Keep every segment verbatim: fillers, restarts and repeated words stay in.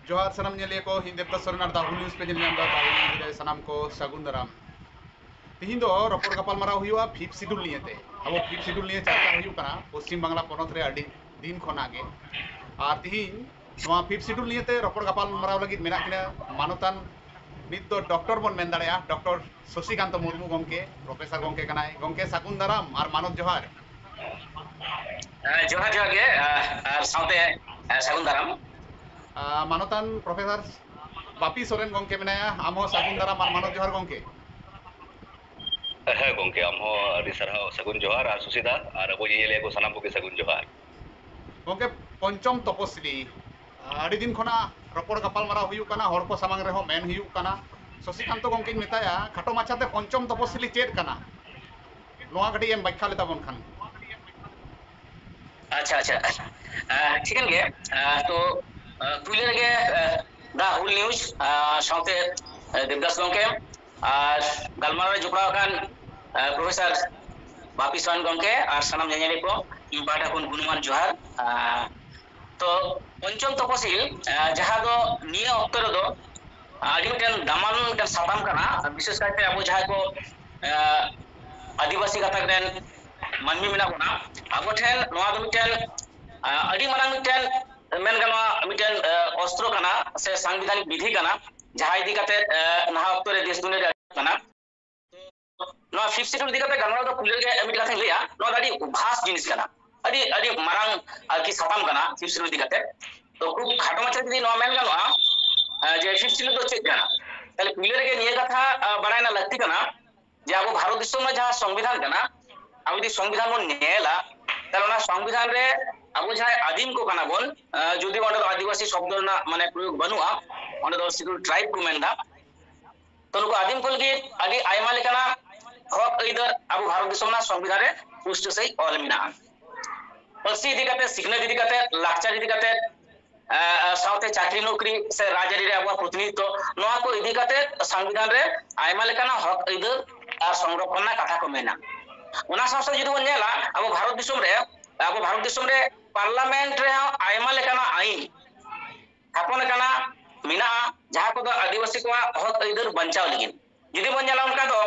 ᱡᱚᱦᱟᱨ ᱥᱟᱱᱟᱢ ᱧᱮᱞᱤᱭᱟᱹ ᱠᱚ, ᱤᱧ ᱫᱮᱵᱫᱟᱥ ᱥᱚᱨᱮᱱ ᱟᱨ ᱫᱟ ᱦᱩᱞ ᱱᱤᱭᱩᱡᱽ ᱯᱮ ᱧᱮᱞ ᱧᱟᱢ ᱮᱫᱟ᱾ ᱫᱟ ᱦᱩᱞ ᱱᱤᱭᱩᱡᱽ ᱨᱮ ᱥᱟᱱᱟᱢ ᱠᱚ ᱥᱟᱹᱜᱩᱱ ᱫᱟᱨᱟᱢ᱾ ᱛᱤᱦᱤᱧ ᱫᱚ ᱨᱚᱯᱚᱲ ᱜᱟᱯᱟᱞ ᱢᱟᱨᱟᱣ ᱦᱩᱭᱩᱜᱼᱟ ᱯᱷᱤᱯᱛᱷ ᱥᱤᱰᱩᱞ ᱱᱤᱭᱮᱛᱮ᱾ ᱟᱵᱚ ᱯᱷᱤᱯᱛᱷ ᱥᱤᱰᱩᱞ ᱱᱤᱭᱮ ᱪᱟᱨᱪᱟ ᱦᱩᱭᱩᱜ ᱠᱟᱱᱟ ᱯᱚᱥᱪᱤᱢ ᱵᱟᱝᱞᱟ ᱯᱚᱱᱚᱛ ᱨᱮ ᱟᱹᱰᱤ ᱫᱤᱱ ᱠᱷᱚᱱᱟᱜ ᱜᱮ᱾ ᱟᱨ ᱛᱤᱦᱤᱧ ᱱᱚᱣᱟ ᱯᱷᱤᱯᱛᱷ ᱥᱤᱰᱩᱞ ᱱᱤᱭᱮᱛᱮ ᱨᱚᱯᱚᱲ ᱜᱟᱯᱟᱞ ᱢᱟᱨᱟᱣ ᱞᱟᱹᱜᱤᱫ ᱢᱮᱱᱟᱜ ᱠᱤᱱᱟ ᱢᱟᱱᱚᱛᱟᱱ, ᱱᱤᱛ ᱫᱚ ᱰᱚᱠᱴᱚᱨ ᱵᱚᱱ ᱢᱮᱱ ᱫᱟᱲᱮᱭᱟᱜᱼᱟ, ᱰᱚᱠᱴᱚᱨ ᱥᱚᱥᱤᱠᱟᱱᱛᱚ ᱢᱩᱨᱢᱩ ᱜᱚᱢᱠᱮ, ᱯᱨᱚᱯᱷᱮᱥᱚᱨ ᱜᱚᱢᱠᱮ ᱠᱟᱱᱟᱭ᱾ ᱜᱚᱢᱠᱮ, ᱥᱟᱹᱜᱩᱱ ᱫᱟᱨᱟᱢ ᱟᱨ ᱢᱟᱱᱚᱛ ᱡᱚᱦᱟᱨ᱾ ᱦᱮᱸ, ᱡᱚᱦᱟᱨ, ᱡᱚᱦᱟᱨ ᱜᱮ, ᱟᱨ, ᱟᱨ ᱥᱟᱶᱛᱮ, ᱦᱮᱸ, ᱥᱟᱹᱜᱩᱱ ᱫᱟᱨᱟᱢ᱾ ᱟᱨ ᱢᱟᱱᱚᱛᱟᱱ ᱯᱨᱚᱯᱷᱮᱥᱚᱨ ᱵᱟᱯᱤ ᱥᱚᱨᱮᱱ ᱜᱚᱢᱠᱮ ᱢᱮᱱᱟᱭᱟ, ᱟᱢ ᱦᱚᱸ ᱥᱟᱹᱜᱩᱱ ᱫᱟᱨᱟᱢ ᱟᱨ ᱢᱟᱱᱚᱛ ᱡᱚᱦᱟᱨ ᱜᱚᱢᱠᱮ᱾ ᱦᱮᱸ ᱜᱚᱢᱠᱮ, ᱟᱢ ᱦᱚᱸ ᱟᱹᱰᱤ ᱥᱟᱨᱦᱟᱣ, ᱥᱟᱹᱜᱩᱱ ᱡᱚᱦᱟᱨ, ᱟᱨ ᱥᱩᱥᱤᱛᱟ ᱟᱨ ᱟᱵᱚ ᱧᱮᱧᱮᱞᱤᱭᱟᱹ ᱠᱚ ᱥᱟᱱᱟᱢ ᱠᱚᱜᱮ ᱥᱟᱹᱜᱩᱱ ᱡᱚᱦᱟᱨ᱾ ᱜᱚᱢᱠᱮ, ᱯᱚᱧᱪᱚᱢ ᱛᱚᱯᱚᱥᱤᱞᱤ, ᱟᱹᱰᱤ ᱫᱤᱱ ᱠᱷᱚᱱᱟᱜ ᱨᱚᱯᱚᱲ ᱜᱟᱯᱟᱞ ᱢᱟᱨᱟᱣ ᱦᱩᱭᱩᱜ ᱠᱟᱱᱟ, ᱦᱚᱲ ᱠᱚ ᱥᱟᱢᱟᱝ ᱨᱮᱦᱚᱸ ᱢᱮᱱ ᱦᱩᱭᱩᱜ ᱠᱟᱱᱟ᱾ ᱥᱚᱥᱤᱠᱟᱱᱛᱚ ᱜᱚᱢᱠᱮᱧ ᱢᱮᱛᱟᱭᱟ, ᱠᱷᱟᱴᱚ ᱢᱟᱪᱷᱟᱛᱮ ᱯᱚᱧᱪᱚᱢ ᱛᱚᱯᱚᱥᱤᱞᱤ ᱪᱮᱫ ᱠᱟᱱᱟ, ᱱᱚᱣᱟ ᱠᱟᱹᱴᱤᱡ ᱮᱢ ᱵᱟᱠᱷᱭᱟ ᱞᱮᱛᱟ ᱵᱚᱱ ᱠᱷᱟᱱ᱾ ᱟᱪᱪᱷᱟ, ᱟᱪᱪᱷᱟ᱾ ᱟᱸ, ᱴᱷᱤᱠᱟᱹᱱ ᱜᱮ᱾ ᱟᱸ, ᱛᱚ, ᱟᱸ, ᱯᱩᱭᱞᱩ ᱨᱮᱜᱮ, ᱟᱸ, ᱫᱟ ᱦᱩᱞ ᱱᱤᱭᱩᱡᱽ, ᱟᱸ, ᱥᱟᱶᱛᱮ, ᱟᱸ, ᱫᱮᱵᱫᱟᱥ ᱜᱚᱢᱠᱮ ᱟᱨ ᱜᱟᱞᱢᱟᱨᱟᱣ ᱨᱮ ᱡᱚᱯᱲᱟᱣ ᱟᱠᱟᱱ, ᱟᱸ, ᱯᱨᱚᱯᱷᱮᱥᱚᱨ ᱵᱟᱯᱤ ᱥᱚᱨᱮᱱ ᱜᱚᱢᱠᱮ ᱟᱨ ᱥᱟᱱᱟᱢ ᱧᱮᱧᱮᱞᱤᱭᱟᱹ ᱠᱚ ᱤᱧ ᱯᱟᱦᱴᱟ ᱠᱷᱚᱱ ᱜᱩᱱᱢᱟᱱ ᱡᱚᱦᱟᱨ᱾ ᱟᱸ, ᱛᱚ, ᱯᱚᱧᱪᱚᱢ ᱛᱚᱯᱚᱥᱤᱞ, ᱟᱸ, ᱡᱟᱦᱟᱸ ᱫᱚ ᱱᱤᱭᱟᱹ ᱚᱠᱛᱚ ᱨᱮᱫᱚ ᱟᱹᱰᱤ ᱢᱤᱫᱴᱮᱱ ᱫᱟᱢᱟᱱ ᱢᱤᱫᱴᱮᱱ ᱥᱟᱛᱟᱢ ᱠᱟᱱᱟ, ᱵᱤᱥᱮᱥ ᱠᱟᱭᱛᱮ ᱟᱵᱚ ᱡᱟᱦᱟᱸᱭ ᱠᱚ, ᱟᱸ, ᱟᱹᱫᱤᱵᱟᱹᱥᱤ ᱜᱟᱛᱟᱠ ᱨᱮᱱ ᱢᱟᱹᱱᱢᱤ ᱢᱮᱱᱟᱜ ᱵᱚᱱᱟ, ᱟᱵᱚ ᱴᱷᱮᱱ ᱱᱚᱣᱟ ᱫᱚ ᱢᱤᱫᱴᱮᱱ, ᱟᱸ, ᱟᱹᱰᱤ ᱢᱟᱨᱟᱝ ᱢᱤᱫᱴᱮᱱ, ᱢᱮᱱ ᱜᱟᱱᱚᱜᱼᱟ, ᱢᱤᱫᱴᱮᱱ, ᱟᱸ, ᱚᱥᱛᱨᱚ ᱠᱟᱱᱟ ᱥᱮ ᱥᱟᱝᱵᱤᱫᱷᱟᱱᱤᱠ ᱵᱤᱫᱷᱤ ᱠᱟᱱᱟ, ᱡᱟᱦᱟᱸ ᱤᱫᱤ ᱠᱟᱛᱮ, ᱟᱸ, ᱱᱟᱦᱟᱜ ᱚᱠᱛᱚ ᱨᱮ ᱫᱮᱥ ᱫᱩᱱᱤᱭᱟᱹ ᱨᱮ ᱟᱹᱰᱤ ᱠᱟᱱᱟ᱾ ᱱᱚᱣᱟ ᱯᱷᱤᱯᱛᱷ ᱥᱤᱰᱩᱞ ᱤᱫᱤ ᱠᱟᱛᱮ ᱜᱟᱞᱢᱟᱨᱟᱣ ᱫᱚ ᱯᱩᱭᱞᱩ ᱨᱮᱜᱮ ᱢᱤᱫ ᱠᱟᱛᱷᱟᱧ ᱞᱟᱹᱭᱟ, ᱱᱚᱣᱟ ᱫᱚ ᱟᱹᱰᱤ ᱵᱷᱟᱥ ᱡᱤᱱᱤᱥ ᱠᱟᱱᱟ, ᱟᱹᱰᱤ, ᱟᱹᱰᱤ ᱢᱟᱨᱟᱝ ᱟᱨᱠᱤ ᱥᱟᱛᱟᱢ ᱠᱟᱱᱟ ᱯᱷᱤᱯᱛᱷ ᱥᱤᱰᱩᱞ ᱤᱫᱤ ᱠᱟᱛᱮ᱾ ᱛᱚ, ᱠᱷᱩᱵ ᱠᱷᱟᱴᱚ ᱢᱟᱪᱷᱟ ᱡᱩᱫᱤ ᱱᱚᱣᱟ ᱢᱮᱱ ᱜᱟᱱᱚᱜᱼᱟ, ᱟᱸ, ᱡᱮ ᱯᱷᱤᱯᱛᱷ ᱥᱤᱰᱩᱞ ᱫᱚ ᱪᱮᱫ ᱠᱟᱱᱟ, ᱛᱟᱦᱞᱮ ᱯᱩᱭᱞᱩ ᱨᱮᱜᱮ ᱱᱤᱭᱟᱹ ᱠᱟᱛᱷᱟ, ᱟᱸ, ᱵᱟᱲᱟᱭ ᱨᱮᱱᱟᱜ ᱞᱟᱹᱠᱛᱤ ᱠᱟᱱᱟ ᱡᱮ ᱟᱵᱚ ᱵᱷᱟᱨᱚᱛ ᱫᱤᱥᱚᱢ ᱨᱮ ᱡᱟᱦᱟᱸ ᱥᱚᱝᱵᱤᱫᱷᱟᱱ ᱠᱟᱱᱟ, ᱟᱵᱚ ᱡᱩᱫᱤ ᱥᱚᱝᱵᱤᱫᱷᱟᱱ ᱵᱚᱱ ᱧᱮᱞᱟ, ᱛᱟᱦᱞᱮ ᱚᱱᱟ ᱥᱚᱝᱵᱤᱫᱷᱟᱱ ᱨᱮ ᱟᱵᱚ ᱡᱟᱦᱟᱸᱭ ᱟᱹᱫᱤᱢ ᱠᱚ ᱠᱟᱱᱟ ᱵᱚᱱ, ᱟᱸ, ᱡᱩᱫᱤ ᱚᱸᱰᱮ ᱫᱚ ᱟᱹᱫᱤᱵᱟᱹᱥᱤ ᱥᱚᱵᱫᱚ ᱨᱮᱱᱟᱜ ᱢᱟᱱᱮ ᱯᱨᱚᱭᱳᱜᱽ ᱵᱟᱹᱱᱩᱜᱼᱟ, ᱚᱸᱰᱮ ᱫᱚ ᱥᱤᱰᱩᱞ ᱴᱨᱟᱭᱤᱵᱽ ᱠᱚ ᱢᱮᱱᱫᱟ᱾ ᱛᱚ, ᱱᱩᱠᱩ ᱟᱹᱫᱤᱢ ᱠᱚ ᱞᱟᱹᱜᱤᱫ ᱟᱹᱰᱤ ᱟᱭᱢᱟ ᱞᱮᱠᱟᱱᱟᱜ ᱦᱚᱠ ᱟᱹᱭᱫᱟᱹᱨ ᱟᱵᱚ ᱵᱷᱟᱨᱚᱛ ᱫᱤᱥᱚᱢ ᱨᱮᱱᱟᱜ ᱥᱚᱝᱵᱤᱫᱷᱟᱱ ᱨᱮ ᱯᱩᱥᱴᱟᱹ ᱥᱟᱺᱦᱤᱡ ᱚᱞ ᱢᱮᱱᱟᱜᱼᱟ᱾ ᱯᱟᱹᱨᱥᱤ ᱤᱫᱤ ᱠᱟᱛᱮ, ᱥᱤᱠᱷᱱᱟᱹᱛ ᱤᱫᱤ ᱠᱟᱛᱮ, ᱞᱟᱠᱪᱟᱨ ᱤᱫᱤ ᱠᱟᱛᱮ, ᱟᱸ, ᱥᱟᱶᱛᱮ ᱪᱟᱹᱠᱨᱤ ᱱᱚᱠᱨᱤ ᱥᱮ ᱨᱟᱡᱽᱟᱹᱨᱤ ᱨᱮ ᱟᱵᱚᱣᱟᱜ ᱯᱨᱚᱛᱤᱱᱤᱫᱷᱤᱛᱛᱚ, ᱱᱚᱣᱟ ᱠᱚ ᱤᱫᱤ ᱠᱟᱛᱮ ᱥᱚᱝᱵᱤᱫᱷᱟᱱ ᱨᱮ ᱟᱭᱢᱟ ᱞᱮᱠᱟᱱᱟᱜ ᱦᱚᱠ ᱟᱹᱭᱫᱟᱹᱨ ᱟᱨ ᱥᱚᱝᱨᱚᱠᱷᱚᱱ ᱨᱮᱱᱟᱜ ᱠᱟᱛᱷᱟ ᱠᱚ ᱢᱮᱱᱟᱜᱼᱟ᱾ ᱚᱱᱟ ᱥᱟᱶ ᱥᱟᱶ ᱡᱩᱫᱤ ᱵᱚᱱ ᱧᱮᱞᱟ, ᱟᱵᱚ ᱵᱷᱟᱨᱚᱛ ᱫᱤᱥᱚᱢ ᱨᱮ, ᱟᱵᱚ ᱵᱷᱟᱨᱚᱛ ᱫᱤᱥᱚᱢ ᱨᱮ ᱯᱟᱨᱞᱟᱢᱮᱱᱴ ᱨᱮᱦᱚᱸ ᱟᱭᱢᱟ ᱞᱮᱠᱟᱱᱟᱜ ᱟᱹᱭᱤᱱ ᱛᱷᱟᱯᱚᱱ ᱟᱠᱟᱱᱟ, ᱢᱮᱱᱟᱜᱼᱟ, ᱡᱟᱦᱟᱸ ᱠᱚᱫᱚ ᱟᱹᱫᱤᱵᱟᱹᱥᱤ ᱠᱚᱣᱟᱜ ᱦᱚᱠ ᱟᱹᱭᱫᱟᱹᱨ ᱵᱟᱧᱪᱟᱣ ᱞᱟᱹᱜᱤᱫ᱾ ᱡᱩᱫᱤ ᱵᱚᱱ ᱧᱮᱞᱟ ᱚᱱᱠᱟ ᱫᱚ,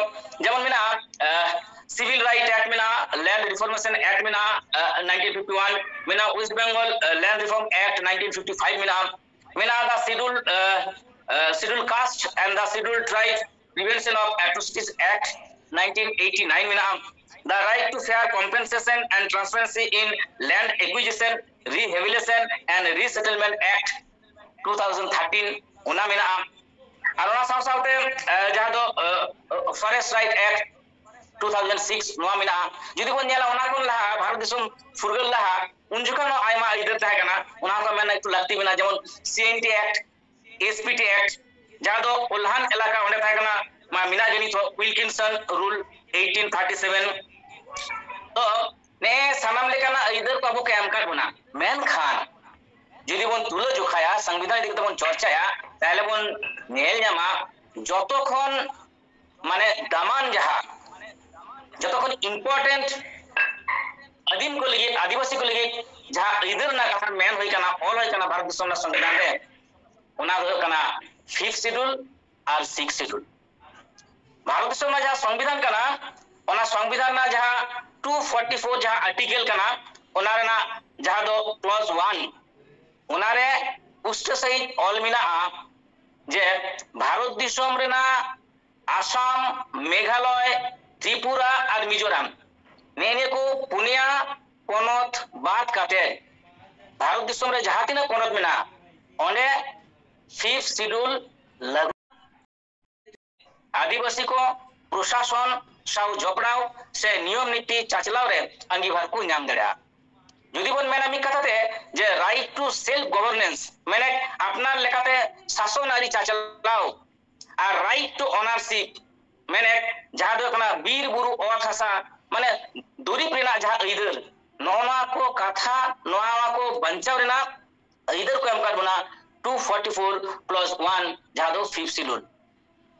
ᱡᱮᱢᱚᱱ ᱢᱮᱱᱟᱜᱼᱟ, ᱟᱸ, Civil Right Act ᱢᱮᱱᱟᱜᱼᱟ, Land Reformation Act ᱢᱮᱱᱟᱜᱼᱟ, ᱟᱸ, nineteen fifty one ᱢᱮᱱᱟᱜᱼᱟ, West Bengal, ᱟᱸ, Land Reform Act nineteen fifty five ᱢᱮᱱᱟᱜᱼᱟ, ᱢᱮᱱᱟᱜᱼᱟ the Schedule, ᱟᱸ, ᱟᱸ, Schedule Caste and the Schedule Tribe Prevention of Atrocities Act nineteen eighty nine ᱢᱮᱱᱟᱜᱼᱟ, the Right to Fair Compensation and Transparency in Land Acquisition, Rehabilitation and Resettlement Act two thousand thirteen ᱚᱱᱟ ᱢᱮᱱᱟᱜᱼᱟ᱾ ᱟᱨ ᱚᱱᱟ ᱥᱟᱶ ᱥᱟᱶᱛᱮ, ᱟᱸ, ᱡᱟᱦᱟᱸ ᱫᱚ, ᱟᱸ, Forest Right Act two thousand six ᱱᱚᱣᱟ ᱢᱮᱱᱟᱜᱼᱟ᱾ ᱡᱩᱫᱤ ᱵᱚᱱ ᱧᱮᱞᱟ, ᱚᱱᱟ ᱠᱷᱚᱱ ᱞᱟᱦᱟ, ᱵᱷᱟᱨᱚᱛ ᱫᱤᱥᱚᱢ ᱯᱷᱩᱨᱜᱟᱹᱞ ᱞᱟᱦᱟ, ᱩᱱ ᱡᱚᱠᱷᱚᱱ ᱦᱚᱸ ᱟᱭᱢᱟ ᱟᱹᱭᱫᱟᱹᱨ ᱛᱟᱦᱮᱸ ᱠᱟᱱᱟ, ᱚᱱᱟ ᱦᱚᱸ ᱢᱮᱱ ᱮᱠᱴᱩ ᱞᱟᱹᱠᱛᱤ ᱢᱮᱱᱟᱜᱼᱟ, ᱡᱮᱢᱚᱱ C N T Act, S P T Act, ᱡᱟᱦᱟᱸ ᱫᱚ ᱠᱚᱞᱦᱟᱱ ᱮᱞᱟᱠᱟ, ᱚᱸᱰᱮ ᱛᱟᱦᱮᱸ ᱠᱟᱱᱟ, ᱢᱟ, ᱢᱮᱱᱟᱜ ᱜᱮ ᱱᱤᱛ ᱦᱚᱸ, Wilkinson Rule eighteen thirty seven᱾ ᱛᱚ ᱱᱮ ᱥᱟᱱᱟᱢ ᱞᱮᱠᱟᱱᱟᱜ ᱟᱹᱭᱫᱟᱹᱨ ᱠᱚ ᱟᱵᱚ ᱠᱚ ᱮᱢ ᱟᱠᱟᱫ ᱵᱚᱱᱟ, ᱢᱮᱱᱠᱷᱟᱱ ᱡᱩᱫᱤ ᱵᱚᱱ ᱛᱩᱞᱟᱹ ᱡᱚᱠᱷᱟᱭᱟ, ᱥᱚᱝᱵᱤᱫᱷᱟᱱ ᱤᱫᱤ ᱠᱟᱛᱮ ᱵᱚᱱ ᱪᱚᱨᱪᱟᱭᱟ, ᱛᱟᱦᱚᱞᱮ ᱵᱚᱱ ᱧᱮᱞ ᱧᱟᱢᱟ, ᱡᱚᱛᱚ ᱠᱷᱚᱱ, ᱢᱟᱱᱮ, ᱫᱟᱢᱟᱱ ᱡᱟᱦᱟᱸ, ᱡᱚᱛᱚ ᱠᱷᱚᱱ important ᱟᱹᱫᱤᱢ ᱠᱚ ᱞᱟᱹᱜᱤᱫ, ᱟᱹᱫᱤᱵᱟᱹᱥᱤ ᱠᱚ ᱞᱟᱹᱜᱤᱫ ᱡᱟᱦᱟᱸ ᱟᱹᱭᱫᱟᱹᱨ ᱨᱮᱱᱟᱜ ᱠᱟᱛᱷᱟ ᱢᱮᱱ ᱦᱩᱭ ᱠᱟᱱᱟ, ᱚᱞ ᱦᱩᱭ ᱠᱟᱱᱟ ᱵᱷᱟᱨᱚᱛ ᱫᱤᱥᱚᱢ ᱨᱮᱱᱟᱜ ᱥᱚᱝᱵᱤᱫᱷᱟᱱ ᱨᱮ, ᱚᱱᱟ ᱫᱚ ᱦᱩᱭᱩᱜ ᱠᱟᱱᱟ Fifth Schedule ᱟᱨ Sixth Schedule᱾ ᱵᱷᱟᱨᱚᱛ ᱫᱤᱥᱚᱢ ᱨᱮᱱᱟᱜ ᱡᱟᱦᱟᱸ ᱥᱚᱝᱵᱤᱫᱷᱟᱱ ᱠᱟᱱᱟ, ᱚᱱᱟ ᱥᱚᱝᱵᱤᱫᱷᱟᱱ ᱨᱮᱱᱟᱜ ᱡᱟᱦᱟᱸ two forty four ᱡᱟᱦᱟᱸ article ᱠᱟᱱᱟ, ᱚᱱᱟ ᱨᱮᱱᱟᱜ ᱡᱟᱦᱟᱸ ᱫᱚ clause one, ᱚᱱᱟᱨᱮ ᱯᱩᱥᱴᱟᱹ ᱥᱟᱺᱦᱤᱡ ᱚᱞ ᱢᱮᱱᱟᱜᱼᱟ ᱡᱮ ᱵᱷᱟᱨᱚᱛ ᱫᱤᱥᱚᱢ ᱨᱮᱱᱟᱜ ᱟᱥᱟᱢ, ᱢᱮᱜᱷᱟᱞᱚᱭ, ᱛᱨᱤᱯᱩᱨᱟ ᱟᱨ ᱢᱤᱡᱳᱨᱟᱢ, ᱱᱮᱜᱼᱮ ᱱᱤᱭᱟᱹ ᱠᱚ ᱯᱩᱱᱭᱟ ᱯᱚᱱᱚᱛ ᱵᱟᱫ ᱠᱟᱛᱮ ᱵᱷᱟᱨᱚᱛ ᱫᱤᱥᱚᱢ ᱨᱮ ᱡᱟᱦᱟᱸ ᱛᱤᱱᱟᱹᱜ ᱯᱚᱱᱚᱛ ᱢᱮᱱᱟᱜᱼᱟ, ᱚᱸᱰᱮ Fifth Schedule ᱞᱟᱹᱜᱩ᱾ ᱟᱹᱫᱤᱵᱟᱹᱥᱤ ᱠᱚ ᱯᱨᱚᱥᱟᱥᱚᱱ ᱥᱟᱶ ᱡᱚᱯᱲᱟᱣ ᱥᱮ ᱱᱤᱭᱚᱢ ᱱᱤᱛᱤ ᱪᱟᱪᱞᱟᱣ ᱨᱮ ᱟᱸᱜᱤᱵᱷᱟᱨ ᱠᱚ ᱧᱟᱢ ᱫᱟᱲᱮᱭᱟᱜᱼᱟ᱾ ᱡᱩᱫᱤ ᱵᱚᱱ ᱢᱮᱱᱟ ᱢᱤᱫ ᱠᱟᱛᱷᱟ ᱛᱮ, ᱡᱮ right to self governance, ᱢᱮᱱᱮᱫ ᱟᱯᱱᱟᱨ ᱞᱮᱠᱟᱛᱮ ᱥᱟᱥᱚᱱ ᱟᱹᱨᱤ ᱪᱟᱪᱞᱟᱣ, ᱟᱨ right to ownership, ᱢᱮᱱᱮᱫ ᱡᱟᱦᱟᱸ ᱫᱚ ᱦᱩᱭᱩᱜ ᱠᱟᱱᱟ ᱵᱤᱨ ᱵᱩᱨᱩ, ᱚᱛ ᱦᱟᱥᱟ, ᱢᱟᱱᱮ ᱫᱩᱨᱤᱵ ᱨᱮᱱᱟᱜ ᱡᱟᱦᱟᱸ ᱟᱹᱭᱫᱟᱹᱨ, ᱱᱚᱜᱼᱚ ᱱᱚᱣᱟ ᱠᱚ ᱠᱟᱛᱷᱟ, ᱱᱚᱣᱟ ᱠᱚ ᱵᱟᱧᱪᱟᱣ ᱨᱮᱱᱟᱜ ᱟᱹᱭᱫᱟᱹᱨ ᱠᱚ ᱮᱢ ᱟᱠᱟᱫ ᱵᱚᱱᱟ two forty four plus one, ᱡᱟᱦᱟᱸ ᱫᱚ Fifth Schedule᱾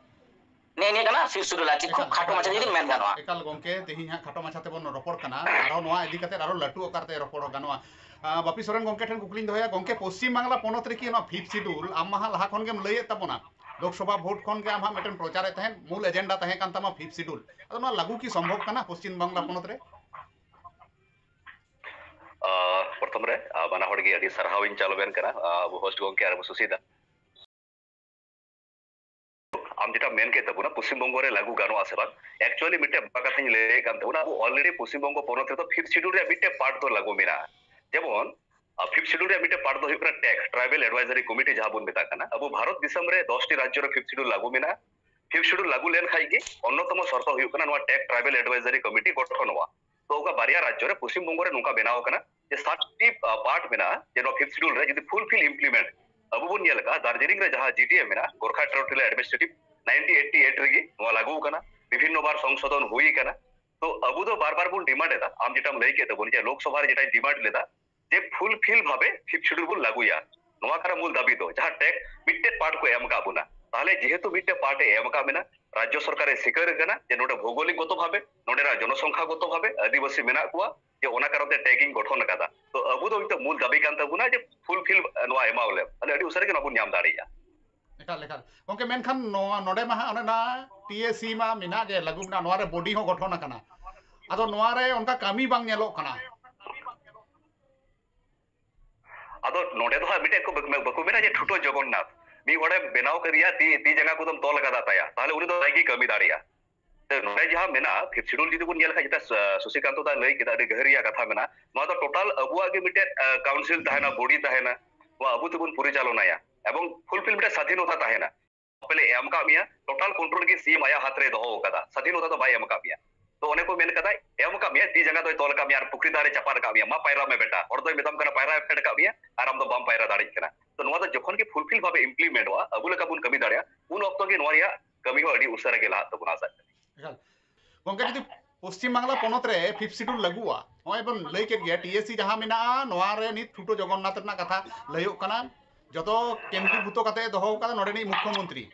ᱱᱮᱜᱼᱮ ᱱᱤᱭᱟᱹ ᱠᱟᱱᱟ Fifth Schedule, ᱟᱨ ᱪᱮᱫ ᱠᱷᱩᱵ ᱮᱠᱟᱞ, ᱠᱷᱟᱴᱚ ᱮᱠᱟᱞ, ᱢᱟᱪᱷᱟ ᱡᱩᱫᱤ ᱮᱠᱟᱞ, ᱢᱮᱱ ᱜᱟᱱᱚᱜᱼᱟ᱾ ᱮᱠᱟᱞ ᱜᱚᱢᱠᱮ, ᱛᱮᱦᱮᱧ ᱦᱟᱸᱜ ᱠᱷᱟᱴᱚ ᱢᱟᱪᱷᱟ ᱛᱮᱵᱚᱱ ᱨᱚᱯᱚᱲ ᱠᱟᱱᱟ, ᱟᱨᱦᱚᱸ ᱱᱚᱣᱟ ᱤᱫᱤ ᱠᱟᱛᱮ ᱟᱨᱦᱚᱸ ᱞᱟᱹᱴᱩ ᱟᱠᱟᱨ ᱛᱮ ᱨᱚᱯᱚᱲ ᱜᱟᱱᱚᱜᱼᱟ᱾ ᱟᱸ, ᱵᱟᱯᱤ ᱥᱚᱨᱮᱱ ᱜᱚᱝᱠᱮ ᱴᱷᱮᱱ ᱠᱩᱠᱞᱤᱧ ᱫᱚᱦᱚᱭᱟ᱾ ᱜᱚᱝᱠᱮ, ᱯᱚᱥᱪᱤᱢ ᱵᱟᱝᱞᱟ ᱯᱚᱱᱚᱛ ᱨᱮᱠᱤ ᱱᱚᱣᱟ ᱯᱷᱤᱯᱛᱷ ᱥᱤᱰᱩᱞ, ᱟᱢ ᱢᱟ ᱦᱟᱸᱜ ᱞᱟᱦᱟ ᱠᱷᱚᱱ ᱜᱮᱢ ᱞᱟᱹᱭᱮᱫ ᱛᱟᱵᱚᱱᱟ, ᱞᱳᱠᱥᱚᱵᱷᱟ ᱵᱷᱳᱴ ᱠᱷᱚᱱ ᱜᱮ ᱟᱢ ᱦᱟᱸᱜ ᱢᱤᱫᱴᱮᱱ ᱯᱨᱚᱪᱟᱨᱮᱫ ᱛᱟᱦᱮᱸᱫ, ᱢᱩᱞ ᱮᱡᱮᱱᱰᱟ ᱛᱟᱦᱮᱸ ᱠᱟᱱ ᱛᱟᱢᱟ ᱯᱷᱤᱯᱛᱷ ᱥᱤᱰᱩᱞ, ᱟᱫᱚ ᱱᱚᱣᱟ ᱞᱟᱹᱜᱩ ᱠᱤ ᱥᱚᱢᱵᱷᱚᱵ ᱠᱟᱱᱟ ᱯᱚᱥᱪᱤᱢ ᱵᱟᱝᱞᱟ ᱯᱚᱱᱚᱛ ᱨᱮ? ᱟᱸ, ᱯᱨᱚᱛᱷᱚᱢ ᱨᱮ, ᱟᱸ, ᱵᱟᱱᱟ ᱦᱚᱲ ᱜᱮ ᱟᱹᱰᱤ ᱥᱟᱨᱦᱟᱣ ᱤᱧ ᱪᱟᱞ ᱟᱵᱮᱱ ᱠᱟᱱᱟ, ᱟᱸ, ᱟᱵᱚ ᱦᱳᱥᱴ ᱜᱚᱝᱠᱮ ᱟᱨ ᱟᱵᱚ ᱥᱩᱥᱤᱫᱟ᱾ ᱟᱢ ᱡᱮᱴᱟ ᱢᱮᱱ ᱠᱮᱫ ᱛᱟᱵᱚᱱᱟ, ᱯᱚᱥᱪᱤᱢ ᱵᱚᱝᱜᱚ ᱨᱮ ᱞᱟᱹᱜᱩ ᱜᱟᱱᱚᱜᱼᱟ ᱥᱮ ᱵᱟᱝ? Actually, ᱢᱤᱫᱴᱮᱱ ᱵᱟᱨ ᱠᱟᱛᱷᱟᱧ ᱞᱟᱹᱭᱮᱫ ᱠᱟᱱ ᱛᱟᱵᱚᱱᱟ, ᱟᱵᱚ already ᱯᱚᱥᱪᱤᱢ ᱵᱚᱝᱜᱚ ᱯᱚᱱᱚᱛ ᱨᱮᱫᱚ ᱯᱷᱤᱯᱛᱷ ᱥᱤᱰᱩᱞ ᱨᱮᱭᱟᱜ ᱢᱤᱫᱴᱮᱱ ᱯᱟᱨᱴ ᱫᱚ ᱞᱟᱹᱜᱩ ᱢᱮᱱᱟᱜᱼᱟ᱾ ᱡᱮᱢᱚᱱ, ᱯᱷᱤᱯᱛᱷ ᱥᱤᱰᱩᱞ ᱨᱮᱭᱟᱜ ᱢᱤᱫᱴᱮᱱ ᱯᱟᱨᱴ ᱫᱚ ᱦᱩᱭᱩᱜ ᱠᱟᱱᱟ ᱴᱮᱠ, ᱴᱨᱟᱭᱵᱮᱞ ᱮᱰᱵᱟᱭᱡᱟᱨᱤ ᱠᱚᱢᱤᱴᱤ ᱡᱟᱦᱟᱸ ᱵᱚᱱ ᱢᱮᱛᱟᱜ ᱠᱟᱱᱟ᱾ ᱟᱵᱚ ᱵᱷᱟᱨᱚᱛ ᱫᱤᱥᱚᱢ ᱨᱮ ᱫᱚᱥᱴᱤ ᱨᱟᱡᱽᱡᱚ ᱨᱮ ᱯᱷᱤᱯᱛᱷ ᱥᱤᱰᱩᱞ ᱞᱟᱹᱜᱩ ᱢᱮᱱᱟᱜᱼᱟ᱾ ᱯᱷᱤᱯᱛᱷ ᱥᱤᱰᱩᱞ ᱞᱟᱹᱜᱩ ᱞᱮᱱ ᱠᱷᱟᱡ ᱜᱮ ᱚᱱᱱᱚᱛᱚᱢᱚ ᱥᱚᱨᱛᱚ ᱦᱩᱭᱩᱜ ᱠᱟᱱᱟ ᱱᱚᱣᱟ ᱴᱮᱠ ᱴᱨᱟᱭᱵᱮᱞ ᱮᱰᱵᱟᱭᱡᱟᱨᱤ ᱠᱚᱢᱤᱴᱤ ᱜᱚᱴᱷᱚᱱᱚᱜᱼᱟ᱾ ᱛᱚ ᱚᱠᱟ ᱵᱟᱨᱭᱟ ᱨᱟᱡᱽᱡᱚ ᱨᱮ ᱯᱚᱥᱪᱤᱢ ᱵᱚᱝᱜᱚ ᱨᱮ ᱱᱚᱝᱠᱟ ᱵᱮᱱᱟᱣ ᱟᱠᱟᱱᱟ ᱡᱮ ᱥᱟᱛᱴᱤ, ᱟ, ᱯᱟᱨᱴ ᱢᱮᱱᱟᱜᱼᱟ, ᱡᱮ ᱱᱚᱣᱟ ᱯᱷᱤᱯᱛᱷ ᱥᱤᱰᱩᱞ ᱨᱮ ᱡᱩᱫᱤ ᱯᱷᱩᱞᱯᱷᱤᱞ ᱤᱢᱯᱞᱤᱢᱮᱱᱴ ᱟᱵᱚ ᱵᱚᱱ ᱧᱮᱞ ᱟᱠᱟᱫᱼᱟ, ᱫᱟᱨᱡᱤᱞᱤᱝ ᱨᱮ ᱡᱟᱦᱟᱸ ᱡᱤ ᱴᱤ ᱮ ᱢᱮᱱᱟᱜᱼᱟ, Gorkha territorial administrative, nineteen eighty eight ᱨᱮᱜᱮ ᱱᱚᱣᱟ ᱞᱟᱹᱜᱩ ᱟᱠᱟᱱᱟ, ᱵᱤᱵᱷᱤᱱᱱᱚ ᱵᱟᱨ ᱥᱚᱝᱥᱳᱫᱷᱚᱱ ᱦᱩᱭ ᱟᱠᱟᱱᱟ᱾ ᱛᱚ ᱟᱵᱚ ᱫᱚ ᱵᱟᱨ ᱵᱟᱨ ᱵᱚᱱ ᱰᱤᱢᱟᱱᱰ ᱮᱫᱟ, ᱟᱢ ᱡᱮᱴᱟᱢ ᱞᱟᱹᱭ ᱠᱮᱫ ᱛᱟᱵᱚᱱ ᱡᱮ ᱞᱳᱠᱥᱚᱵᱷᱟ ᱨᱮ ᱡᱮᱴᱟᱧ ᱰᱤᱢᱟᱱᱰ ᱞᱮᱫᱟ ᱡᱮ ᱯᱷᱩᱞᱯᱷᱤᱞ ᱵᱷᱟᱵᱮ ᱯᱷᱤᱯᱛᱷ ᱥᱤᱰᱩᱞ ᱵᱚᱱ ᱞᱟᱹᱜᱩᱭᱟ, ᱱᱚᱣᱟ ᱠᱟᱱᱟ ᱢᱩᱞ ᱫᱟᱹᱵᱤ ᱫᱚ, ᱡᱟᱦᱟᱸ ᱴᱮᱠ ᱢᱤᱫᱴᱮᱡ ᱯᱟᱨᱴ ᱠᱚ ᱮᱢ ᱟᱠᱟᱫ ᱵᱚᱱᱟ᱾ ᱛᱟᱦᱚᱞᱮ ᱡᱮᱦᱮᱛᱩ ᱢᱤᱫᱴᱮᱡ ᱯᱟᱨᱴ ᱮ ᱮᱢ ᱟᱠᱟᱫ ᱵᱚᱱᱟ, ᱨᱟᱡᱽᱡᱚ ᱥᱚᱨᱠᱟᱨᱮ ᱥᱤᱠᱟᱹᱨ ᱟᱠᱟᱱᱟ ᱡᱮ ᱱᱚᱰᱮ ᱵᱷᱳᱜᱳᱞᱤᱠ ᱜᱚᱛᱚ ᱵᱷᱟᱵᱮ, ᱱᱚᱰᱮᱱᱟᱜ ᱡᱚᱱᱚᱥᱚᱝᱠᱷᱟ ᱜᱚᱛᱚ ᱵᱷᱟᱵᱮ ᱟᱹᱫᱤᱵᱟᱹᱥᱤ ᱢᱮᱱᱟᱜ ᱠᱚᱣᱟ, ᱡᱮ ᱚᱱᱟ ᱠᱟᱨᱚᱱ ᱛᱮ ᱴᱮᱠ ᱤᱧ ᱜᱚᱴᱷᱚᱱ ᱟᱠᱟᱫᱟ᱾ ᱛᱚ ᱟᱵᱚ ᱫᱚ ᱱᱤᱛᱚᱜ ᱢᱩᱞ ᱫᱟᱹᱵᱤ ᱠᱟᱱ ᱛᱟᱵᱚᱱᱟ ᱡᱮ ᱯᱷᱩᱞᱯᱷᱤᱞ ᱱᱚᱣᱟ ᱮᱢᱟᱣ ᱞᱮᱢ, ᱛᱟᱦᱞᱮ ᱟᱹᱰᱤ ᱩᱥᱟᱹᱨᱟ ᱜᱮ ᱱᱚᱣᱟ ᱵᱚᱱ ᱧᱟᱢ ᱫᱟᱲᱮᱭᱟᱜᱼᱟ᱾ ᱮᱠᱟᱞ, ᱮᱠᱟᱞ᱾ ᱜᱚᱝᱠᱮ, ᱢᱮᱱᱠᱷᱟᱱ ᱱᱚᱣᱟ, ᱱᱚᱰᱮ ᱢᱟ ᱦᱟᱸᱜ ᱚᱱᱮ ᱚᱱᱟ ᱴᱤ ᱮ ᱥᱤ ᱢᱟ ᱢᱮᱱᱟᱜ ᱜᱮ, ᱞᱟᱹᱜᱩ ᱢᱮᱱᱟᱜᱼᱟ, ᱱᱚᱣᱟ ᱨᱮ ᱵᱚᱰᱤ ᱦᱚᱸ ᱜᱚᱴᱷᱚᱱ ᱟᱠᱟᱱᱟ᱾ ᱟᱫᱚ ᱱᱚᱣᱟ ᱨᱮ ᱚᱱᱠᱟ ᱠᱟᱹᱢᱤ ᱵᱟᱝ ᱧᱮᱞᱚᱜ ᱠᱟᱱᱟ᱾ ᱟᱫᱚ ᱱᱚᱰᱮ ᱫᱚ ᱦᱟᱸᱜ ᱢᱤᱫᱴᱮᱡ ᱠᱚ ᱵᱟᱠᱚ, ᱵᱟᱠᱚ ᱢᱮᱱᱟ ᱡᱮ ᱴᱷᱩᱴᱚ ᱡᱚᱜᱚᱱᱱᱟᱛᱷ, ᱢᱤᱫ ᱦᱚᱲᱮ ᱵᱮᱱᱟᱣ ᱠᱟᱫᱮᱭᱟ, ᱛᱤ, ᱛᱤ ᱡᱟᱸᱜᱟ ᱠᱚᱫᱚᱢ ᱛᱚᱞ ᱟᱠᱟᱫᱟ ᱛᱟᱭᱟ, ᱛᱟᱦᱞᱮ ᱩᱱᱤ ᱫᱚ ᱵᱟᱭ ᱜᱮ ᱠᱟᱹᱢᱤ ᱫᱟᱲᱮᱭᱟᱜᱼᱟ᱾ ᱛᱚ ᱱᱚᱰᱮ ᱡᱟᱦᱟᱸ ᱢᱮᱱᱟᱜᱼᱟ, ᱯᱷᱤᱯᱛᱷ ᱥᱤᱰᱩᱞ ᱡᱩᱫᱤ ᱵᱚᱱ ᱧᱮᱞ ᱠᱷᱟᱡ, ᱡᱮᱴᱟ, ᱟ, ᱥᱚᱥᱤᱠᱟᱱᱛᱚ ᱫᱟ ᱞᱟᱹᱭ ᱠᱮᱫᱟ, ᱟᱹᱰᱤ ᱜᱟᱹᱦᱤᱨ ᱨᱮᱭᱟᱜ ᱠᱟᱛᱷᱟ ᱢᱮᱱᱟᱜᱼᱟ᱾ ᱱᱚᱣᱟ ᱫᱚ ᱴᱳᱴᱟᱞ ᱟᱵᱚᱣᱟᱜ ᱜᱮ ᱢᱤᱫᱴᱮᱡ, ᱟ, ᱠᱟᱣᱩᱱᱥᱤᱞ ᱛᱟᱦᱮᱱᱟ, ᱵᱚᱰᱤ ᱛᱟᱦᱮᱱᱟ, ᱱᱚᱣᱟ ᱟᱵᱚ ᱛᱮᱵᱚᱱ ᱯᱚᱨᱤᱪᱟᱞᱚᱱᱟᱭᱟ ᱮᱵᱚᱝ ᱯᱷᱩᱞᱯᱷᱤᱞ ᱢᱤᱫᱴᱮᱡ ᱥᱟᱫᱷᱤᱱᱚᱛᱟ ᱛᱟᱦᱮᱱᱟ᱾ ᱟᱯᱮ ᱞᱮ ᱮᱢ ᱟᱠᱟᱫ ᱢᱮᱭᱟ, ᱴᱳᱴᱟᱞ ᱠᱚᱱᱴᱨᱳᱞ ᱜᱮ ᱥᱤ ᱮᱢ ᱟᱭᱟᱜ ᱦᱟᱛ ᱨᱮ ᱫᱚᱦᱚ ᱟᱠᱟᱫᱟ, ᱥᱟᱫᱷᱤᱱᱚᱛᱟ ᱫᱚ ᱵᱟᱭ ᱮᱢ ᱟᱠᱟᱫ ᱢᱮᱭᱟ᱾ ᱛᱚ ᱚᱱᱮ ᱠᱚ ᱢᱮᱱ ᱠᱟᱫᱟ, ᱮᱢ ᱟᱠᱟᱫ ᱢᱮᱭᱟ, ᱛᱤ ᱡᱟᱸᱜᱟ ᱫᱚᱭ ᱛᱚᱞ ᱟᱠᱟᱫ ᱢᱮᱭᱟ ᱟᱨ ᱯᱩᱠᱷᱨᱤ ᱫᱟᱜ ᱨᱮ ᱪᱟᱯᱟᱫ ᱟᱠᱟᱫ ᱢᱮᱭᱟ, ᱢᱟ ᱯᱟᱭᱨᱟᱜ ᱢᱮ ᱵᱮᱴᱟ, ᱦᱚᱲ ᱫᱚᱭ ᱢᱮᱛᱟᱢ ᱠᱟᱱᱟ ᱯᱟᱭᱨᱟ ᱯᱷᱮᱰ ᱟᱠᱟᱫ ᱢᱮᱭᱟ ᱟᱨ ᱟᱢ ᱫᱚ ᱵᱟᱢ ᱯᱟᱭᱨᱟ ᱫᱟᱲᱮᱭᱟᱜ ᱠᱟᱱᱟ᱾ ᱛᱚ ᱱᱚᱣᱟ ᱫᱚ ᱡᱚᱠᱷᱚᱱ ᱜᱮ ᱯᱷᱩᱞᱯᱷᱤᱞ ᱵᱷᱟᱵᱮ ᱤᱢᱯᱞᱤᱢᱮᱱᱴᱚᱜᱼᱟ, ᱟᱵᱚ ᱞᱮᱠᱟ ᱵᱚᱱ ᱠᱟᱹᱢᱤ ᱫᱟᱲᱮᱭᱟᱜᱼᱟ, ᱩᱱ ᱚᱠᱛᱚ ᱜᱮ ᱱᱚᱣᱟ ᱨᱮᱭᱟᱜ ᱠᱟᱹᱢᱤ ᱦᱚᱸ ᱟᱹᱰᱤ ᱩᱥᱟᱹᱨᱟ ᱜᱮ ᱞᱟᱦᱟᱜ ᱛᱟᱵᱚᱱᱟ, ᱟᱥᱟᱜ ᱠᱟᱹᱱᱟᱹᱧ᱾ ᱮᱠᱟᱞ᱾ ᱜᱚᱝᱠᱮ, ᱡᱩᱫᱤ ᱯᱚᱥᱪᱤᱢ ᱵᱟᱝᱞᱟ ᱯᱚᱱᱚᱛ ᱨᱮ ᱯᱷᱤᱯᱛᱷ ᱥᱤᱰᱩᱞ ᱞᱟᱹᱜᱩᱜᱼᱟ, ᱱᱚᱜᱼᱚᱭ ᱵᱚᱱ ᱞᱟᱹᱭ ᱠᱮᱫ ᱜᱮᱭᱟ, ᱴᱤ ᱮ ᱥᱤ ᱡᱟᱦᱟᱸ ᱢᱮᱱᱟᱜᱼᱟ, ᱱᱚᱣᱟ ᱨᱮ ᱱᱤᱛ ᱴᱷᱩᱴᱚ ᱡᱚᱜᱚᱱᱱᱟᱛᱷ ᱨᱮᱱᱟᱜ ᱠᱟᱛᱷᱟ ᱞᱟᱹᱭᱚᱜ ᱠᱟᱱᱟ, ᱡᱚᱛᱚ ᱠᱮᱱᱫᱨᱤᱵᱷᱩᱛᱚ ᱠᱟᱛᱮ ᱫᱚᱦᱚ ᱟᱠᱟᱫᱟ ᱱᱚᱰᱮᱱᱤᱡ ᱢᱩᱠᱷᱭᱚᱢᱚᱱᱛᱨᱤ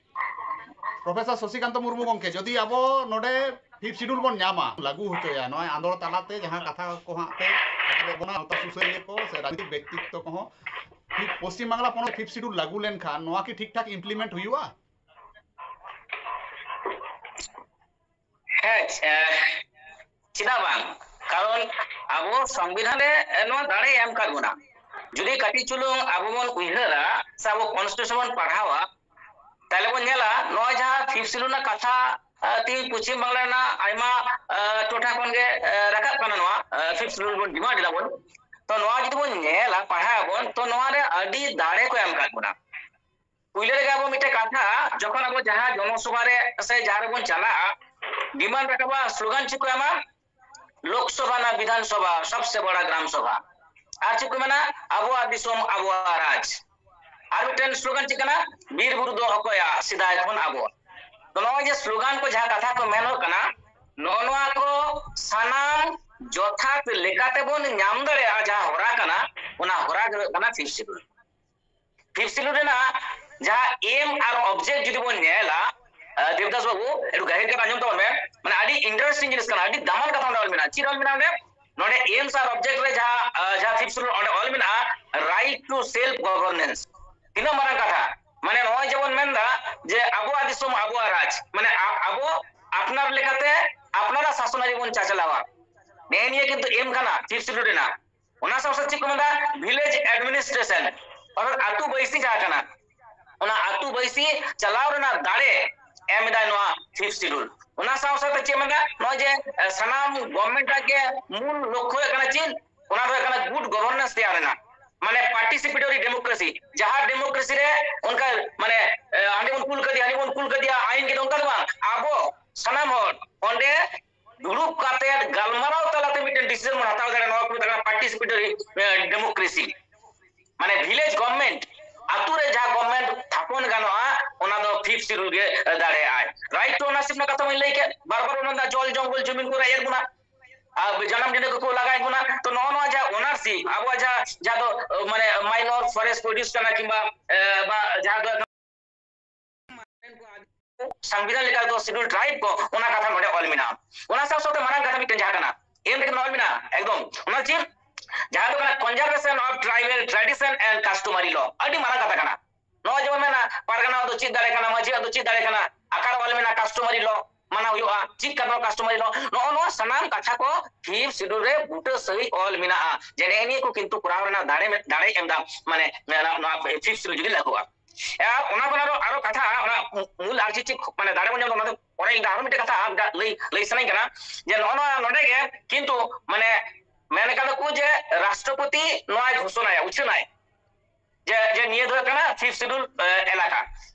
ᱯᱨᱚᱯᱷᱮᱥᱚᱨ ᱥᱚᱥᱤᱠᱟᱱᱛᱚ ᱢᱩᱨᱢᱩ ᱜᱚᱝᱠᱮ᱾ ᱡᱩᱫᱤ ᱟᱵᱚ ᱱᱚᱰᱮ ᱯᱷᱤᱯᱛᱷ ᱥᱤᱰᱩᱞ ᱵᱚᱱ ᱧᱟᱢᱟ, ᱞᱟᱹᱜᱩ ᱦᱚᱪᱚᱭᱟ, ᱱᱚᱜᱼᱚᱭ ᱟᱸᱫᱳᱲ ᱛᱟᱞᱟᱛᱮ ᱡᱟᱦᱟᱸ ᱠᱟᱛᱷᱟ ᱠᱚ ᱦᱟᱸᱜ ᱯᱮ ᱟᱵᱚ ᱵᱚᱱᱟ ᱥᱟᱶᱛᱟ ᱥᱩᱥᱟᱹᱨᱤᱭᱟᱹ ᱠᱚ ᱥᱮ ᱨᱟᱡᱽᱱᱤᱛᱤᱠ ᱵᱮᱠᱛᱤᱛᱛᱚ ᱠᱚᱦᱚᱸ ᱴᱷᱤᱠ ᱯᱚᱥᱪᱤᱢ ᱵᱟᱝᱞᱟ ᱯᱚᱱᱚᱛ ᱯᱷᱤᱯᱛᱷ ᱥᱤᱰᱩᱞ ᱞᱟᱹᱜᱩ ᱞᱮᱱᱠᱷᱟᱱ ᱱᱚᱣᱟ ᱠᱤ ᱴᱷᱤᱠ ᱴᱷᱟᱠ ᱤᱢᱯᱞᱤᱢᱮᱱᱴ ᱦᱩᱭᱩᱜᱼᱟ? ᱦᱮᱸ, ᱪᱮᱫᱟᱜ ᱵᱟᱝ? ᱠᱟᱨᱚᱱ ᱟᱵᱚ ᱥᱚᱝᱵᱤᱫᱷᱟᱱ ᱨᱮ ᱱᱚᱣᱟ ᱫᱟᱲᱮ ᱮᱢ ᱟᱠᱟᱫ ᱵᱚᱱᱟ᱾ ᱡᱩᱫᱤ ᱠᱟᱹᱴᱤᱡ ᱪᱩᱞᱩᱝ ᱟᱵᱚ ᱵᱚᱱ ᱩᱭᱦᱟᱹᱨᱟ ᱥᱮ ᱟᱵᱚ ᱠᱚᱱᱥᱴᱤᱴᱤᱭᱩᱥᱚᱱ ᱵᱚᱱ ᱯᱟᱲᱦᱟᱣᱟ, ᱛᱟᱦᱞᱮ ᱵᱚᱱ ᱧᱮᱞᱟ ᱱᱚᱜᱼᱚᱭ ᱡᱟᱦᱟᱸ ᱯᱷᱤᱯᱛᱷ ᱥᱤᱰᱩᱞ ᱨᱮᱱᱟᱜ ᱠᱟᱛᱷᱟ ᱛᱮᱦᱮᱧ ᱯᱚᱪᱷᱤᱢ ᱵᱟᱝᱞᱟ ᱨᱮᱱᱟᱜ ᱟᱭᱢᱟ ᱴᱚᱴᱷᱟ ᱠᱷᱚᱱ ᱜᱮ ᱨᱟᱠᱟᱵ ᱠᱟᱱᱟ, ᱱᱚᱣᱟ ᱯᱷᱤᱯᱛᱷ ᱥᱤᱰᱩᱞ ᱵᱚᱱ ᱰᱤᱢᱟᱱᱰ ᱮᱫᱟ ᱵᱚᱱ᱾ ᱛᱚ ᱱᱚᱣᱟ ᱡᱩᱫᱤ ᱵᱚᱱ ᱧᱮᱞᱟ, ᱯᱟᱲᱦᱟᱣ ᱟᱵᱚᱱ, ᱛᱚ ᱱᱚᱣᱟ ᱨᱮ ᱟᱹᱰᱤ ᱫᱟᱲᱮ ᱠᱚ ᱮᱢ ᱟᱠᱟᱫ ᱵᱚᱱᱟ᱾ ᱯᱩᱭᱞᱩ ᱨᱮᱜᱮ ᱟᱵᱚ ᱢᱤᱫᱴᱮᱱ ᱠᱟᱛᱷᱟ, ᱡᱚᱠᱷᱚᱱ ᱟᱵᱚ ᱡᱟᱦᱟᱸ ᱡᱚᱱᱚᱥᱚᱵᱷᱟ ᱨᱮ ᱥᱮ ᱡᱟᱦᱟᱸ ᱨᱮᱵᱚᱱ ᱪᱟᱞᱟᱜᱼᱟ, ᱰᱤᱢᱟᱱᱰ ᱨᱟᱠᱟᱵᱟ, ᱥᱞᱳᱜᱟᱱ ᱪᱮᱫ ᱠᱚ ᱮᱢᱟ? ᱞᱳᱠᱥᱚᱵᱷᱟ ᱱᱟ ᱵᱤᱫᱷᱟᱱ ᱥᱚᱵᱷᱟ ᱥᱚᱵᱥᱮ ᱵᱚᱲᱟ ᱜᱨᱟᱢ ᱥᱚᱵᱷᱟ᱾ ᱟᱨ ᱪᱮᱫ ᱠᱚ ᱢᱮᱱᱟ? ᱟᱵᱚᱣᱟᱜ ᱫᱤᱥᱚᱢ ᱟᱵᱚᱣᱟᱜ ᱨᱟᱡᱽ᱾ ᱟᱨ ᱢᱤᱫᱴᱮᱱ ᱥᱞᱳᱜᱟᱱ ᱪᱮᱫ ᱠᱟᱱᱟ? ᱵᱤᱨ ᱵᱩᱨᱩ ᱫᱚ ᱚᱠᱚᱭᱟᱜ, ᱥᱮᱫᱟᱭ ᱠᱷᱚᱱ ᱟᱵᱚᱣᱟᱜ᱾ ᱛᱚ ᱱᱚᱜᱼᱚᱭ ᱡᱮ ᱥᱞᱳᱜᱟᱱ ᱠᱚ ᱡᱟᱦᱟᱸ ᱠᱟᱛᱷᱟ ᱠᱚ ᱢᱮᱱᱚᱜ ᱠᱟᱱᱟ, ᱱᱚᱜᱼᱚ ᱱᱚᱣᱟ ᱠᱚ ᱥᱟᱱᱟᱢ ᱡᱚᱛᱷᱟᱛ ᱞᱮᱠᱟᱛᱮ ᱵᱚᱱ ᱧᱟᱢ ᱫᱟᱲᱮᱭᱟᱜᱼᱟ, ᱡᱟᱦᱟᱸ ᱦᱚᱨᱟ ᱠᱟᱱᱟ, ᱚᱱᱟ ᱦᱚᱨᱟ ᱜᱮ ᱦᱩᱭᱩᱜ ᱠᱟᱱᱟ ᱯᱷᱤᱯᱛᱷ ᱥᱤᱰᱩᱞ᱾ ᱯᱷᱤᱯᱛᱷ ᱥᱤᱰᱩᱞ ᱨᱮᱱᱟᱜ ᱡᱟᱦᱟᱸ ᱮᱢ ᱟᱨ ᱚᱵᱡᱮᱠᱴ ᱡᱩᱫᱤ ᱵᱚᱱ ᱧᱮᱞᱟ, ᱫᱮᱵᱫᱟᱥ ᱵᱟᱵᱩ, ᱮᱠᱴᱩ ᱜᱟᱹᱦᱤᱨ ᱠᱟᱛᱮ ᱟᱸᱡᱚᱢ ᱛᱟᱵᱚᱱ ᱢᱮ, ᱢᱟᱱᱮ ᱟᱹᱰᱤ ᱤᱱᱴᱟᱨᱮᱥᱴᱤᱝ ᱡᱤᱱᱤᱥ ᱠᱟᱱᱟ, ᱟᱹᱰᱤ ᱫᱟᱢᱟᱱ ᱠᱟᱛᱷᱟ ᱚᱸᱰᱮ ᱚᱞ ᱢᱮᱱᱟᱜᱼᱟ᱾ ᱪᱮᱫ ᱚᱞ ᱢᱮᱱᱟᱜᱼᱟ ᱚᱸᱰᱮ? ᱱᱚᱰᱮ ᱮᱢᱥ ᱟᱨ ᱚᱵᱡᱮᱠᱴ ᱨᱮ ᱡᱟᱦᱟᱸ, ᱡᱟᱦᱟᱸ ᱯᱷᱤᱯᱛᱷ ᱥᱤᱰᱩᱞ ᱚᱸᱰᱮ ᱚᱞ ᱢᱮᱱᱟᱜᱼᱟ, ᱨᱟᱭᱤᱴ ᱴᱩ ᱥᱮᱞᱯ ᱜᱚᱵᱷᱚᱨᱱᱮᱱᱥ᱾ ᱛᱤᱱᱟᱹᱜ ᱢᱟᱨᱟᱝ ᱠᱟᱛᱷᱟ! ᱢᱟᱱᱮ ᱱᱚᱜᱼᱚᱭ ᱡᱮᱵᱚᱱ ᱢᱮᱱᱫᱟ ᱡᱮ ᱟᱵᱚᱣᱟᱜ ᱫᱤᱥᱚᱢ ᱟᱵᱚᱣᱟᱜ ᱨᱟᱡᱽ, ᱢᱟᱱᱮ ᱟ-, ᱟᱵᱚ ᱟᱯᱱᱟᱨ ᱞᱮᱠᱟᱛᱮ ᱟᱯᱱᱟᱨᱟᱜ ᱥᱟᱥᱚᱱ ᱟᱹᱨᱤ ᱵᱚᱱ ᱪᱟᱪᱞᱟᱣᱟ᱾ ᱱᱮᱜᱼᱮ ᱱᱤᱭᱟᱹ ᱠᱤᱱᱛᱩ ᱮᱢ ᱠᱟᱱᱟ ᱯᱷᱤᱯᱛᱷ ᱥᱤᱰᱩᱞ ᱨᱮᱱᱟᱜ᱾ ᱚᱱᱟ ᱥᱟᱶ ᱥᱟᱶ ᱪᱮᱫ ᱠᱚ ᱢᱮᱱᱫᱟ? ᱵᱷᱤᱞᱮᱡᱽ ᱮᱰᱢᱤᱱᱤᱥᱴᱨᱮᱥᱚᱱ, ᱚᱨᱛᱷᱟᱛ ᱟᱹᱛᱩ ᱵᱟᱹᱭᱥᱤ ᱡᱟᱦᱟᱸ ᱠᱟᱱᱟ, ᱚᱱᱟ ᱟᱹᱛᱩ ᱵᱟᱹᱭᱥᱤ ᱪᱟᱞᱟᱣ ᱨᱮᱱᱟᱜ ᱫᱟᱲᱮ ᱮᱢ ᱮᱫᱟᱭ ᱱᱚᱣᱟ ᱯᱷᱤᱯᱛᱷ ᱥᱤᱰᱩᱞ᱾ ᱚᱱᱟ ᱥᱟᱶ ᱥᱟᱶᱛᱮ ᱪᱮᱫ ᱢᱮᱱᱫᱟ? ᱱᱚᱜᱼᱚᱭ ᱡᱮ ᱥᱟᱱᱟᱢ ᱜᱚᱵᱷᱚᱨᱱᱢᱮᱱᱴ ᱟᱜ ᱜᱮ ᱢᱩᱞ ᱞᱚᱠᱠᱷᱚ ᱦᱩᱭᱩᱜ ᱠᱟᱱᱟ ᱪᱮᱫ? ᱚᱱᱟ ᱫᱚ ᱦᱩᱭᱩᱜ ᱠᱟᱱᱟ ᱜᱩᱰ ᱜᱚᱵᱷᱚᱨᱱᱮᱱᱥ ᱛᱮᱭᱟᱨ ᱨᱮᱱᱟᱜ, ᱢᱟᱱᱮ ᱯᱟᱨᱴᱤᱥᱤᱯᱮᱴᱚᱨᱤ ᱰᱮᱢᱳᱠᱨᱮᱥᱤ᱾ ᱡᱟᱦᱟᱸ ᱰᱮᱢᱳᱠᱨᱮᱥᱤ ᱨᱮ ᱚᱱᱠᱟ ᱢᱟᱱᱮ ᱦᱟᱸᱰᱮ ᱵᱚᱱ ᱠᱩᱞ ᱠᱟᱫᱮᱭᱟ, ᱦᱟᱸᱰᱮ ᱵᱚᱱ ᱠᱩᱞ ᱠᱟᱫᱮᱭᱟ, ᱟᱭᱤᱱ ᱠᱮᱫᱟ, ᱚᱱᱠᱟ ᱫᱚ ᱵᱟᱝ᱾ ᱟᱵᱚ ᱥᱟᱱᱟᱢ ᱦᱚᱲ ᱚᱸᱰᱮ ᱫᱩᱲᱩᱵ ᱠᱟᱛᱮ ᱜᱟᱞᱢᱟᱨᱟᱣ ᱛᱟᱞᱟᱛᱮ ᱢᱤᱫᱴᱮᱱ ᱰᱤᱥᱤᱡᱚᱱ ᱵᱚᱱ ᱦᱟᱛᱟᱣ ᱫᱟᱲᱮᱭᱟᱜᱼᱟ᱾ ᱱᱚᱣᱟ ᱠᱚ ᱢᱮᱛᱟᱜ ᱠᱟᱱᱟ ᱯᱟᱨᱴᱤᱥᱤᱯᱮᱴᱚᱨᱤ ᱰᱮᱢᱳᱠᱨᱮᱥᱤ᱾ ᱢᱟᱱᱮ ᱵᱷᱤᱞᱮᱡᱽ ᱜᱚᱵᱷᱚᱨᱱᱢᱮᱱᱴ, ᱟᱛᱳ ᱨᱮ ᱡᱟᱦᱟᱸ ᱜᱚᱵᱷᱚᱨᱱᱢᱮᱱᱴ ᱛᱷᱟᱯᱚᱱ ᱜᱟᱱᱚᱜᱼᱟ, ᱚᱱᱟ ᱫᱚ ᱯᱷᱤᱯᱛᱷ ᱥᱤᱰᱩᱞ ᱜᱮ ᱫᱟᱲᱮᱭᱟᱜᱼᱟᱭ᱾ ᱨᱟᱭᱤᱴ ᱴᱩ ᱳᱱᱟᱨᱥᱤᱯ ᱨᱮᱱᱟᱜ ᱠᱟᱛᱷᱟ ᱢᱟᱧ ᱞᱟᱹᱭ ᱠᱮᱫ, ᱵᱟᱨ ᱵᱟᱨ ᱚᱱᱟ ᱡᱚᱞ ᱡᱚᱝᱜᱚᱞ ᱡᱚᱢᱤᱱ ᱠᱚ ᱨᱮᱡ ᱮᱫ ᱵᱚᱱᱟ, ᱟᱨ ᱡᱟᱱᱟᱢ ᱰᱤᱸᱰᱟᱹ ᱠᱚᱠᱚ ᱞᱟᱜᱟᱭᱮᱫ ᱵᱚᱱᱟ᱾ ᱛᱚ ᱱᱚᱜᱼᱚ ᱱᱚᱣᱟ ᱡᱟᱦᱟᱸ ᱳᱱᱟᱨᱥᱤᱯ, ᱟᱵᱚᱣᱟᱜ ᱡᱟᱦᱟᱸ, ᱡᱟᱦᱟᱸ ᱫᱚ ᱢᱟᱱᱮ ᱢᱟᱭᱱᱚᱨ ᱯᱷᱚᱨᱮᱥᱴ ᱯᱨᱚᱰᱤᱭᱩᱥ ᱠᱟᱱᱟ ᱠᱤᱝᱵᱟ ᱡᱟᱦᱟᱸ ᱫᱚ ᱥᱚᱝᱵᱤᱫᱷᱟᱱ ᱞᱮᱠᱟ ᱫᱚ ᱥᱤᱰᱩᱞ ᱴᱨᱟᱭᱤᱵ ᱠᱚ, ᱚᱱᱟ ᱠᱟᱛᱷᱟ ᱱᱚᱰᱮ ᱚᱞ ᱢᱮᱱᱟᱜᱼᱟ᱾ ᱚᱱᱟ ᱥᱟᱶ ᱥᱟᱶᱛᱮ ᱢᱟᱨᱟᱝ ᱠᱟᱛᱷᱟ ᱢᱤᱫᱴᱮᱱ ᱡᱟᱦᱟᱸ ᱠᱟᱱᱟ, ᱮᱢ ᱨᱮ ᱚᱞ ᱢᱮᱱᱟᱜᱼᱟ ᱮᱠᱫᱚᱢ, ᱚᱱᱟ ᱪᱮᱫ? ᱡᱟᱦᱟᱸ ᱫᱚ ᱠᱟᱱᱟ Conservation of Tribal Tradition and Customary Law, ᱟᱹᱰᱤ ᱢᱟᱨᱟᱝ ᱠᱟᱛᱷᱟ ᱠᱟᱱᱟ᱾ ᱱᱚᱜᱼᱚᱭ ᱡᱮᱢᱚᱱ ᱢᱮᱱᱟ, ᱯᱟᱨᱜᱟᱱᱟ ᱫᱚ ᱪᱮᱫ ᱫᱟᱲᱮ ᱠᱟᱱᱟ, ᱢᱟᱹᱡᱷᱤᱭᱟᱜ ᱫᱚ ᱪᱮᱫ ᱫᱟᱲᱮ ᱠᱟᱱᱟ, ᱟᱠᱟᱨ ᱚᱞ ᱢᱮᱱᱟᱜᱼᱟ, customary law ᱢᱟᱱᱟᱣ ᱦᱩᱭᱩᱜᱼᱟ, ᱪᱮᱫ ᱠᱟᱱᱟ customary law, ᱱᱚᱜᱼᱚ ᱱᱚᱣᱟ ᱥᱟᱱᱟᱢ ᱠᱟᱛᱷᱟ ᱠᱚ Fifth Schedule ᱨᱮ ᱵᱩᱴᱟᱹ ᱥᱟᱹᱦᱤᱡ ᱚᱞ ᱢᱮᱱᱟᱜᱼᱟ, ᱡᱮ ᱱᱮᱜᱼᱮ ᱱᱤᱭᱟᱹ ᱠᱚ ᱠᱤᱱᱛᱩ ᱠᱚᱨᱟᱣ ᱨᱮᱱᱟᱜ ᱫᱟᱲᱮ, ᱫᱟᱲᱮ ᱮᱢ ᱮᱫᱟ, ᱢᱟᱱᱮ ᱱᱚᱣᱟ Fifth Schedule ᱡᱩᱫᱤ ᱞᱟᱹᱜᱩᱜᱼᱟ᱾ ᱟᱨ ᱚᱱᱟ ᱠᱷᱚᱱ ᱟᱨᱚ, ᱟᱨᱚ ᱠᱟᱛᱷᱟ, ᱚᱱᱟ ᱢᱩᱞ ᱟᱨ ᱪᱮᱫ ᱪᱮᱫ ᱢᱟᱱᱮ ᱫᱟᱲᱮ ᱵᱚᱱ ᱧᱟᱢ ᱮᱫᱟ, ᱚᱱᱟ ᱫᱚ ᱯᱚᱨᱮ ᱤᱧ ᱫᱚ ᱟᱨᱚ ᱢᱤᱫᱴᱮᱱ ᱠᱟᱛᱷᱟ ᱞᱟᱹᱭ, ᱞᱟᱹᱭ ᱥᱟᱱᱟᱧ ᱠᱟᱱᱟ, ᱡᱮ ᱱᱚᱜᱼᱚ ᱱᱚᱣᱟ ᱱᱚᱰᱮ ᱜᱮ ᱠᱤᱱᱛᱩ ᱢᱟᱱᱮ ᱢᱮᱱ ᱠᱟᱫᱟ ᱠᱚ ᱡᱮ ᱨᱟᱥᱴᱨᱚᱯᱚᱛᱤ ᱱᱚᱣᱟᱭ ᱜᱷᱳᱥᱚᱱᱟᱭᱟ, ᱩᱪᱷᱟᱹᱱᱟᱭ, ᱡᱮ, ᱡᱮ ᱱᱤᱭᱟᱹ ᱫᱚ ᱦᱩᱭᱩᱜ ᱠᱟᱱᱟ Fifth Schedule, ᱮ, ᱮᱞᱟᱠᱟ᱾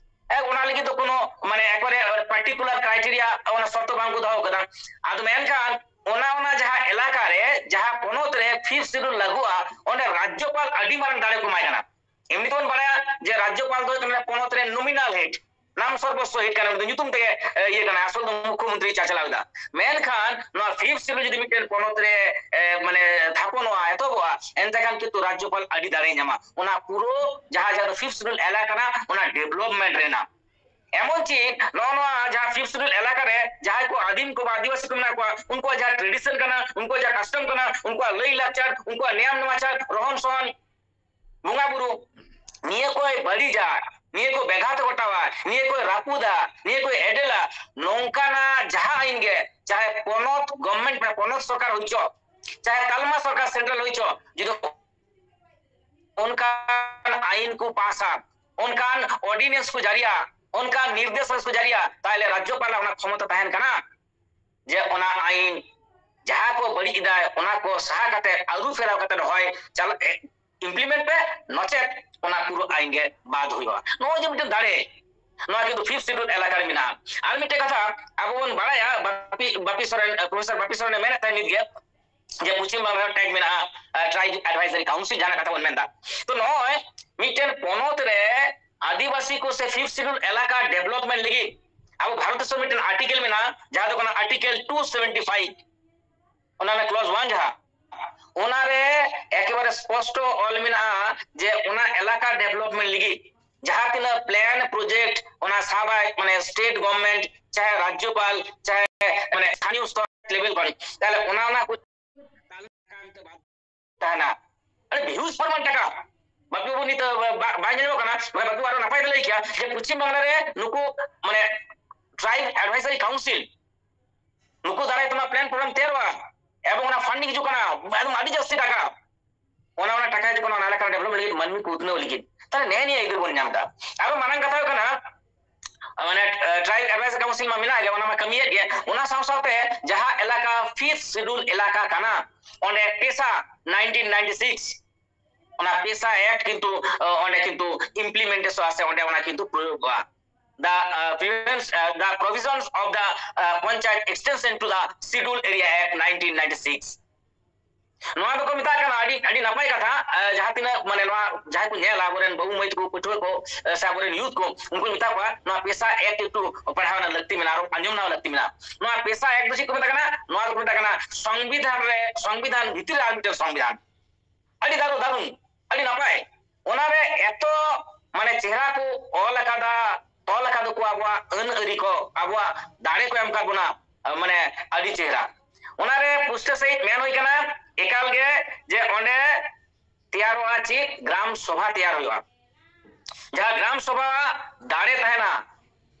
ᱮ, ᱚᱱᱟ ᱞᱟᱹᱜᱤᱫ ᱫᱚ ᱠᱳᱱᱳ ᱢᱟᱱᱮ ᱮᱠᱵᱟᱨᱮ particular criteria, ᱚᱱᱟ ᱥᱚᱨᱛᱚ ᱵᱟᱝ ᱠᱚ ᱫᱚᱦᱚ ᱠᱟᱫᱟ᱾ ᱟᱫᱚ ᱢᱮᱱᱠᱷᱟᱱ ᱚᱱᱟ, ᱚᱱᱟ ᱡᱟᱦᱟᱸ ᱮᱞᱟᱠᱟ ᱨᱮ, ᱡᱟᱦᱟᱸ ᱯᱚᱱᱚᱛ ᱨᱮ Fifth Schedule ᱞᱟᱹᱜᱩᱜᱼᱟ, ᱚᱸᱰᱮ ᱨᱟᱡᱽᱡᱚᱯᱟᱞ ᱟᱹᱰᱤ ᱢᱟᱨᱟᱝ ᱫᱟᱲᱮ ᱠᱚ ᱮᱢᱟᱭ ᱠᱟᱱᱟ᱾ ᱮᱢᱱᱤ ᱛᱮᱵᱚᱱ ᱵᱟᱲᱟᱭᱟ ᱡᱮ ᱨᱟᱡᱽᱡᱚᱯᱟᱞ ᱫᱚ ᱦᱩᱭᱩᱜ ᱠᱟᱱᱟ ᱯᱚᱱᱚᱛ ᱨᱮ nominal head, ᱱᱟᱢ ᱥᱚᱨᱵᱚᱥᱥᱚ head ᱠᱟᱱᱟ, ᱩᱱᱤ ᱫᱚ ᱧᱩᱛᱩᱢ ᱛᱮᱜᱮ, ᱮ, ᱤᱭᱟᱹ ᱠᱟᱱᱟ, ᱟᱥᱚᱞ ᱫᱚ ᱢᱩᱠᱷᱚᱢᱚᱱᱛᱨᱤ ᱪᱟᱪᱟᱞᱟᱣ ᱮᱫᱟ᱾ ᱢᱮᱱᱠᱷᱟᱱ ᱱᱚᱣᱟ Fifth Schedule ᱡᱩᱫᱤ ᱢᱤᱫᱴᱮᱱ ᱯᱚᱱᱚᱛ ᱨᱮ, ᱮ, ᱢᱟᱱᱮ ᱛᱷᱟᱯᱚᱱᱚᱜᱼᱟ, ᱮᱛᱚᱦᱚᱵᱚᱜᱼᱟ, ᱮᱱᱛᱮ ᱠᱷᱟᱱ ᱠᱤᱱᱛᱩ ᱨᱟᱡᱽᱡᱚᱯᱟᱞ ᱟᱹᱰᱤ ᱫᱟᱲᱮᱭ ᱧᱟᱢᱟ᱾ ᱚᱱᱟ ᱯᱩᱨᱟᱹ ᱡᱟᱦᱟᱸ, ᱡᱟᱦᱟᱸ ᱫᱚ Fifth Schedule ᱮᱞᱟᱠᱟ ᱠᱟᱱᱟ, ᱚᱱᱟ development ᱨᱮᱱᱟᱜ᱾ ᱮᱢᱚᱱ ᱪᱮᱫ ᱱᱚᱜᱼᱚ ᱱᱚᱣᱟ ᱡᱟᱦᱟᱸ Fifth Schedule ᱮᱞᱟᱠᱟ ᱨᱮ ᱡᱟᱦᱟᱸᱭ ᱠᱚ ᱟᱹᱫᱤᱢ ᱠᱚ ᱵᱟ ᱟᱹᱫᱤᱵᱟᱹᱥᱤ ᱠᱚ ᱢᱮᱱᱟᱜ ᱠᱚᱣᱟ, ᱩᱱᱠᱩᱣᱟᱜ ᱡᱟᱦᱟᱸ tradition ᱠᱟᱱᱟ, ᱩᱱᱠᱩᱣᱟᱜ ᱡᱟᱦᱟᱸ custom ᱠᱟᱱᱟ, ᱩᱱᱠᱩᱣᱟᱜ ᱞᱟᱹᱭ ᱞᱟᱠᱪᱟᱨ, ᱩᱱᱠᱩᱣᱟᱜ ᱱᱮᱭᱟᱢ ᱱᱮᱢᱟᱪᱟᱨ, ᱨᱚᱦᱚᱱ ᱥᱚᱦᱚᱱ, ᱵᱚᱸᱜᱟ ᱵᱩᱨᱩ, ᱱᱤᱭᱟᱹ ᱠᱚᱭ ᱵᱟᱹᱲᱤᱡᱟ, ᱱᱤᱭᱟᱹ ᱠᱚ ᱵᱮᱜᱷᱟᱛ ᱜᱷᱚᱴᱟᱣᱟ, ᱱᱤᱭᱟᱹ ᱠᱚᱭ ᱨᱟᱹᱯᱩᱫᱟ, ᱱᱤᱭᱟᱹ ᱠᱚᱭ ᱮᱰᱮᱞᱟ, ᱱᱚᱝᱠᱟᱱᱟᱜ ᱡᱟᱦᱟᱸ ᱟᱹᱭᱤᱱ ᱜᱮ, ᱪᱟᱦᱮ ᱯᱚᱱᱚᱛ government, ᱢᱟᱱᱮ ᱯᱚᱱᱚᱛ ᱥᱚᱨᱠᱟᱨ ᱦᱩᱭ ᱪᱚ, ᱪᱟᱦᱮ ᱛᱟᱞᱢᱟ ᱥᱚᱨᱠᱟᱨ central ᱦᱩᱭ ᱪᱚ, ᱡᱩᱫᱤ ᱚᱱᱠᱟᱱ ᱟᱹᱭᱤᱱ ᱠᱚ ᱯᱟᱥᱟ, ᱚᱱᱠᱟᱱ ordinance ᱠᱚ ᱡᱟᱹᱨᱤᱭᱟ, ᱚᱱᱠᱟᱱ ᱱᱤᱨᱫᱮᱥ ᱠᱚ ᱡᱟᱹᱨᱤᱭᱟ, ᱛᱟᱦᱞᱮ ᱨᱟᱡᱽᱡᱚᱯᱟᱞᱟᱜ ᱚᱱᱟ ᱠᱷᱚᱢᱚᱛᱟ ᱛᱟᱦᱮᱱ ᱠᱟᱱᱟ ᱡᱮ ᱚᱱᱟ ᱟᱹᱭᱤᱱ ᱡᱟᱦᱟᱸ ᱠᱚ ᱵᱟᱹᱲᱤᱡ ᱮᱫᱟ, ᱚᱱᱟ ᱠᱚ ᱥᱟᱦᱟ ᱠᱟᱛᱮ, ᱟᱹᱨᱩ ᱯᱷᱮᱨᱟᱣ ᱠᱟᱛᱮ ᱦᱚᱭ ᱪᱟᱞᱟᱜ, implement ᱯᱮ, ᱱᱚᱪᱮᱛ ᱚᱱᱟ ᱯᱩᱨᱟᱹ ᱟᱹᱭᱤᱱ ᱜᱮ ᱵᱟᱫ ᱦᱩᱭᱩᱜᱼᱟ᱾ ᱱᱚᱜᱼᱚᱭ ᱡᱮ ᱢᱤᱫᱴᱮᱱ ᱫᱟᱲᱮ, ᱱᱚᱣᱟ ᱠᱤᱱᱛᱩ Fifth Schedule ᱮᱞᱟᱠᱟ ᱨᱮ ᱢᱮᱱᱟᱜᱼᱟ᱾ ᱟᱨ ᱢᱤᱫᱴᱮᱱ ᱠᱟᱛᱷᱟ, ᱟᱵᱚ ᱵᱚᱱ ᱵᱟᱲᱟᱭᱟ, ᱵᱟᱯᱤ, ᱵᱟᱯᱤ ᱥᱚᱨᱮᱱ, ᱯᱨᱚᱯᱷᱮᱥᱚᱨ ᱵᱟᱯᱤ ᱥᱚᱨᱮᱱᱮ ᱢᱮᱱᱮᱫ ᱛᱟᱦᱮᱸᱫ ᱱᱤᱛ ᱜᱮ, ᱡᱮ ᱯᱚᱪᱷᱤᱢ ᱵᱟᱝᱞᱟ ᱨᱮ tag ᱢᱮᱱᱟᱜᱼᱟ, ᱟᱸ, Tribe Advisory Council ᱡᱟᱦᱟᱸ ᱠᱟᱛᱷᱟ ᱵᱚᱱ ᱢᱮᱱᱫᱟ᱾ ᱛᱚ ᱱᱚᱜᱼᱚᱭ ᱢᱤᱫᱴᱮᱱ ᱯᱚᱱᱚᱛ ᱨᱮ ᱟᱹᱫᱤᱵᱟᱹᱥᱤ ᱠᱚ ᱥᱮ Fifth Schedule ᱮᱞᱟᱠᱟ development ᱞᱟᱹᱜᱤᱫ ᱟᱵᱚ ᱵᱷᱟᱨᱚᱛ ᱫᱤᱥᱚᱢ ᱢᱤᱫᱴᱮᱱ article ᱢᱮᱱᱟᱜᱼᱟ, ᱡᱟᱦᱟᱸ ᱫᱚ ᱠᱟᱱᱟ Article two seventy five, ᱚᱱᱟ ᱨᱮᱱᱟᱜ clause one ᱡᱟᱦᱟᱸ, ᱚᱱᱟᱨᱮ ᱮᱠᱮᱵᱟᱨᱮ ᱥᱯᱚᱥᱴᱚ ᱚᱞ ᱢᱮᱱᱟᱜᱼᱟ ᱡᱮ ᱚᱱᱟ ᱮᱞᱟᱠᱟ development ᱞᱟᱹᱜᱤᱫ ᱡᱟᱦᱟᱸ ᱛᱤᱱᱟᱹᱜ plan project ᱚᱱᱟ ᱥᱟᱵᱟᱭ, ᱢᱟᱱᱮ state government, ᱪᱟᱦᱮ ᱨᱟᱡᱽᱡᱚᱯᱟᱞ, ᱪᱟᱦᱮ ᱢᱟᱱᱮ ᱥᱛᱷᱟᱱᱤᱭᱚ ᱥᱛᱚᱨ level ᱠᱷᱚᱱ, ᱛᱟᱦᱞᱮ ᱚᱱᱟ, ᱚᱱᱟ ᱠᱚ ᱛᱟᱦᱮᱱᱟ᱾ ᱟᱹᱰᱤ huge ᱯᱚᱨᱤᱢᱟᱱ ᱴᱟᱠᱟ᱾ ᱵᱟᱯᱤ ᱵᱟᱹᱵᱩ ᱱᱤᱛ, ᱵᱟ-, ᱵᱟᱭ ᱧᱮᱞᱚᱜ ᱠᱟᱱᱟ, ᱵᱟᱠᱷᱟᱱ ᱵᱟᱯᱤ ᱵᱟᱹᱵᱩ ᱟᱨᱚ ᱱᱟᱯᱟᱭ ᱛᱮ ᱞᱟᱹᱭ ᱠᱮᱭᱟ ᱡᱮ ᱯᱚᱪᱷᱤᱢ ᱵᱟᱝᱞᱟ ᱨᱮ ᱱᱩᱠᱩ ᱢᱟᱱᱮ Tribe Advisory Council, ᱱᱩᱠᱩ ᱫᱟᱨᱟᱭ ᱛᱮᱢᱟ plan program ᱛᱮᱭᱟᱨᱚᱜᱼᱟ ᱮᱵᱚᱝ ᱚᱱᱟ funding ᱦᱤᱡᱩᱜ ᱠᱟᱱᱟ ᱮᱠᱫᱚᱢ ᱟᱹᱰᱤ ᱡᱟᱹᱥᱛᱤ ᱴᱟᱠᱟ᱾ ᱚᱱᱟ, ᱚᱱᱟ ᱴᱟᱠᱟ ᱦᱤᱡᱩᱜ ᱠᱟᱱᱟ ᱚᱱᱟ ᱮᱞᱟᱠᱟ ᱨᱮ development ᱞᱟᱹᱜᱤᱫ, ᱢᱟᱹᱱᱢᱤ ᱠᱚ ᱩᱛᱱᱟᱹᱣ ᱞᱟᱹᱜᱤᱫ᱾ ᱛᱟᱦᱞᱮ ᱱᱮᱜᱼᱮ ᱱᱤᱭᱟᱹ ᱟᱹᱭᱫᱟᱹᱨ ᱵᱚᱱ ᱧᱟᱢ ᱮᱫᱟ᱾ ᱟᱨᱚ ᱢᱟᱨᱟᱝ ᱠᱟᱛᱷᱟ ᱦᱩᱭᱩᱜ ᱠᱟᱱᱟ, ᱢᱟᱱᱮ, ᱮ, Tribe Advisory Council ᱢᱟ ᱢᱮᱱᱟᱜ ᱜᱮ, ᱚᱱᱟ ᱢᱟ ᱠᱟᱹᱢᱤᱭᱮᱫ ᱜᱮ᱾ ᱚᱱᱟ ᱥᱟᱶ ᱥᱟᱶᱛᱮ ᱡᱟᱦᱟᱸ ᱮᱞᱟᱠᱟ fifth schedule ᱮᱞᱟᱠᱟ ᱠᱟᱱᱟ, ᱚᱸᱰᱮ PESA nineteen ninety six, ᱚᱱᱟ PESA Act ᱠᱤᱱᱛᱩ, ᱮ, ᱚᱸᱰᱮ ᱠᱤᱱᱛᱩ implementation ᱥᱮ ᱚᱸᱰᱮ ᱚᱱᱟ ᱠᱤᱱᱛᱩ ᱯᱨᱚᱭᱳᱜᱚᱜᱼᱟ᱾ The, uh, prevents, uh, the provisions of the, uh, Panchayat Extension to the Schedule Area Act nineteen ninety six. ᱱᱚᱣᱟ ᱫᱚᱠᱚ ᱢᱮᱛᱟᱜ ᱠᱟᱱᱟ, ᱟᱹᱰᱤ, ᱟᱹᱰᱤ ᱱᱟᱯᱟᱭ ᱠᱟᱛᱷᱟ᱾ ᱮ, ᱡᱟᱦᱟᱸ ᱛᱤᱱᱟᱹᱜ, ᱢᱟᱱᱮ, ᱱᱚᱣᱟ ᱡᱟᱦᱟᱸᱭ ᱠᱚ ᱧᱮᱞᱟ, ᱟᱵᱚᱨᱮᱱ ᱵᱟᱹᱵᱩ ᱢᱟᱹᱭ ᱛᱟᱠᱚ, ᱯᱟᱹᱴᱷᱩᱣᱟᱹ ᱠᱚ, ᱮ, ᱥᱮ ᱟᱵᱚᱨᱮᱱ youth ᱠᱚ, ᱩᱱᱠᱩᱧ ᱢᱮᱛᱟ ᱠᱚᱣᱟ, ᱱᱚᱣᱟ PESA Act ᱮᱠᱴᱩ ᱯᱟᱲᱦᱟᱣ ᱨᱮᱱᱟᱜ ᱞᱟᱹᱠᱛᱤ ᱢᱮᱱᱟᱜᱼᱟ, ᱟᱨ ᱟᱸᱡᱚᱢ ᱨᱮᱱᱟᱜ ᱞᱟᱹᱠᱛᱤ ᱢᱮᱱᱟᱜᱼᱟ᱾ ᱱᱚᱣᱟ PESA Act ᱫᱚ ᱪᱮᱫ ᱠᱚ ᱢᱮᱛᱟᱜ ᱠᱟᱱᱟ? ᱱᱚᱣᱟ ᱫᱚᱠᱚ ᱢᱮᱛᱟᱜ ᱠᱟᱱᱟ ᱥᱚᱝᱵᱤᱫᱷᱟᱱ ᱨᱮ, ᱥᱚᱝᱵᱤᱫᱷᱟᱱ ᱵᱷᱤᱛᱤᱨ ᱨᱮ ᱟᱨ ᱢᱤᱫᱴᱮᱱ ᱥᱚᱝᱵᱤᱫᱷᱟᱱ᱾ ᱟᱹᱰᱤ ᱫᱟᱨᱩ, ᱫᱟᱨᱩᱱ, ᱟᱹᱰᱤ ᱱᱟᱯᱟᱭ᱾ ᱚᱱᱟᱨᱮ ᱮᱛᱚ, ᱢᱟᱱᱮ, ᱪᱮᱦᱨᱟ ᱠᱚ ᱚᱞ ᱟᱠᱟᱫᱟ, ᱛᱚᱞ ᱟᱠᱟᱫᱟ ᱠᱚ ᱟᱵᱚᱣᱟᱜ ᱟᱹᱱ ᱟᱹᱨᱤ ᱠᱚ, ᱟᱵᱚᱣᱟᱜ ᱫᱟᱲᱮ ᱠᱚ ᱮᱢ ᱟᱠᱟᱫ ᱵᱚᱱᱟ, ᱢᱟᱱᱮ, ᱟᱹᱰᱤ ᱪᱮᱦᱨᱟ᱾ ᱚᱱᱟᱨᱮ ᱯᱩᱥᱴᱟᱹ ᱥᱟᱺᱦᱤᱡ ᱢᱮᱱ ᱦᱩᱭ ᱠᱟᱱᱟ, ᱮᱠᱟᱞ ᱜᱮ, ᱡᱮ ᱚᱸᱰᱮ ᱛᱮᱭᱟᱨᱚᱜᱼᱟ ᱪᱮᱫ? ᱜᱨᱟᱢ ᱥᱚᱵᱷᱟ ᱛᱮᱭᱟᱨ ᱦᱩᱭᱩᱜᱼᱟ᱾ ᱡᱟᱦᱟᱸ ᱜᱨᱟᱢ ᱥᱚᱵᱷᱟ ᱫᱟᱲᱮ ᱛᱟᱦᱮᱱᱟ,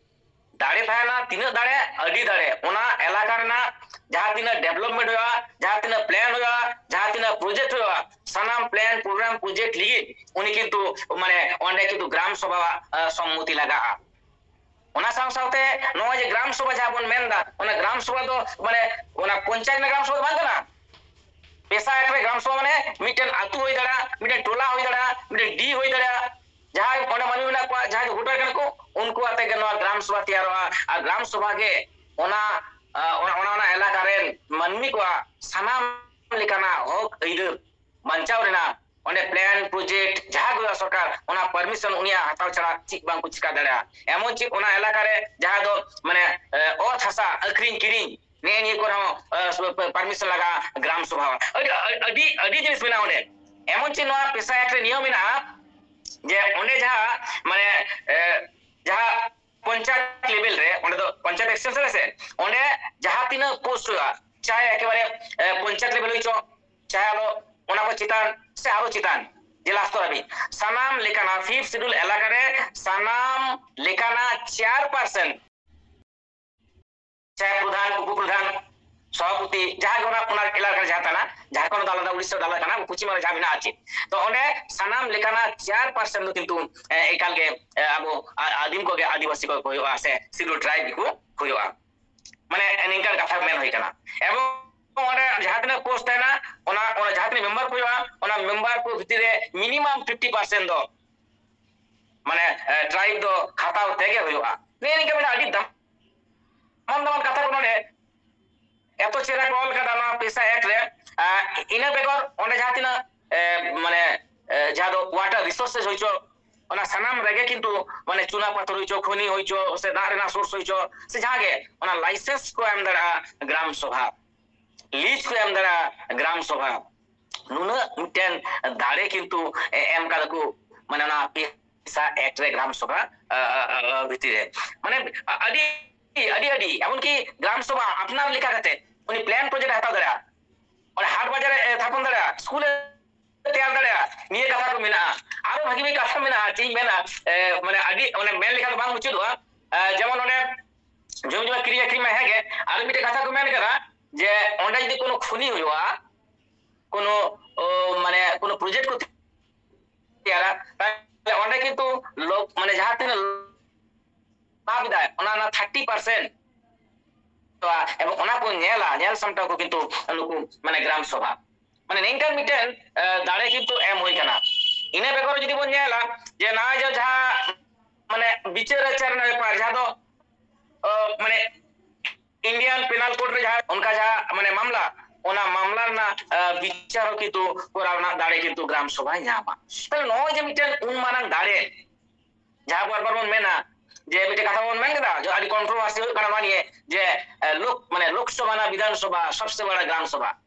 ᱫᱟᱲᱮ ᱛᱟᱦᱮᱱᱟ, ᱛᱤᱱᱟᱹᱜ ᱫᱟᱲᱮ? ᱟᱹᱰᱤ ᱫᱟᱲᱮ᱾ ᱚᱱᱟ ᱮᱞᱟᱠᱟ ᱨᱮᱱᱟᱜ ᱡᱟᱦᱟᱸ ᱛᱤᱱᱟᱹᱜ development ᱦᱩᱭᱩᱜᱼᱟ, ᱡᱟᱦᱟᱸ ᱛᱤᱱᱟᱹᱜ plan ᱦᱩᱭᱩᱜᱼᱟ, ᱡᱟᱦᱟᱸ ᱛᱤᱱᱟᱹᱜ project ᱦᱩᱭᱩᱜᱼᱟ, ᱥᱟᱱᱟᱢ plan, program, project ᱞᱟᱹᱜᱤᱫ ᱩᱱᱤ ᱠᱤᱱᱛᱩ, ᱢᱟᱱᱮ, ᱚᱸᱰᱮ ᱠᱤᱱᱛᱩ ᱜᱨᱟᱢ ᱥᱚᱵᱷᱟ, ᱟ, ᱥᱚᱢᱢᱚᱛᱤ ᱞᱟᱜᱟᱜᱼᱟ᱾ ᱚᱱᱟ ᱥᱟᱶ ᱥᱟᱶᱛᱮ ᱱᱚᱜᱼᱚᱭ ᱡᱮ ᱜᱨᱟᱢ ᱥᱚᱵᱷᱟ ᱡᱟᱦᱟᱸ ᱵᱚᱱ ᱢᱮᱱᱫᱟ, ᱚᱱᱟ ᱜᱨᱟᱢ ᱥᱚᱵᱷᱟ ᱫᱚ, ᱢᱟᱱᱮ, ᱚᱱᱟ ᱯᱚᱧᱪᱟᱭᱮᱛ ᱨᱮᱱᱟᱜ ᱜᱨᱟᱢ ᱥᱚᱵᱷᱟ ᱫᱚ ᱵᱟᱝ ᱠᱟᱱᱟ᱾ PESA Act ᱨᱮ ᱜᱨᱟᱢ ᱥᱚᱵᱷᱟ ᱢᱟᱱᱮ ᱢᱤᱫᱴᱮᱱ ᱟᱹᱛᱩ ᱦᱩᱭ ᱫᱟᱲᱮᱭᱟᱜᱼᱟ, ᱢᱤᱫᱴᱮᱱ ᱴᱚᱞᱟ ᱦᱩᱭ ᱫᱟᱲᱮᱭᱟᱜᱼᱟ, ᱢᱤᱫᱴᱮᱱ ᱰᱤ ᱦᱩᱭ ᱫᱟᱲᱮᱭᱟᱜᱼᱟ, ᱡᱟᱦᱟᱸᱭ ᱚᱸᱰᱮ ᱢᱟᱹᱱᱢᱤ ᱢᱮᱱᱟᱜ ᱠᱚᱣᱟ, ᱡᱟᱦᱟᱸᱭ ᱫᱚ voter ᱠᱟᱱᱟ ᱠᱚ, ᱩᱱᱠᱩ ᱟᱛᱮ ᱜᱮ ᱱᱚᱣᱟ ᱜᱨᱟᱢ ᱥᱚᱵᱷᱟ ᱛᱮᱭᱟᱨᱚᱜᱼᱟ᱾ ᱟᱨ ᱜᱨᱟᱢ ᱥᱚᱵᱷᱟ ᱜᱮ ᱚᱱᱟ, ᱟ, ᱚᱱᱟ, ᱚᱱᱟ, ᱚᱱᱟ ᱮᱞᱟᱠᱟ ᱨᱮᱱ ᱢᱟᱹᱱᱢᱤ ᱠᱚᱣᱟᱜ ᱥᱟᱱᱟᱢ ᱞᱮᱠᱟᱱᱟᱜ ᱦᱚᱠ ᱟᱹᱭᱫᱟᱹᱨ ᱵᱟᱧᱪᱟᱣ ᱨᱮᱱᱟᱜ, ᱚᱸᱰᱮ plan, project ᱡᱟᱦᱟᱸ ᱜᱮ ᱦᱩᱭᱩᱜᱼᱟ, ᱥᱚᱨᱠᱟᱨ ᱚᱱᱟ permission ᱩᱱᱤᱭᱟᱜ ᱦᱟᱛᱟᱣ ᱪᱷᱟᱲᱟ ᱪᱮᱫ ᱵᱟᱝ ᱠᱚ ᱪᱤᱠᱟ ᱫᱟᱲᱮᱭᱟᱜᱼᱟ᱾ ᱮᱢᱚᱱ ᱪᱮᱫ ᱚᱱᱟ ᱮᱞᱟᱠᱟ ᱨᱮ ᱡᱟᱦᱟᱸ ᱫᱚ, ᱢᱟᱱᱮ, ᱮ, ᱚᱛ ᱦᱟᱥᱟ ᱟᱹᱠᱷᱨᱤᱧ ᱠᱤᱨᱤᱧ, ᱱᱮᱜᱼᱮ ᱱᱤᱭᱟᱹ ᱠᱚᱨᱮ ᱦᱚᱸ, ᱮ, ᱥᱚ-, ᱯᱮ-, permission ᱞᱟᱜᱟᱜᱼᱟ ᱜᱨᱟᱢ ᱥᱚᱵᱷᱟ᱾ ᱟᱹᱰᱤ, ᱟᱹᱰᱤ, ᱟᱹᱰᱤ ᱡᱤᱱᱤᱥ ᱢᱮᱱᱟᱜᱼᱟ ᱚᱸᱰᱮ᱾ ᱮᱢᱚᱱ ᱪᱮᱫ ᱱᱚᱣᱟ PESA Act ᱨᱮ ᱱᱤᱭᱚᱢ ᱢᱮᱱᱟᱜᱼᱟ ᱡᱮ ᱚᱸᱰᱮ ᱡᱟᱦᱟᱸ, ᱢᱟᱱᱮ, ᱮ, ᱡᱟᱦᱟᱸ ᱯᱚᱧᱪᱟᱭᱮᱛ level ᱨᱮ, ᱚᱸᱰᱮ ᱫᱚ ᱯᱚᱧᱪᱟᱭᱮᱛ extension ᱨᱮ ᱥᱮ, ᱚᱸᱰᱮ ᱡᱟᱦᱟᱸ ᱛᱤᱱᱟᱹᱜ post ᱦᱩᱭᱩᱜᱼᱟ, ᱪᱟᱦᱮ ᱮᱠᱮᱵᱟᱨᱮ, ᱮ, ᱯᱚᱧᱪᱟᱭᱮᱛ level ᱦᱩᱭ ᱪᱚ, ᱪᱟᱦᱮ ᱟᱞᱚ ᱚᱱᱟ ᱠᱚ ᱪᱮᱛᱟᱱ ᱥᱮ ᱟᱨᱚ ᱪᱮᱛᱟᱱ ᱡᱮᱞᱟ ᱥᱛᱚᱨ ᱦᱟᱹᱵᱤᱡ ᱥᱟᱱᱟᱢ ᱞᱮᱠᱟᱱᱟᱜ ᱯᱷᱤᱯᱛᱷ ᱥᱤᱰᱩᱞ ᱮᱞᱟᱠᱟ ᱨᱮ ᱥᱟᱱᱟᱢ ᱞᱮᱠᱟᱱᱟᱜ ᱪᱟᱨ ᱯᱟᱨᱥᱮᱱᱴ ᱥᱮ ᱯᱨᱚᱫᱷᱟᱱ, ᱩᱯᱚ ᱯᱨᱚᱫᱷᱟᱱ, ᱥᱚᱵᱷᱟᱯᱚᱛᱤ, ᱡᱟᱦᱟᱸ ᱜᱮ ᱚᱱᱟ, ᱚᱱᱟ ᱮᱞᱟᱠᱟ ᱨᱮ ᱡᱟᱦᱟᱸ ᱛᱟᱦᱮᱱᱟ, ᱡᱷᱟᱲᱠᱷᱚᱸᱰ ᱫᱚ ᱟᱞᱟᱫᱟ, ᱩᱲᱤᱥᱥᱟ ᱫᱚ ᱟᱞᱟᱫᱟ ᱠᱟᱱᱟ, ᱯᱚᱪᱷᱤᱢ ᱵᱟᱝᱞᱟ ᱡᱟᱦᱟᱸ ᱢᱮᱱᱟᱜᱼᱟ ᱪᱮᱫ, ᱛᱚ ᱚᱸᱰᱮ ᱥᱟᱱᱟᱢ ᱞᱮᱠᱟᱱᱟᱜ ᱪᱟᱨ ᱯᱟᱨᱥᱮᱱᱴ ᱫᱚ ᱠᱤᱱᱛᱩ, ᱮ, ᱮᱠᱟᱞ ᱜᱮ, ᱮ, ᱟᱵᱚ ᱟ-, ᱟᱹᱫᱤᱢ ᱠᱚᱜᱮ ᱟᱹᱫᱤᱵᱟᱹᱥᱤ ᱠᱚ ᱦᱩᱭᱩᱜᱼᱟ ᱥᱮ ᱥᱤᱰᱩᱞ ᱴᱨᱟᱭᱤᱵᱽ ᱜᱮᱠᱚ ᱦᱩᱭᱩᱜᱼᱟ᱾ ᱢᱟᱱᱮ ᱱᱤᱝᱠᱟᱱ ᱠᱟᱛᱷᱟ ᱢᱮᱱ ᱦᱩᱭ ᱠᱟᱱᱟ᱾ ᱮᱵᱚᱝ ᱚᱸᱰᱮ ᱡᱟᱦᱟᱸ ᱛᱤᱱᱟᱹᱜ ᱯᱳᱥᱴ ᱛᱟᱦᱮᱱᱟ, ᱚᱱᱟ, ᱚᱱᱟ ᱡᱟᱦᱟᱸ ᱛᱤᱱᱟᱹᱜ ᱢᱮᱢᱵᱟᱨ ᱠᱚ ᱦᱩᱭᱩᱜᱼᱟ, ᱚᱱᱟ ᱢᱮᱢᱵᱟᱨ ᱠᱚ ᱵᱷᱤᱛᱤᱨ ᱨᱮ ᱢᱤᱱᱤᱢᱟᱢ ᱯᱷᱤᱯᱴᱤ ᱯᱟᱨᱥᱮᱱᱴ ᱫᱚ ᱢᱟᱱᱮ, ᱮ, ᱴᱨᱟᱭᱤᱵᱽ ᱫᱚ ᱦᱟᱛᱟᱣ ᱛᱮᱜᱮ ᱦᱩᱭᱩᱜᱼᱟ᱾ ᱱᱤᱭᱟᱹ ᱱᱤᱝᱠᱟ ᱢᱤᱫᱴᱟᱝ ᱟᱹᱰᱤ ᱫᱟᱢᱟᱱ ᱫᱟᱢᱟᱱ ᱠᱟᱛᱷᱟ ᱠᱚ ᱱᱚᱰᱮ ᱮᱛᱚ ᱪᱮᱦᱨᱟ ᱠᱚ ᱚᱞ ᱠᱟᱫᱟ ᱱᱚᱣᱟ ᱯᱮᱥᱟ ᱮᱠᱴ ᱨᱮ᱾ ᱟ, ᱤᱱᱟᱹ ᱵᱮᱜᱚᱨ ᱚᱸᱰᱮ ᱡᱟᱦᱟᱸ ᱛᱤᱱᱟᱹᱜ, ᱮ, ᱢᱟᱱᱮ, ᱮ, ᱡᱟᱦᱟᱸ ᱫᱚ ᱣᱟᱴᱟᱨ ᱨᱤᱥᱳᱨᱥᱮᱥ ᱦᱩᱭ ᱪᱚ, ᱚᱱᱟ ᱥᱟᱱᱟᱢ ᱨᱮᱜᱮ ᱠᱤᱱᱛᱩ ᱢᱟᱱᱮ ᱪᱩᱱᱟ ᱯᱟᱛᱷᱚᱨ ᱦᱩᱭ ᱪᱚ, ᱠᱷᱚᱱᱤ ᱦᱩᱭ ᱪᱚ, ᱥᱮ ᱫᱟᱜ ᱨᱮᱱᱟᱜ ᱥᱳᱨᱥ ᱦᱩᱭ ᱪᱚ, ᱥᱮ ᱡᱟᱦᱟᱸ ᱜᱮ, ᱚᱱᱟ ᱞᱟᱭᱥᱮᱱᱥ ᱠᱚ ᱮᱢ ᱫᱟᱲᱮᱭᱟᱜᱼᱟ ᱜᱨᱟᱢ ᱥᱚᱵᱷᱟ, ᱞᱤᱡᱽ ᱠᱚ ᱮᱢ ᱫᱟᱲᱮᱭᱟᱜᱼᱟ ᱜᱨᱟᱢ ᱥᱚᱵᱷᱟ᱾ ᱱᱩᱱᱟᱹᱜ ᱢᱤᱫᱴᱮᱱ ᱫᱟᱲᱮ ᱠᱤᱱᱛᱩ ᱮ-, ᱮᱢ ᱠᱟᱫᱟ ᱠᱚ, ᱢᱟᱱᱮ ᱚᱱᱟ ᱯᱮᱥᱟ ᱮᱠᱴ ᱨᱮ ᱜᱨᱟᱢ ᱥᱚᱵᱷᱟ, ᱟ, ᱟ, ᱟ, ᱵᱷᱤᱛᱤᱨ ᱨᱮ᱾ ᱢᱟᱱᱮ ᱟᱹᱰᱤ, ᱟᱹᱰᱤ, ᱟᱹᱰᱤ, ᱮᱢᱚᱱᱠᱤ ᱜᱨᱟᱢ ᱥᱚᱵᱷᱟ ᱟᱯᱱᱟᱨ ᱞᱮᱠᱟ ᱠᱟᱛᱮ ᱩᱱᱤ ᱯᱞᱟᱱ ᱯᱨᱚᱡᱮᱠᱴ ᱮ ᱦᱟᱛᱟᱣ ᱫᱟᱲᱮᱭᱟᱜᱼᱟ, ᱚᱸᱰᱮ ᱦᱟᱴ ᱵᱟᱡᱟᱨ ᱮ ᱛᱷᱟᱯᱚᱱ ᱫᱟᱲᱮᱭᱟᱜᱼᱟ, ᱥᱠᱩᱞ ᱮ ᱛᱮᱭᱟᱨ ᱫᱟᱲᱮᱭᱟᱜᱼᱟ᱾ ᱱᱤᱭᱟᱹ ᱠᱟᱛᱷᱟ ᱠᱚ ᱢᱮᱱᱟᱜᱼᱟ᱾ ᱟᱨᱚ ᱵᱷᱟᱹᱜᱤ ᱵᱷᱟᱹᱜᱤ ᱠᱟᱛᱷᱟ ᱢᱮᱱᱟᱜᱼᱟ, ᱪᱮᱫ ᱤᱧ ᱢᱮᱱᱟ, ᱮ, ᱢᱟᱱᱮ ᱟᱹᱰᱤ, ᱢᱟᱱᱮ ᱢᱮᱱ ᱞᱮᱠᱷᱟᱱ ᱫᱚ ᱵᱟᱝ ᱢᱩᱪᱟᱹᱫᱚᱜᱼᱟ᱾ ᱮ, ᱡᱮᱢᱚᱱ ᱚᱸᱰᱮ ᱡᱚᱢᱤ ᱡᱚᱢᱟ ᱠᱤᱨᱤᱧ ᱟᱹᱠᱷᱨᱤᱧ ᱢᱟ ᱦᱮᱸᱜᱮ, ᱟᱨ ᱢᱤᱫᱴᱮᱱ ᱠᱟᱛᱷᱟ ᱠᱚ ᱢᱮᱱ ᱠᱟᱫᱟ ᱡᱮ ᱚᱸᱰᱮ ᱡᱩᱫᱤ ᱠᱳᱱᱳ ᱠᱷᱚᱱᱤ ᱦᱩᱭᱩᱜᱼᱟ, ᱠᱳᱱᱳ, ᱳ, ᱢᱟᱱᱮ ᱠᱳᱱᱳ ᱯᱨᱚᱡᱮᱠᱴ ᱠᱚ ᱛᱮᱭᱟᱨᱟ, ᱛᱟᱦᱞᱮ ᱚᱸᱰᱮ ᱠᱤᱱᱛᱩ ᱞᱳᱠ, ᱢᱟᱱᱮ ᱡᱟᱦᱟᱸ ᱛᱤᱱᱟᱹᱜ ᱞᱟᱵᱷ ᱮᱫᱟᱭ, ᱚᱱᱟ ᱨᱮᱱᱟᱜ ᱛᱷᱟᱨᱴᱤ ᱯᱟᱨᱥᱮᱱᱴ ᱮᱵᱚᱝ ᱚᱱᱟ ᱠᱚ ᱧᱮᱞᱟ, ᱧᱮᱞ ᱥᱟᱢᱴᱟᱣ ᱠᱚ ᱠᱤᱱᱛᱩ ᱱᱩᱠᱩ ᱢᱟᱱᱮ ᱜᱨᱟᱢ ᱥᱚᱵᱷᱟ᱾ ᱢᱟᱱᱮ ᱱᱤᱝᱠᱟᱱ ᱢᱤᱫᱴᱮᱱ, ᱮ, ᱫᱟᱲᱮ ᱠᱤᱱᱛᱩ ᱮᱢ ᱦᱩᱭ ᱠᱟᱱᱟ᱾ ᱤᱱᱟᱹ ᱵᱮᱜᱚᱨ ᱡᱩᱫᱤ ᱵᱚᱱ ᱧᱮᱞᱟ ᱡᱮ ᱱᱚᱜᱼᱚᱭ ᱡᱮ ᱡᱟᱦᱟᱸ ᱢᱟᱱᱮ ᱵᱤᱪᱟᱹᱨ ᱟᱪᱟᱨ ᱨᱮᱱᱟᱜ ᱵᱮᱯᱟᱨ, ᱡᱟᱦᱟᱸ ᱫᱚ, ᱚ, ᱢᱟᱱᱮ Indian Penal Code ᱨᱮ ᱡᱟᱦᱟᱸ ᱚᱱᱠᱟ ᱡᱟᱦᱟᱸ ᱢᱟᱱᱮ ᱢᱟᱢᱞᱟ, ᱚᱱᱟ ᱢᱟᱢᱞᱟ ᱨᱮᱱᱟᱜ, ᱮ, ᱵᱤᱪᱟᱨ ᱦᱚᱸ ᱠᱤᱱᱛᱩ ᱠᱚᱨᱟᱣ ᱨᱮᱱᱟᱜ ᱫᱟᱲᱮ ᱠᱤᱱᱛᱩ ᱜᱨᱟᱢ ᱥᱚᱵᱷᱟᱭ ᱧᱟᱢᱟ᱾ ᱛᱟᱦᱞᱮ ᱱᱚᱜᱼᱚᱭ ᱡᱮ ᱢᱤᱫᱴᱮᱱ ᱩᱱ ᱢᱟᱨᱟᱝ ᱫᱟᱲᱮ, ᱡᱟᱦᱟᱸ ᱵᱟᱨ ᱵᱟᱨ ᱵᱚᱱ ᱢᱮᱱᱟ ᱡᱮ ᱢᱤᱫᱴᱮᱱ ᱠᱟᱛᱷᱟ ᱵᱚᱱ ᱢᱮᱱ ᱠᱮᱫᱟ, ᱡᱮ ᱟᱹᱰᱤ ᱠᱚᱱᱴᱨᱳᱵᱷᱟᱨᱥᱤ ᱦᱩᱭᱩᱜ ᱠᱟᱱᱟ ᱱᱚᱣᱟ ᱱᱤᱭᱮ ᱡᱮ, ᱮ, ᱞᱳᱠ, ᱢᱟᱱᱮ ᱞᱳᱠᱥᱚᱵᱷᱟ ᱱᱟ ᱵᱤᱫᱷᱟᱱ ᱥᱚᱵᱷᱟ ᱥᱚᱵᱥᱮ ᱵᱟᱲᱟ ᱜᱨᱟᱢ ᱥᱚᱵᱷᱟ᱾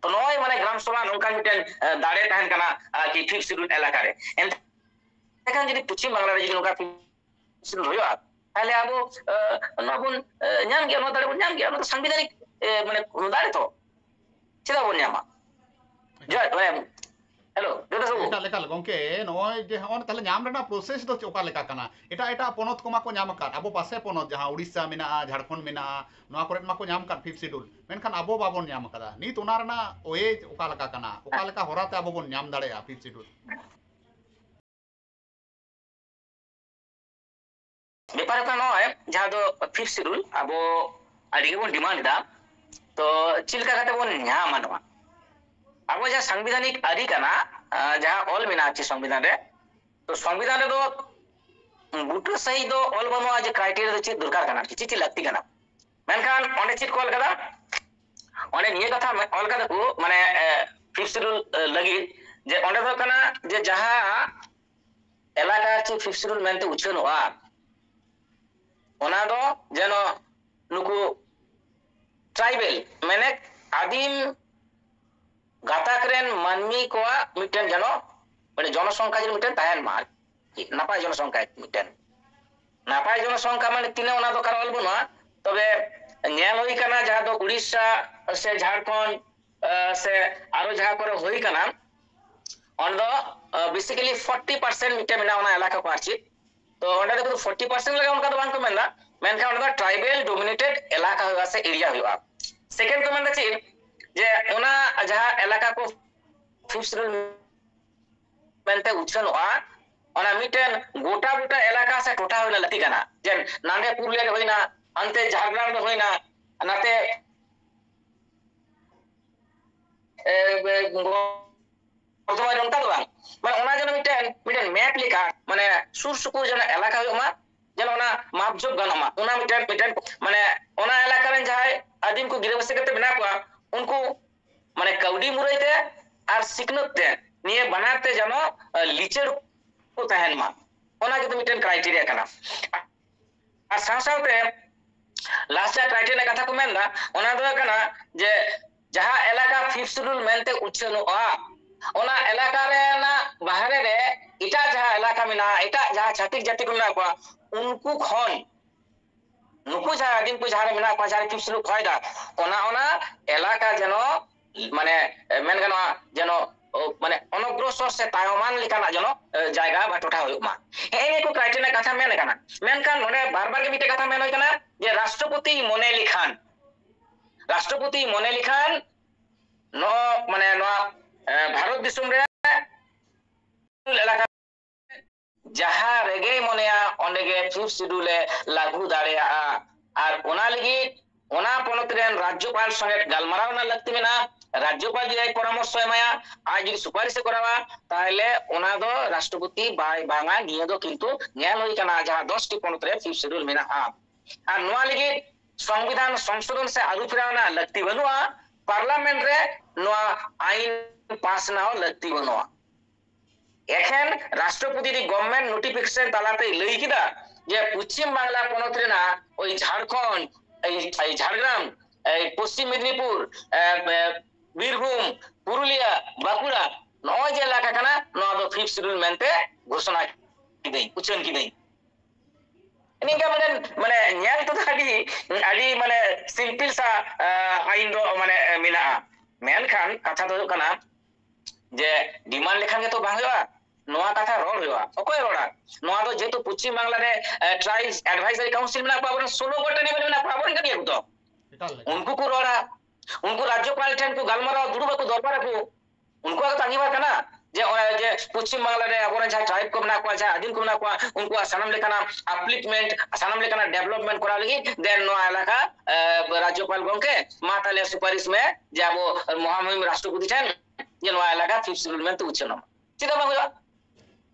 ᱛᱚ ᱱᱚᱜᱼᱚᱭ ᱢᱟᱱᱮ ᱜᱨᱟᱢ ᱥᱚᱵᱷᱟ ᱱᱚᱝᱠᱟᱱ ᱢᱤᱫᱴᱮᱱ, ᱮ, ᱫᱟᱲᱮ ᱛᱟᱦᱮᱱ ᱠᱟᱱᱟ, ᱟᱨᱠᱤ ᱯᱷᱤᱯᱛᱷ ᱥᱤᱰᱩᱞ ᱮᱞᱟᱠᱟ ᱨᱮ᱾ ᱮᱱᱠᱷᱟᱱ ᱡᱩᱫᱤ ᱯᱚᱪᱷᱤᱢ ᱵᱟᱝᱞᱟ ᱨᱮ ᱡᱩᱫᱤ ᱱᱚᱝᱠᱟ ᱯᱷᱤᱯᱛᱷ ᱥᱤᱰᱩᱞ ᱦᱩᱭᱩᱜᱼᱟ, ᱛᱟᱦᱞᱮ ᱟᱵᱚ, ᱮ, ᱱᱚᱣᱟ ᱵᱚᱱ, ᱮ, ᱧᱟᱢ ᱜᱮᱭᱟ, ᱱᱚᱣᱟ ᱫᱟᱲᱮ ᱵᱚᱱ ᱧᱟᱢ ᱜᱮᱭᱟ, ᱱᱚᱣᱟ ᱫᱚ ᱥᱟᱝᱵᱤᱫᱷᱟᱱᱤᱠ, ᱮ, ᱢᱟᱱᱮ ᱫᱟᱲᱮ ᱛᱚ᱾ ᱪᱮᱫᱟᱜ ᱵᱚᱱ ᱧᱟᱢᱟ? ᱡᱚᱭ, ᱢᱟᱱᱮ, ᱦᱮᱞᱳ, ᱡᱚᱛᱚ ᱥᱚᱵ᱾ ᱮᱠᱟᱞ, ᱮᱠᱟᱞ, ᱜᱚᱝᱠᱮ, ᱱᱚᱜᱼᱚᱭ ᱡᱮ ᱦᱚᱸᱜᱼᱚᱭ ᱛᱟᱦᱞᱮ ᱧᱟᱢ ᱨᱮᱱᱟᱜ process ᱫᱚ ᱪᱮᱫ, ᱚᱠᱟ ᱞᱮᱠᱟ ᱠᱟᱱᱟ? ᱮᱴᱟᱜ, ᱮᱴᱟᱜ ᱯᱚᱱᱚᱛ ᱠᱚᱢᱟ ᱠᱚ ᱧᱟᱢ ᱟᱠᱟᱫ, ᱟᱵᱚ ᱯᱟᱥᱮ ᱯᱚᱱᱚᱛ ᱡᱟᱦᱟᱸ ᱩᱲᱤᱥᱥᱟ ᱢᱮᱱᱟᱜᱼᱟ, ᱡᱷᱟᱲᱠᱷᱚᱸᱰ ᱢᱮᱱᱟᱜᱼᱟ, ᱱᱚᱣᱟ ᱠᱚᱨᱮ ᱢᱟᱠᱚ ᱧᱟᱢ ᱟᱠᱟᱫ fifth schedule, ᱢᱮᱱᱠᱷᱟᱱ ᱟᱵᱚ ᱵᱟᱵᱚᱱ ᱧᱟᱢ ᱟᱠᱟᱫᱟ᱾ ᱱᱤᱛ ᱚᱱᱟ ᱨᱮᱱᱟᱜ way ᱚᱠᱟ ᱞᱮᱠᱟ ᱠᱟᱱᱟ? ᱚᱠᱟ ᱞᱮᱠᱟ ᱦᱚᱨᱟ ᱛᱮ ᱟᱵᱚ ᱵᱚᱱ ᱧᱟᱢ ᱫᱟᱲᱮᱭᱟᱜᱼᱟ fifth schedule? ᱵᱮᱯᱟᱨ ᱦᱩᱭᱩᱜ ᱠᱟᱱᱟ ᱱᱚᱜᱼᱚᱭ ᱡᱟᱦᱟᱸ ᱫᱚ fifth schedule ᱟᱵᱚ ᱟᱹᱰᱤ ᱜᱮᱵᱚᱱ demand ᱮᱫᱟ, ᱛᱚ ᱪᱮᱫ ᱞᱮᱠᱟ ᱠᱟᱛᱮ ᱵᱚᱱ ᱧᱟᱢᱟ ᱱᱚᱣᱟ? ᱟᱵᱚ ᱡᱟᱦᱟᱸ ᱥᱟᱝᱵᱤᱫᱷᱟᱱᱤᱠ ᱟᱹᱨᱤ ᱠᱟᱱᱟ, ᱟᱸ, ᱡᱟᱦᱟᱸ ᱚᱞ ᱢᱮᱱᱟᱜᱼᱟ ᱪᱮ ᱥᱚᱝᱵᱤᱫᱷᱟᱱ ᱨᱮ, ᱛᱚ ᱥᱚᱝᱵᱤᱫᱷᱟᱱ ᱨᱮᱫᱚ ᱵᱩᱴᱟᱹ ᱥᱟᱺᱦᱤᱡ ᱫᱚ ᱚᱞ ᱵᱟᱹᱱᱩᱜᱼᱟ ᱡᱮ criteria ᱫᱚ ᱪᱮᱫ ᱫᱚᱨᱠᱟᱨ ᱠᱟᱱᱟ, ᱪᱮᱫ ᱪᱮᱫ ᱞᱟᱹᱠᱛᱤ ᱠᱟᱱᱟ᱾ ᱢᱮᱱᱠᱷᱟᱱ ᱚᱸᱰᱮ ᱪᱮᱫ ᱠᱚ ᱚᱞ ᱠᱟᱫᱟ? ᱚᱸᱰᱮ ᱱᱤᱭᱟᱹ ᱠᱟᱛᱷᱟ ᱚᱞ ᱠᱟᱫᱟ ᱠᱚ, ᱢᱟᱱᱮ, ᱮ, fifth schedule, ᱮ, ᱞᱟᱹᱜᱤᱫ, ᱡᱮ ᱚᱸᱰᱮ ᱫᱚ ᱦᱩᱭᱩᱜ ᱠᱟᱱᱟ ᱡᱮ ᱡᱟᱦᱟᱸ ᱮᱞᱟᱠᱟ ᱪᱮ fifth schedule ᱢᱮᱱᱛᱮ ᱩᱪᱷᱟᱹᱱᱚᱜᱼᱟ, ᱚᱱᱟ ᱫᱚ ᱡᱮᱱᱚ ᱱᱩᱠᱩ tribal, ᱢᱟᱱᱮ ᱟᱹᱫᱤᱢ ᱜᱟᱛᱟᱠ ᱨᱮᱱ ᱢᱟᱹᱱᱢᱤ ᱠᱚᱣᱟᱜ ᱢᱤᱫᱴᱮᱱ ᱡᱮᱱᱚ, ᱢᱟᱱᱮ ᱡᱚᱱᱚᱥᱚᱝᱠᱷᱟ ᱡᱮᱱᱚ ᱢᱤᱫᱴᱮᱱ ᱛᱟᱦᱮᱱ ᱢᱟ ᱟᱨᱠᱤ, ᱱᱟᱯᱟᱭ ᱡᱚᱱᱚᱥᱚᱝᱠᱷᱟ ᱢᱤᱫᱴᱮᱱ᱾ ᱱᱟᱯᱟᱭ ᱡᱚᱱᱚᱥᱚᱝᱠᱷᱟ ᱢᱟᱱᱮ ᱛᱤᱱᱟᱹᱜ, ᱚᱱᱟ ᱫᱚ ᱠᱟᱨᱚᱱ ᱚᱞ ᱵᱟᱹᱱᱩᱜᱼᱟ, ᱛᱚᱵᱮ ᱧᱮᱞ ᱦᱩᱭ ᱠᱟᱱᱟ ᱡᱟᱦᱟᱸ ᱫᱚ ᱩᱲᱤᱥᱥᱟ ᱥᱮ ᱡᱷᱟᱲᱠᱷᱚᱸᱰ, ᱟᱸ, ᱥᱮ ᱟᱨᱚ ᱡᱟᱦᱟᱸ ᱠᱚᱨᱮ ᱦᱩᱭ ᱠᱟᱱᱟ, ᱚᱸᱰᱮ ᱫᱚ, ᱟᱸ, basically forty percent ᱢᱤᱫᱴᱮᱱ ᱢᱮᱱᱟᱜᱼᱟ ᱚᱱᱟ ᱮᱞᱟᱠᱟ ᱠᱚ ᱟᱨ ᱪᱮᱫ᱾ ᱛᱚ ᱚᱸᱰᱮ ᱫᱚ forty percent ᱞᱮᱠᱟ ᱚᱱᱠᱟ ᱫᱚ ᱵᱟᱝ ᱠᱚ ᱢᱮᱱᱫᱟ, ᱢᱮᱱᱠᱷᱟᱱ ᱚᱸᱰᱮ ᱫᱚ tribal dominated ᱮᱞᱟᱠᱟ ᱦᱩᱭᱩᱜᱼᱟ ᱥᱮ area ᱦᱩᱭᱩᱜᱼᱟ᱾ Second ᱠᱚ ᱢᱮᱱᱫᱟ ᱪᱮᱫ, ᱡᱮ ᱚᱱᱟ ᱡᱟᱦᱟᱸ ᱮᱞᱟᱠᱟ ᱠᱚ fifth schedule ᱢᱮᱱᱛᱮ ᱩᱪᱷᱟᱹᱱᱚᱜᱼᱟ, ᱚᱱᱟ ᱢᱤᱫᱴᱮᱱ ᱜᱚᱴᱟ ᱜᱚᱴᱟ ᱮᱞᱟᱠᱟ ᱥᱮ ᱴᱚᱴᱷᱟ ᱦᱩᱭ ᱞᱟᱹᱠᱛᱤ ᱠᱟᱱᱟ᱾ ᱡᱮ ᱱᱟᱸᱰᱮ ᱯᱩᱨᱩᱞᱤᱭᱟᱹ ᱨᱮ ᱦᱩᱭᱱᱟ, ᱦᱟᱱᱛᱮ ᱡᱷᱟᱲᱜᱨᱟᱢ ᱨᱮ ᱦᱩᱭᱱᱟ, ᱱᱟᱛᱮ, ᱮ, ᱮ, ᱵᱚᱨᱫᱷᱚᱢᱟᱱ ᱨᱮ ᱚᱱᱠᱟ ᱫᱚ ᱵᱟᱝ, ᱢᱟᱱᱮ ᱚᱱᱟ ᱡᱮᱱᱚ ᱢᱤᱫᱴᱮᱱ, ᱢᱤᱫᱴᱮᱱ map ᱞᱮᱠᱟ, ᱢᱟᱱᱮ ᱥᱩᱨ ᱥᱩᱯᱩᱨ ᱡᱮᱱᱚ ᱮᱞᱟᱠᱟ ᱦᱩᱭᱩᱜ ᱢᱟ, ᱡᱮᱱᱚ ᱚᱱᱟ ᱢᱟᱯ ᱡᱳᱜ ᱜᱟᱱᱚᱜ ᱢᱟ, ᱚᱱᱟ ᱢᱤᱫᱴᱮᱱ, ᱢᱤᱫᱴᱮᱱ, ᱢᱟᱱᱮ ᱚᱱᱟ ᱮᱞᱟᱠᱟ ᱨᱮᱱ ᱡᱟᱦᱟᱸᱭ ᱟᱹᱫᱤᱢ ᱠᱚ ᱜᱤᱨᱟᱹᱵᱟᱹᱥᱤ ᱠᱟᱛᱮ ᱢᱮᱱᱟᱜ ᱠᱚᱣᱟ, ᱩᱱᱠᱩ ᱢᱟᱱᱮ ᱠᱟᱹᱣᱰᱤ ᱢᱩᱨᱟᱹᱭ ᱛᱮ ᱟᱨ ᱥᱤᱠᱷᱱᱟᱹᱛ ᱛᱮ, ᱱᱤᱭᱟᱹ ᱵᱟᱱᱟᱨ ᱛᱮ ᱡᱮᱱᱚ, ᱮ, ᱞᱤᱪᱟᱹᱲ ᱠᱚ ᱛᱟᱦᱮᱱ ᱢᱟ, ᱚᱱᱟ ᱠᱤᱱᱛᱩ ᱢᱤᱫᱴᱮᱱ criteria ᱠᱟᱱᱟ᱾ ᱟᱨ ᱥᱟᱶ ᱥᱟᱶᱛᱮ last ᱡᱟᱦᱟᱸ criteria ᱨᱮᱱᱟᱜ ᱠᱟᱛᱷᱟ ᱠᱚ ᱢᱮᱱᱫᱟ, ᱚᱱᱟ ᱫᱚ ᱦᱩᱭᱩᱜ ᱠᱟᱱᱟ ᱡᱮ ᱡᱟᱦᱟᱸ ᱮᱞᱟᱠᱟ fifth schedule ᱢᱮᱱᱛᱮ ᱩᱪᱷᱟᱹᱱᱚᱜᱼᱟ, ᱚᱱᱟ ᱮᱞᱟᱠᱟ ᱨᱮᱱᱟᱜ ᱵᱟᱦᱨᱮ ᱨᱮ ᱮᱴᱟᱜ ᱡᱟᱦᱟᱸ ᱮᱞᱟᱠᱟ ᱢᱮᱱᱟᱜᱼᱟ, ᱮᱴᱟᱜ ᱡᱟᱦᱟᱸ ᱪᱷᱟᱹᱛᱤᱠ ᱡᱟᱹᱛᱤ ᱠᱚ ᱢᱮᱱᱟᱜ ᱠᱚᱣᱟ, ᱩᱱᱠᱩ ᱠᱷᱚᱱ ᱱᱩᱠᱩ ᱡᱟᱦᱟᱸ ᱟᱹᱫᱤᱢ ᱠᱚ ᱡᱟᱦᱟᱸ ᱨᱮ ᱢᱮᱱᱟᱜ ᱠᱚᱣᱟ, ᱡᱟᱦᱟᱸ ᱨᱮ fifth schedule ᱠᱷᱚᱭ ᱫᱟ, ᱚᱱᱟ, ᱚᱱᱟ ᱮᱞᱟᱠᱟ ᱡᱮᱱᱚ ᱢᱟᱱᱮ ᱢᱮᱱ ᱜᱟᱱᱚᱜᱼᱟ ᱡᱮᱱᱚ ᱢᱟᱱᱮ ᱚᱱᱚᱜᱨᱚᱥᱚᱨ ᱥᱮ ᱛᱟᱭᱚᱢᱟᱱ ᱞᱮᱠᱟᱱᱟᱜ ᱡᱮᱱᱚ ᱡᱟᱭᱜᱟ ᱵᱟ ᱴᱚᱴᱷᱟ ᱦᱩᱭᱩᱜ ᱢᱟ᱾ ᱦᱮᱸ, ᱱᱤᱭᱟᱹ ᱠᱚ ᱠᱨᱟᱭᱴᱮᱨᱤᱭᱟ ᱠᱟᱛᱷᱟ ᱢᱮᱱ ᱟᱠᱟᱱᱟ᱾ ᱢᱮᱱᱠᱷᱟᱱ ᱱᱚᱰᱮ ᱵᱟᱨ ᱵᱟᱨ ᱜᱮ ᱢᱤᱫᱴᱮᱱ ᱠᱟᱛᱷᱟ ᱢᱮᱱ ᱦᱩᱭ ᱠᱟᱱᱟ ᱡᱮ ᱨᱟᱥᱴᱨᱚᱯᱚᱛᱤ ᱢᱚᱱᱮ ᱞᱮᱠᱷᱟᱱ, ᱨᱟᱥᱴᱨᱚᱯᱚᱛᱤ ᱢᱚᱱᱮ ᱞᱮᱠᱷᱟᱱ ᱱᱚᱣᱟ ᱢᱟᱱᱮ ᱱᱚᱣᱟ ᱵᱷᱟᱨᱚᱛ ᱫᱤᱥᱚᱢ ᱨᱮ ᱮᱞᱟᱠᱟ ᱡᱟᱦᱟᱸ ᱨᱮᱜᱮᱭ ᱢᱚᱱᱮᱭᱟ ᱚᱸᱰᱮ ᱜᱮ ᱯᱷᱤᱯᱛᱷ ᱥᱤᱰᱩᱞ ᱮ ᱞᱟᱹᱜᱩ ᱫᱟᱲᱮᱭᱟᱜᱼᱟ᱾ ᱟᱨ ᱚᱱᱟ ᱞᱟᱹᱜᱤᱫ ᱚᱱᱟ ᱯᱚᱱᱚᱛ ᱨᱮᱱ ᱨᱟᱡᱽᱡᱚᱯᱟᱞ ᱥᱚᱸᱜᱮ ᱜᱟᱞᱢᱟᱨᱟᱣ ᱨᱮᱱᱟᱜ ᱞᱟᱹᱠᱛᱤ ᱢᱮᱱᱟᱜᱼᱟ᱾ ᱨᱟᱡᱽᱡᱚᱯᱟᱞ ᱡᱩᱫᱤ ᱟᱡ ᱯᱚᱨᱟᱢᱚᱨᱥᱚ ᱮᱢᱟᱭᱟ, ᱟᱡ ᱡᱩᱫᱤ ᱥᱩᱯᱟᱨᱤᱥ ᱮ ᱠᱚᱨᱟᱣᱟ, ᱛᱟᱦᱚᱞᱮ ᱚᱱᱟ ᱫᱚ ᱨᱟᱥᱴᱨᱚᱯᱚᱛᱤ ᱵᱟᱭ ᱵᱟᱝᱟ᱾ ᱱᱤᱭᱟᱹ ᱫᱚ ᱠᱤᱱᱛᱩ ᱧᱮᱞ ᱦᱩᱭ ᱠᱟᱱᱟ ᱡᱟᱦᱟᱸ ᱫᱚᱥᱴᱤ ᱯᱚᱱᱚᱛ ᱨᱮ ᱯᱷᱤᱯᱛᱷ ᱥᱤᱰᱩᱞ ᱢᱮᱱᱟᱜᱼᱟ᱾ ᱟᱨ ᱱᱚᱣᱟ ᱞᱟᱹᱜᱤᱫ ᱥᱚᱝᱵᱤᱫᱷᱟᱱ ᱥᱚᱝᱥᱳᱫᱷᱚᱱ ᱥᱮ ᱟᱹᱨᱩ ᱯᱷᱮᱨᱟᱣ ᱨᱮᱱᱟᱜ ᱞᱟᱹᱠᱛᱤ ᱵᱟᱹᱱᱩᱜᱼᱟ᱾ ᱯᱟᱨᱞᱟᱢᱮᱱᱴ ᱨᱮ ᱱᱚᱣᱟ ᱟᱭᱤᱱ ᱯᱟᱥ ᱨᱮᱱᱟᱜ ᱦᱚᱸ ᱞᱟᱹᱠᱛᱤ ᱵᱟᱹᱱᱩᱜᱼᱟ᱾ ᱮᱠᱷᱮᱱ ᱨᱟᱥᱴᱨᱚᱯᱚᱛᱤ ᱡᱩᱫᱤ ᱜᱚᱵᱷᱢᱮᱱᱴ ᱱᱳᱴᱤᱯᱷᱤᱠᱮᱥᱚᱱ ᱛᱟᱞᱟᱛᱮᱭ ᱞᱟᱹᱭ ᱠᱮᱫᱟ ᱡᱮ ᱯᱚᱪᱷᱤᱢ ᱵᱟᱝᱞᱟ ᱯᱚᱱᱚᱛ ᱨᱮᱱᱟᱜ ᱳᱭ ᱡᱷᱟᱲᱠᱷᱚᱸᱰ, ᱮᱭ, ᱮᱭ ᱡᱷᱟᱲᱜᱨᱟᱢ, ᱮᱭ ᱯᱚᱥᱪᱤᱢ ᱢᱮᱫᱽᱱᱤᱯᱩᱨ, ᱮ, ᱮ, ᱵᱤᱨᱵᱷᱩᱢ, ᱯᱩᱨᱩᱞᱤᱭᱟ, ᱵᱟᱸᱠᱩᱲᱟ, ᱱᱚᱜᱼᱚᱭ ᱡᱮ ᱮᱞᱟᱠᱟ ᱠᱟᱱᱟ, ᱱᱚᱣᱟ ᱫᱚ ᱯᱷᱤᱯᱛᱷ ᱥᱤᱰᱩᱞ ᱢᱮᱱᱛᱮ ᱜᱷᱳᱥᱚᱱᱟ ᱠᱤᱫᱟᱹᱧ, ᱩᱪᱷᱟᱹᱱ ᱠᱤᱫᱟᱹᱧ᱾ ᱱᱤᱝᱠᱟ ᱢᱤᱫᱴᱮᱱ ᱢᱟᱱᱮ ᱧᱮᱞ ᱛᱮᱫᱚ ᱟᱹᱰᱤ, ᱟᱹᱰᱤ ᱢᱟᱱᱮ ᱥᱤᱢᱯᱤᱞ ᱥᱟ, ᱟ, ᱟᱭᱤᱱ ᱫᱚ ᱢᱟᱱᱮ ᱢᱮᱱᱟᱜᱼᱟ᱾ ᱢᱮᱱᱠᱷᱟᱱ ᱠᱟᱛᱷᱟ ᱫᱚ ᱦᱩᱭᱩᱜ ᱠᱟᱱᱟ ᱡᱮ ᱰᱤᱢᱟᱱᱰ ᱞᱮᱠᱷᱟᱱ ᱜᱮᱛᱚ ᱵᱟᱝ ᱦᱩᱭᱩᱜᱼᱟ᱾ ᱱᱚᱣᱟ ᱠᱟᱛᱷᱟ ᱨᱚᱲ ᱦᱩᱭᱩᱜᱼᱟ᱾ ᱚᱠᱚᱭ ᱨᱚᱲᱟ? ᱱᱚᱣᱟ ᱫᱚ ᱡᱮᱦᱮᱛᱩ ᱯᱚᱪᱷᱤᱢ ᱵᱟᱝᱞᱟ ᱨᱮ, ᱮ, ᱴᱨᱟᱭᱤᱵᱥ ᱮᱰᱵᱷᱟᱭᱡᱟᱨᱤ ᱠᱟᱣᱩᱱᱥᱤᱞ ᱢᱮᱱᱟᱜ ᱠᱚᱣᱟ, ᱟᱵᱚᱨᱮᱱ ᱥᱳᱞᱳ ᱜᱚᱴᱟᱱᱤ ᱢᱮᱱᱟᱜ ᱠᱚᱣᱟ, ᱟᱵᱚᱨᱮᱱ ᱠᱟᱱ ᱜᱮᱭᱟ ᱠᱚ ᱛᱚ᱾ ᱮᱴᱟᱜ ᱞᱮᱠᱟ᱾ ᱩᱱᱠᱩ ᱠᱚ ᱨᱚᱲᱟ, ᱩᱱᱠᱩ ᱨᱟᱡᱽᱡᱚᱯᱟᱞ ᱴᱷᱮᱱ ᱠᱚ ᱜᱟᱞᱢᱟᱨᱟᱣ ᱫᱩᱲᱩᱵ ᱟᱠᱚ, ᱫᱚᱨᱵᱟᱨ ᱟᱠᱚ᱾ ᱩᱱᱠᱩᱣᱟᱜ ᱜᱮᱛᱚ ᱟᱸᱜᱤᱵᱷᱟᱨ ᱠᱟᱱᱟ ᱡᱮ ᱚᱱᱟ ᱡᱮ ᱯᱚᱪᱷᱤᱢ ᱵᱟᱝᱞᱟ ᱨᱮ ᱟᱵᱚᱨᱮᱱ ᱡᱟᱦᱟᱸ ᱴᱨᱟᱭᱤᱵ ᱠᱚ ᱢᱮᱱᱟᱜ ᱠᱚᱣᱟ, ᱡᱟᱦᱟᱸ ᱟᱹᱫᱤᱢ ᱠᱚ ᱢᱮᱱᱟᱜ ᱠᱚᱣᱟ, ᱩᱱᱠᱩᱣᱟᱜ ᱥᱟᱱᱟᱢ ᱞᱮᱠᱟᱱᱟᱜ ᱟᱯᱞᱤᱯᱢᱮᱱᱴ, ᱥᱟᱱᱟᱢ ᱞᱮᱠᱟᱱᱟᱜ ᱰᱮᱵᱷᱞᱚᱯᱢᱮᱱᱴ ᱠᱚᱨᱟᱣ ᱞᱟᱹᱜᱤᱫ ᱫᱮᱱ ᱱᱚᱣᱟ ᱮᱞᱟᱠᱟ, ᱮ, ᱨᱟᱡᱽᱡᱚᱯᱟᱞ ᱜᱚᱢᱠᱮ, ᱢᱟ ᱛᱟᱦᱞᱮ ᱥᱩᱯᱟᱨᱤᱥ ᱢᱮ ᱡᱮ ᱟᱵᱚ ᱢᱚᱦᱟᱢᱚᱦᱤᱢ ᱨᱟᱥᱴᱨᱚᱯᱚᱛᱤ ᱴᱷᱮᱱ ᱡᱮ ᱱᱚᱣᱟ ᱮᱞᱟᱠᱟ ᱯᱷᱤᱯᱛᱷ ᱥᱤᱰᱩᱞ ᱢᱮᱱᱛᱮ ᱩᱪᱷᱟᱹᱱᱚᱜ ᱢᱟ᱾ ᱪᱮᱫᱟᱜ ᱵᱟᱝ ᱦᱩᱭᱩᱜᱼᱟ?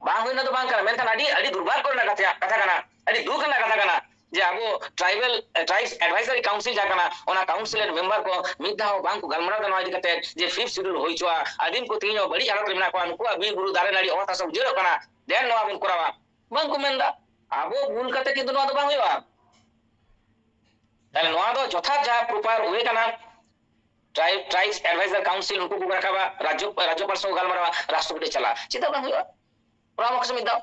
ᱵᱟᱝ ᱦᱩᱭ ᱨᱮᱱᱟᱜ ᱫᱚ ᱵᱟᱝ ᱠᱟᱱᱟ, ᱢᱮᱱᱠᱷᱟᱱ ᱟᱹᱰᱤ, ᱟᱹᱰᱤ ᱫᱩᱨᱵᱷᱟᱜᱽᱜᱚ ᱨᱮᱱᱟᱜ ᱠᱟᱛᱷᱟ, ᱠᱟᱛᱷᱟ ᱠᱟᱱᱟ, ᱟᱹᱰᱤ ᱫᱩᱠ ᱨᱮᱱᱟᱜ ᱠᱟᱛᱷᱟ ᱠᱟᱱᱟ ᱡᱮ ᱟᱵᱚ ᱴᱨᱟᱭᱵᱟᱞ, ᱴᱨᱟᱭᱤᱵᱥ ᱮᱰᱵᱷᱟᱭᱡᱟᱨᱤ ᱠᱟᱣᱩᱱᱥᱤᱞ ᱡᱟᱦᱟᱸ ᱠᱟᱱᱟ, ᱚᱱᱟ ᱠᱟᱣᱩᱱᱥᱤᱞ ᱨᱮᱱ ᱢᱮᱢᱵᱟᱨ ᱠᱚ ᱢᱤᱫ ᱫᱷᱟᱣ ᱦᱚᱸ ᱵᱟᱝ ᱠᱚ ᱜᱟᱞᱢᱟᱨᱟᱣ ᱮᱫᱟ ᱱᱚᱣᱟ ᱤᱫᱤ ᱠᱟᱛᱮ ᱡᱮ ᱯᱷᱤᱯᱛᱷ ᱥᱤᱰᱩᱞ ᱦᱩᱭ ᱦᱚᱪᱚᱣᱟ, ᱟᱹᱫᱤᱢ ᱠᱚ ᱛᱮᱦᱮᱧ ᱦᱚᱸ ᱵᱟᱹᱲᱤᱡ ᱦᱟᱞᱚᱛ ᱨᱮ ᱢᱮᱱᱟᱜ ᱠᱚᱣᱟ, ᱱᱩᱠᱩᱣᱟᱜ ᱵᱤᱨ ᱵᱩᱨᱩ ᱫᱟᱨᱮ ᱱᱟᱹᱲᱤ ᱚᱛ ᱦᱟᱥᱟ ᱩᱡᱟᱹᱲᱚᱜ ᱠᱟᱱᱟ, ᱫᱮᱱ ᱱᱚᱣᱟ ᱵᱚᱱ ᱠᱚᱨᱟᱣᱟ᱾ ᱵᱟᱝ ᱠᱚ ᱢᱮᱱ ᱮᱫᱟ᱾ ᱟᱵᱚ ᱵᱷᱩᱞ ᱠᱟᱛᱮ ᱠᱤᱱᱛᱩ ᱱᱚᱣᱟ ᱫᱚ ᱵᱟᱝ ᱦᱩᱭᱩᱜᱼᱟ᱾ ᱛᱟᱦᱞᱮ ᱱᱚᱣᱟ ᱫᱚ ᱡᱚᱛᱷᱟᱛ ᱡᱟᱦᱟᱸ ᱯᱨᱚᱯᱟᱨ ᱳᱭᱮ ᱠᱟᱱᱟ, ᱴᱨᱟᱭᱤᱵ, ᱴᱨᱟᱭᱤᱵᱥ ᱮᱰᱵᱷᱟᱭᱡᱟᱨ ᱠᱟᱣᱩᱱᱥᱤᱞ ᱩᱱᱠᱩ ᱠᱚ ᱨᱟᱠᱟᱵᱟ, ᱨᱟᱡᱽᱡᱚ, ᱨᱟᱡᱽᱡᱚᱯᱟᱞ ᱥᱚᱸᱜᱮ ᱜᱟᱞᱢᱟᱨᱟᱣᱟ, ᱨᱟᱥᱴᱨᱚᱯᱚᱛᱤ ᱪᱟᱞᱟᱜᱼᱟ᱾ ᱪᱮᱫᱟᱜ ᱵᱟᱝ ᱦᱩᱭᱩᱜᱼᱟ? ᱯᱚᱨᱟᱢᱚᱨᱥᱚ ᱢᱤᱫ ᱫᱷᱟᱣ᱾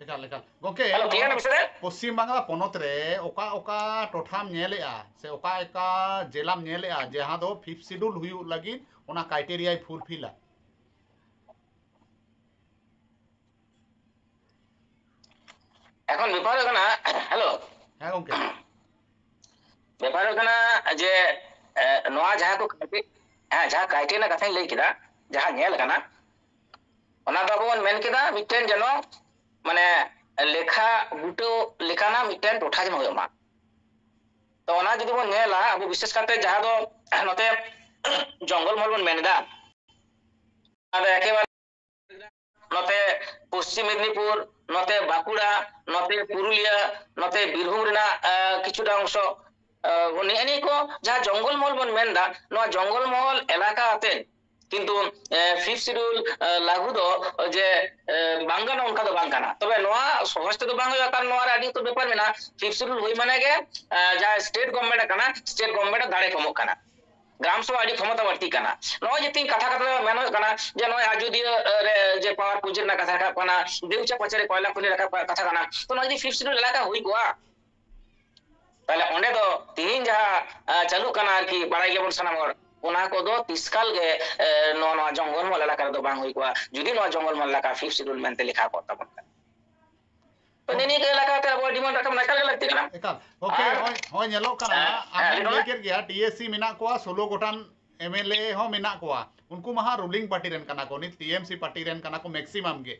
ᱮᱠᱟᱞ, ᱮᱠᱟᱞ᱾ ᱜᱚᱝᱠᱮ, ᱦᱮᱞᱳ, ᱱᱚᱣᱟ ᱴᱷᱤᱠᱟᱹᱱᱟ ᱵᱤᱥᱚᱭ ᱨᱮ? ᱯᱚᱥᱪᱤᱢ ᱵᱟᱝᱞᱟ ᱯᱚᱱᱚᱛ ᱨᱮ ᱚᱠᱟ ᱚᱠᱟ ᱴᱚᱴᱷᱟᱢ ᱧᱮᱞᱮᱜᱼᱟ ᱥᱮ ᱚᱠᱟ ᱚᱠᱟ ᱡᱮᱞᱟᱢ ᱧᱮᱞᱮᱜᱼᱟ ᱡᱟᱦᱟᱸ ᱫᱚ ᱯᱷᱤᱯᱛᱷ ᱥᱤᱰᱩᱞ ᱦᱩᱭᱩᱜ ᱞᱟᱹᱜᱤᱫ ᱚᱱᱟ ᱠᱨᱟᱭᱴᱮᱨᱤᱭᱟᱭ ᱯᱷᱩᱞᱯᱷᱤᱞᱟ? ᱮᱠᱷᱚᱱ ᱵᱮᱯᱟᱨ ᱦᱩᱭᱩᱜ ᱠᱟᱱᱟ, ᱦᱮᱞᱳ᱾ ᱦᱮᱸ ᱜᱚᱝᱠᱮ᱾ ᱵᱮᱯᱟᱨ ᱦᱩᱭᱩᱜ ᱠᱟᱱᱟ ᱡᱮ, ᱮ, ᱱᱚᱣᱟ ᱡᱟᱦᱟᱸ ᱠᱚ ᱠᱨᱟᱭᱴᱮ-, ᱦᱮᱸ, ᱡᱟᱦᱟᱸ ᱠᱨᱟᱭᱴᱮᱨᱤᱭᱟ ᱨᱮᱱᱟᱜ ᱠᱟᱛᱷᱟᱧ ᱞᱟᱹᱭ ᱠᱮᱫᱟ, ᱡᱟᱦᱟᱸ ᱧᱮᱞ ᱠᱟᱱᱟ, ᱚᱱᱟ ᱫᱚ ᱟᱵᱚ ᱵᱚᱱ ᱢᱮᱱ ᱠᱮᱫᱟ ᱢᱤᱫᱴᱮᱱ ᱡᱮᱱᱚ, ᱢᱟᱱᱮ, ᱞᱮᱠᱷᱟ ᱵᱩᱴᱟᱹ ᱞᱮᱠᱟᱱᱟᱜ ᱢᱤᱫᱴᱮᱱ ᱴᱚᱴᱷᱟ ᱡᱮᱱᱚ ᱦᱩᱭᱩᱜ ᱢᱟ᱾ ᱛᱚ ᱚᱱᱟ ᱡᱩᱫᱤ ᱵᱚᱱ ᱧᱮᱞᱟ, ᱟᱵᱚ ᱵᱤᱥᱮᱥ ᱠᱟᱛᱮ ᱡᱟᱦᱟᱸ ᱫᱚ ᱱᱚᱛᱮ ᱡᱚᱝᱜᱚᱞ ᱢᱚᱦᱚᱞ ᱵᱚᱱ ᱢᱮᱱ ᱮᱫᱟ, ᱚᱱᱟ ᱫᱚ ᱮᱠᱮᱵᱟᱨᱮ ᱱᱚᱛᱮ ᱯᱚᱥᱪᱤᱢ ᱢᱮᱫᱽᱱᱤᱯᱩᱨ, ᱱᱚᱛᱮ ᱵᱟᱸᱠᱩᱲᱟ, ᱱᱚᱛᱮ ᱯᱩᱨᱩᱞᱤᱭᱟᱹ, ᱱᱚᱛᱮ ᱵᱤᱨᱵᱷᱩᱢ ᱨᱮᱱᱟᱜ, ᱮ, ᱠᱤᱪᱷᱩᱴᱟ ᱚᱝᱥᱚ, ᱮ, ᱱᱮᱜᱼᱮ ᱱᱤᱭᱟᱹ ᱠᱚ ᱡᱟᱦᱟᱸ ᱡᱚᱝᱜᱚᱞ ᱢᱚᱦᱚᱞ ᱵᱚᱱ ᱢᱮᱱᱫᱟ, ᱱᱚᱣᱟ ᱡᱚᱝᱜᱚᱞ ᱢᱚᱦᱚᱞ ᱮᱞᱟᱠᱟ ᱟᱛᱮ ᱠᱤᱱᱛᱩ, ᱮ, ᱯᱷᱤᱯᱛᱷ ᱥᱤᱰᱩᱞ, ᱮ, ᱞᱟᱹᱜᱩ ᱫᱚ ᱡᱮ, ᱮ, ᱵᱟᱝ ᱜᱟᱱᱚᱜᱼᱟ, ᱚᱱᱠᱟ ᱫᱚ ᱵᱟᱝ ᱠᱟᱱᱟ᱾ ᱛᱚᱵᱮ ᱱᱚᱣᱟ ᱥᱚᱦᱚᱡ ᱛᱮᱫᱚ ᱵᱟᱝ ᱦᱩᱭᱩᱜᱼᱟ, ᱠᱟᱨᱚᱱ ᱱᱚᱣᱟ ᱨᱮ ᱟᱹᱰᱤ ᱩᱛᱟᱹᱨ ᱵᱮᱯᱟᱨ ᱢᱮᱱᱟᱜᱼᱟ᱾ ᱯᱷᱤᱯᱛᱷ ᱥᱤᱰᱩᱞ ᱦᱩᱭ ᱢᱟᱱᱮ ᱜᱮ, ᱮ, ᱡᱟᱦᱟᱸ ᱥᱴᱮᱴ ᱜᱚᱵᱷᱢᱮᱱᱴ ᱠᱟᱱᱟ, ᱥᱴᱮᱴ ᱜᱚᱵᱷᱢᱮᱱᱴ ᱫᱟᱲᱮ ᱠᱚᱢᱚᱜ ᱠᱟᱱᱟ, ᱜᱨᱟᱢ ᱥᱚᱵᱷᱟ ᱟᱹᱰᱤ ᱠᱷᱚᱢᱚᱛᱟ ᱵᱟᱹᱲᱛᱤᱜ ᱠᱟᱱᱟ᱾ ᱱᱚᱜᱼᱚᱭ ᱡᱮ ᱛᱤᱦᱤᱧ ᱠᱟᱛᱷᱟ ᱠᱟᱛᱷᱟ ᱛᱮ ᱢᱮᱱ ᱦᱩᱭᱩᱜ ᱠᱟᱱᱟ ᱡᱮ ᱱᱚᱜᱼᱚᱭ ᱟᱡᱚᱫᱤᱭᱟᱹ, ᱮ, ᱨᱮ ᱡᱮ ᱯᱟᱣᱟᱨ ᱯᱨᱚᱡᱮᱠᱴ ᱨᱮᱱᱟᱜ ᱠᱟᱛᱷᱟ ᱨᱟᱠᱟᱵ ᱠᱟᱱᱟ, ᱫᱮᱣᱪᱟ ᱯᱟᱪᱮ ᱨᱮ ᱠᱚᱭᱞᱟ ᱠᱷᱚᱱᱤ ᱨᱟᱠᱟᱵ ᱠᱟᱛᱷᱟ ᱠᱟᱱᱟ, ᱛᱚ ᱱᱚᱣᱟ ᱡᱩᱫᱤ ᱯᱷᱤᱯᱛᱷ ᱥᱤᱰᱩᱞ ᱮᱞᱟᱠᱟ ᱦᱩᱭ ᱠᱚᱜᱼᱟ, ᱛᱟᱦᱞᱮ ᱚᱸᱰᱮ ᱫᱚ ᱛᱤᱦᱤᱧ ᱡᱟᱦᱟᱸ, ᱟ, ᱪᱟᱹᱞᱩᱜ ᱠᱟᱱᱟ ᱟᱨᱠᱤ, ᱵᱟᱲᱟᱭ ᱜᱮᱭᱟᱵᱚᱱ ᱥᱟᱱᱟᱢ ᱦᱚᱲ, ᱚᱱᱟ ᱠᱚᱫᱚ ᱛᱤᱥᱠᱟᱞ ᱜᱮ, ᱮ, ᱱᱚᱣᱟ, ᱱᱚᱣᱟ ᱡᱚᱝᱜᱚᱞ ᱢᱚᱦᱚᱞ ᱮᱞᱟᱠᱟ ᱨᱮᱫᱚ ᱵᱟᱝ ᱦᱩᱭ ᱠᱚᱜᱼᱟ, ᱡᱩᱫᱤ ᱱᱚᱣᱟ ᱡᱚᱝᱜᱚᱞ ᱢᱚᱦᱚᱞ ᱮᱞᱟᱠᱟ ᱯᱷᱤᱯᱛᱷ ᱥᱤᱰᱩᱞ ᱢᱮᱱᱛᱮ ᱞᱮᱠᱷᱟ ᱠᱚᱜ ᱛᱟᱵᱚᱱ ᱠᱷᱟᱱ᱾ ᱛᱚ, ᱱᱤᱭᱟᱹ, ᱱᱤᱭᱟᱹ ᱠᱚ ᱮᱞᱟᱠᱟ ᱛᱮ ᱟᱵᱚᱣᱟᱜ ᱰᱤᱢᱟᱱᱰ ᱨᱟᱠᱟᱵ ᱨᱮᱱᱟᱜ ᱮᱠᱟᱞ ᱜᱮ ᱞᱟᱹᱠᱛᱤ ᱠᱟᱱᱟ᱾ ᱮᱠᱟᱞ᱾ ᱜᱚᱝᱠᱮ, ᱟᱨ, ᱱᱚᱜᱼᱚᱭ, ᱱᱚᱜᱼᱚᱭ ᱧᱮᱞᱚᱜ ᱠᱟᱱᱟ, ᱦᱮᱸ, ᱟᱢ ᱦᱮᱸ, ᱮᱢ ᱞᱟᱹᱭ ᱞᱟᱹᱭ ᱢᱮ᱾ ᱠᱮᱫ ᱜᱮᱭᱟ, ᱴᱤ ᱮᱥ ᱥᱤ ᱢᱮᱱᱟᱜ ᱠᱚᱣᱟ, ᱥᱳᱞᱳ ᱜᱚᱴᱟᱝ ᱮᱢ ᱮᱞ ᱮ ᱦᱚᱸ ᱢᱮᱱᱟᱜ ᱠᱚᱣᱟ, ᱩᱱᱠᱩ ᱢᱟ ᱦᱟᱸᱜ ᱨᱩᱞᱤᱝ ᱯᱟᱨᱴᱤ ᱨᱮᱱ ᱠᱟᱱᱟ ᱠᱚ, ᱱᱤᱛ ᱴᱤ ᱮᱢ ᱥᱤ ᱯᱟᱨᱴᱤ ᱨᱮᱱ ᱠᱟᱱᱟ ᱠᱚ ᱢᱮᱠᱥᱤᱢᱟᱢ ᱜᱮ᱾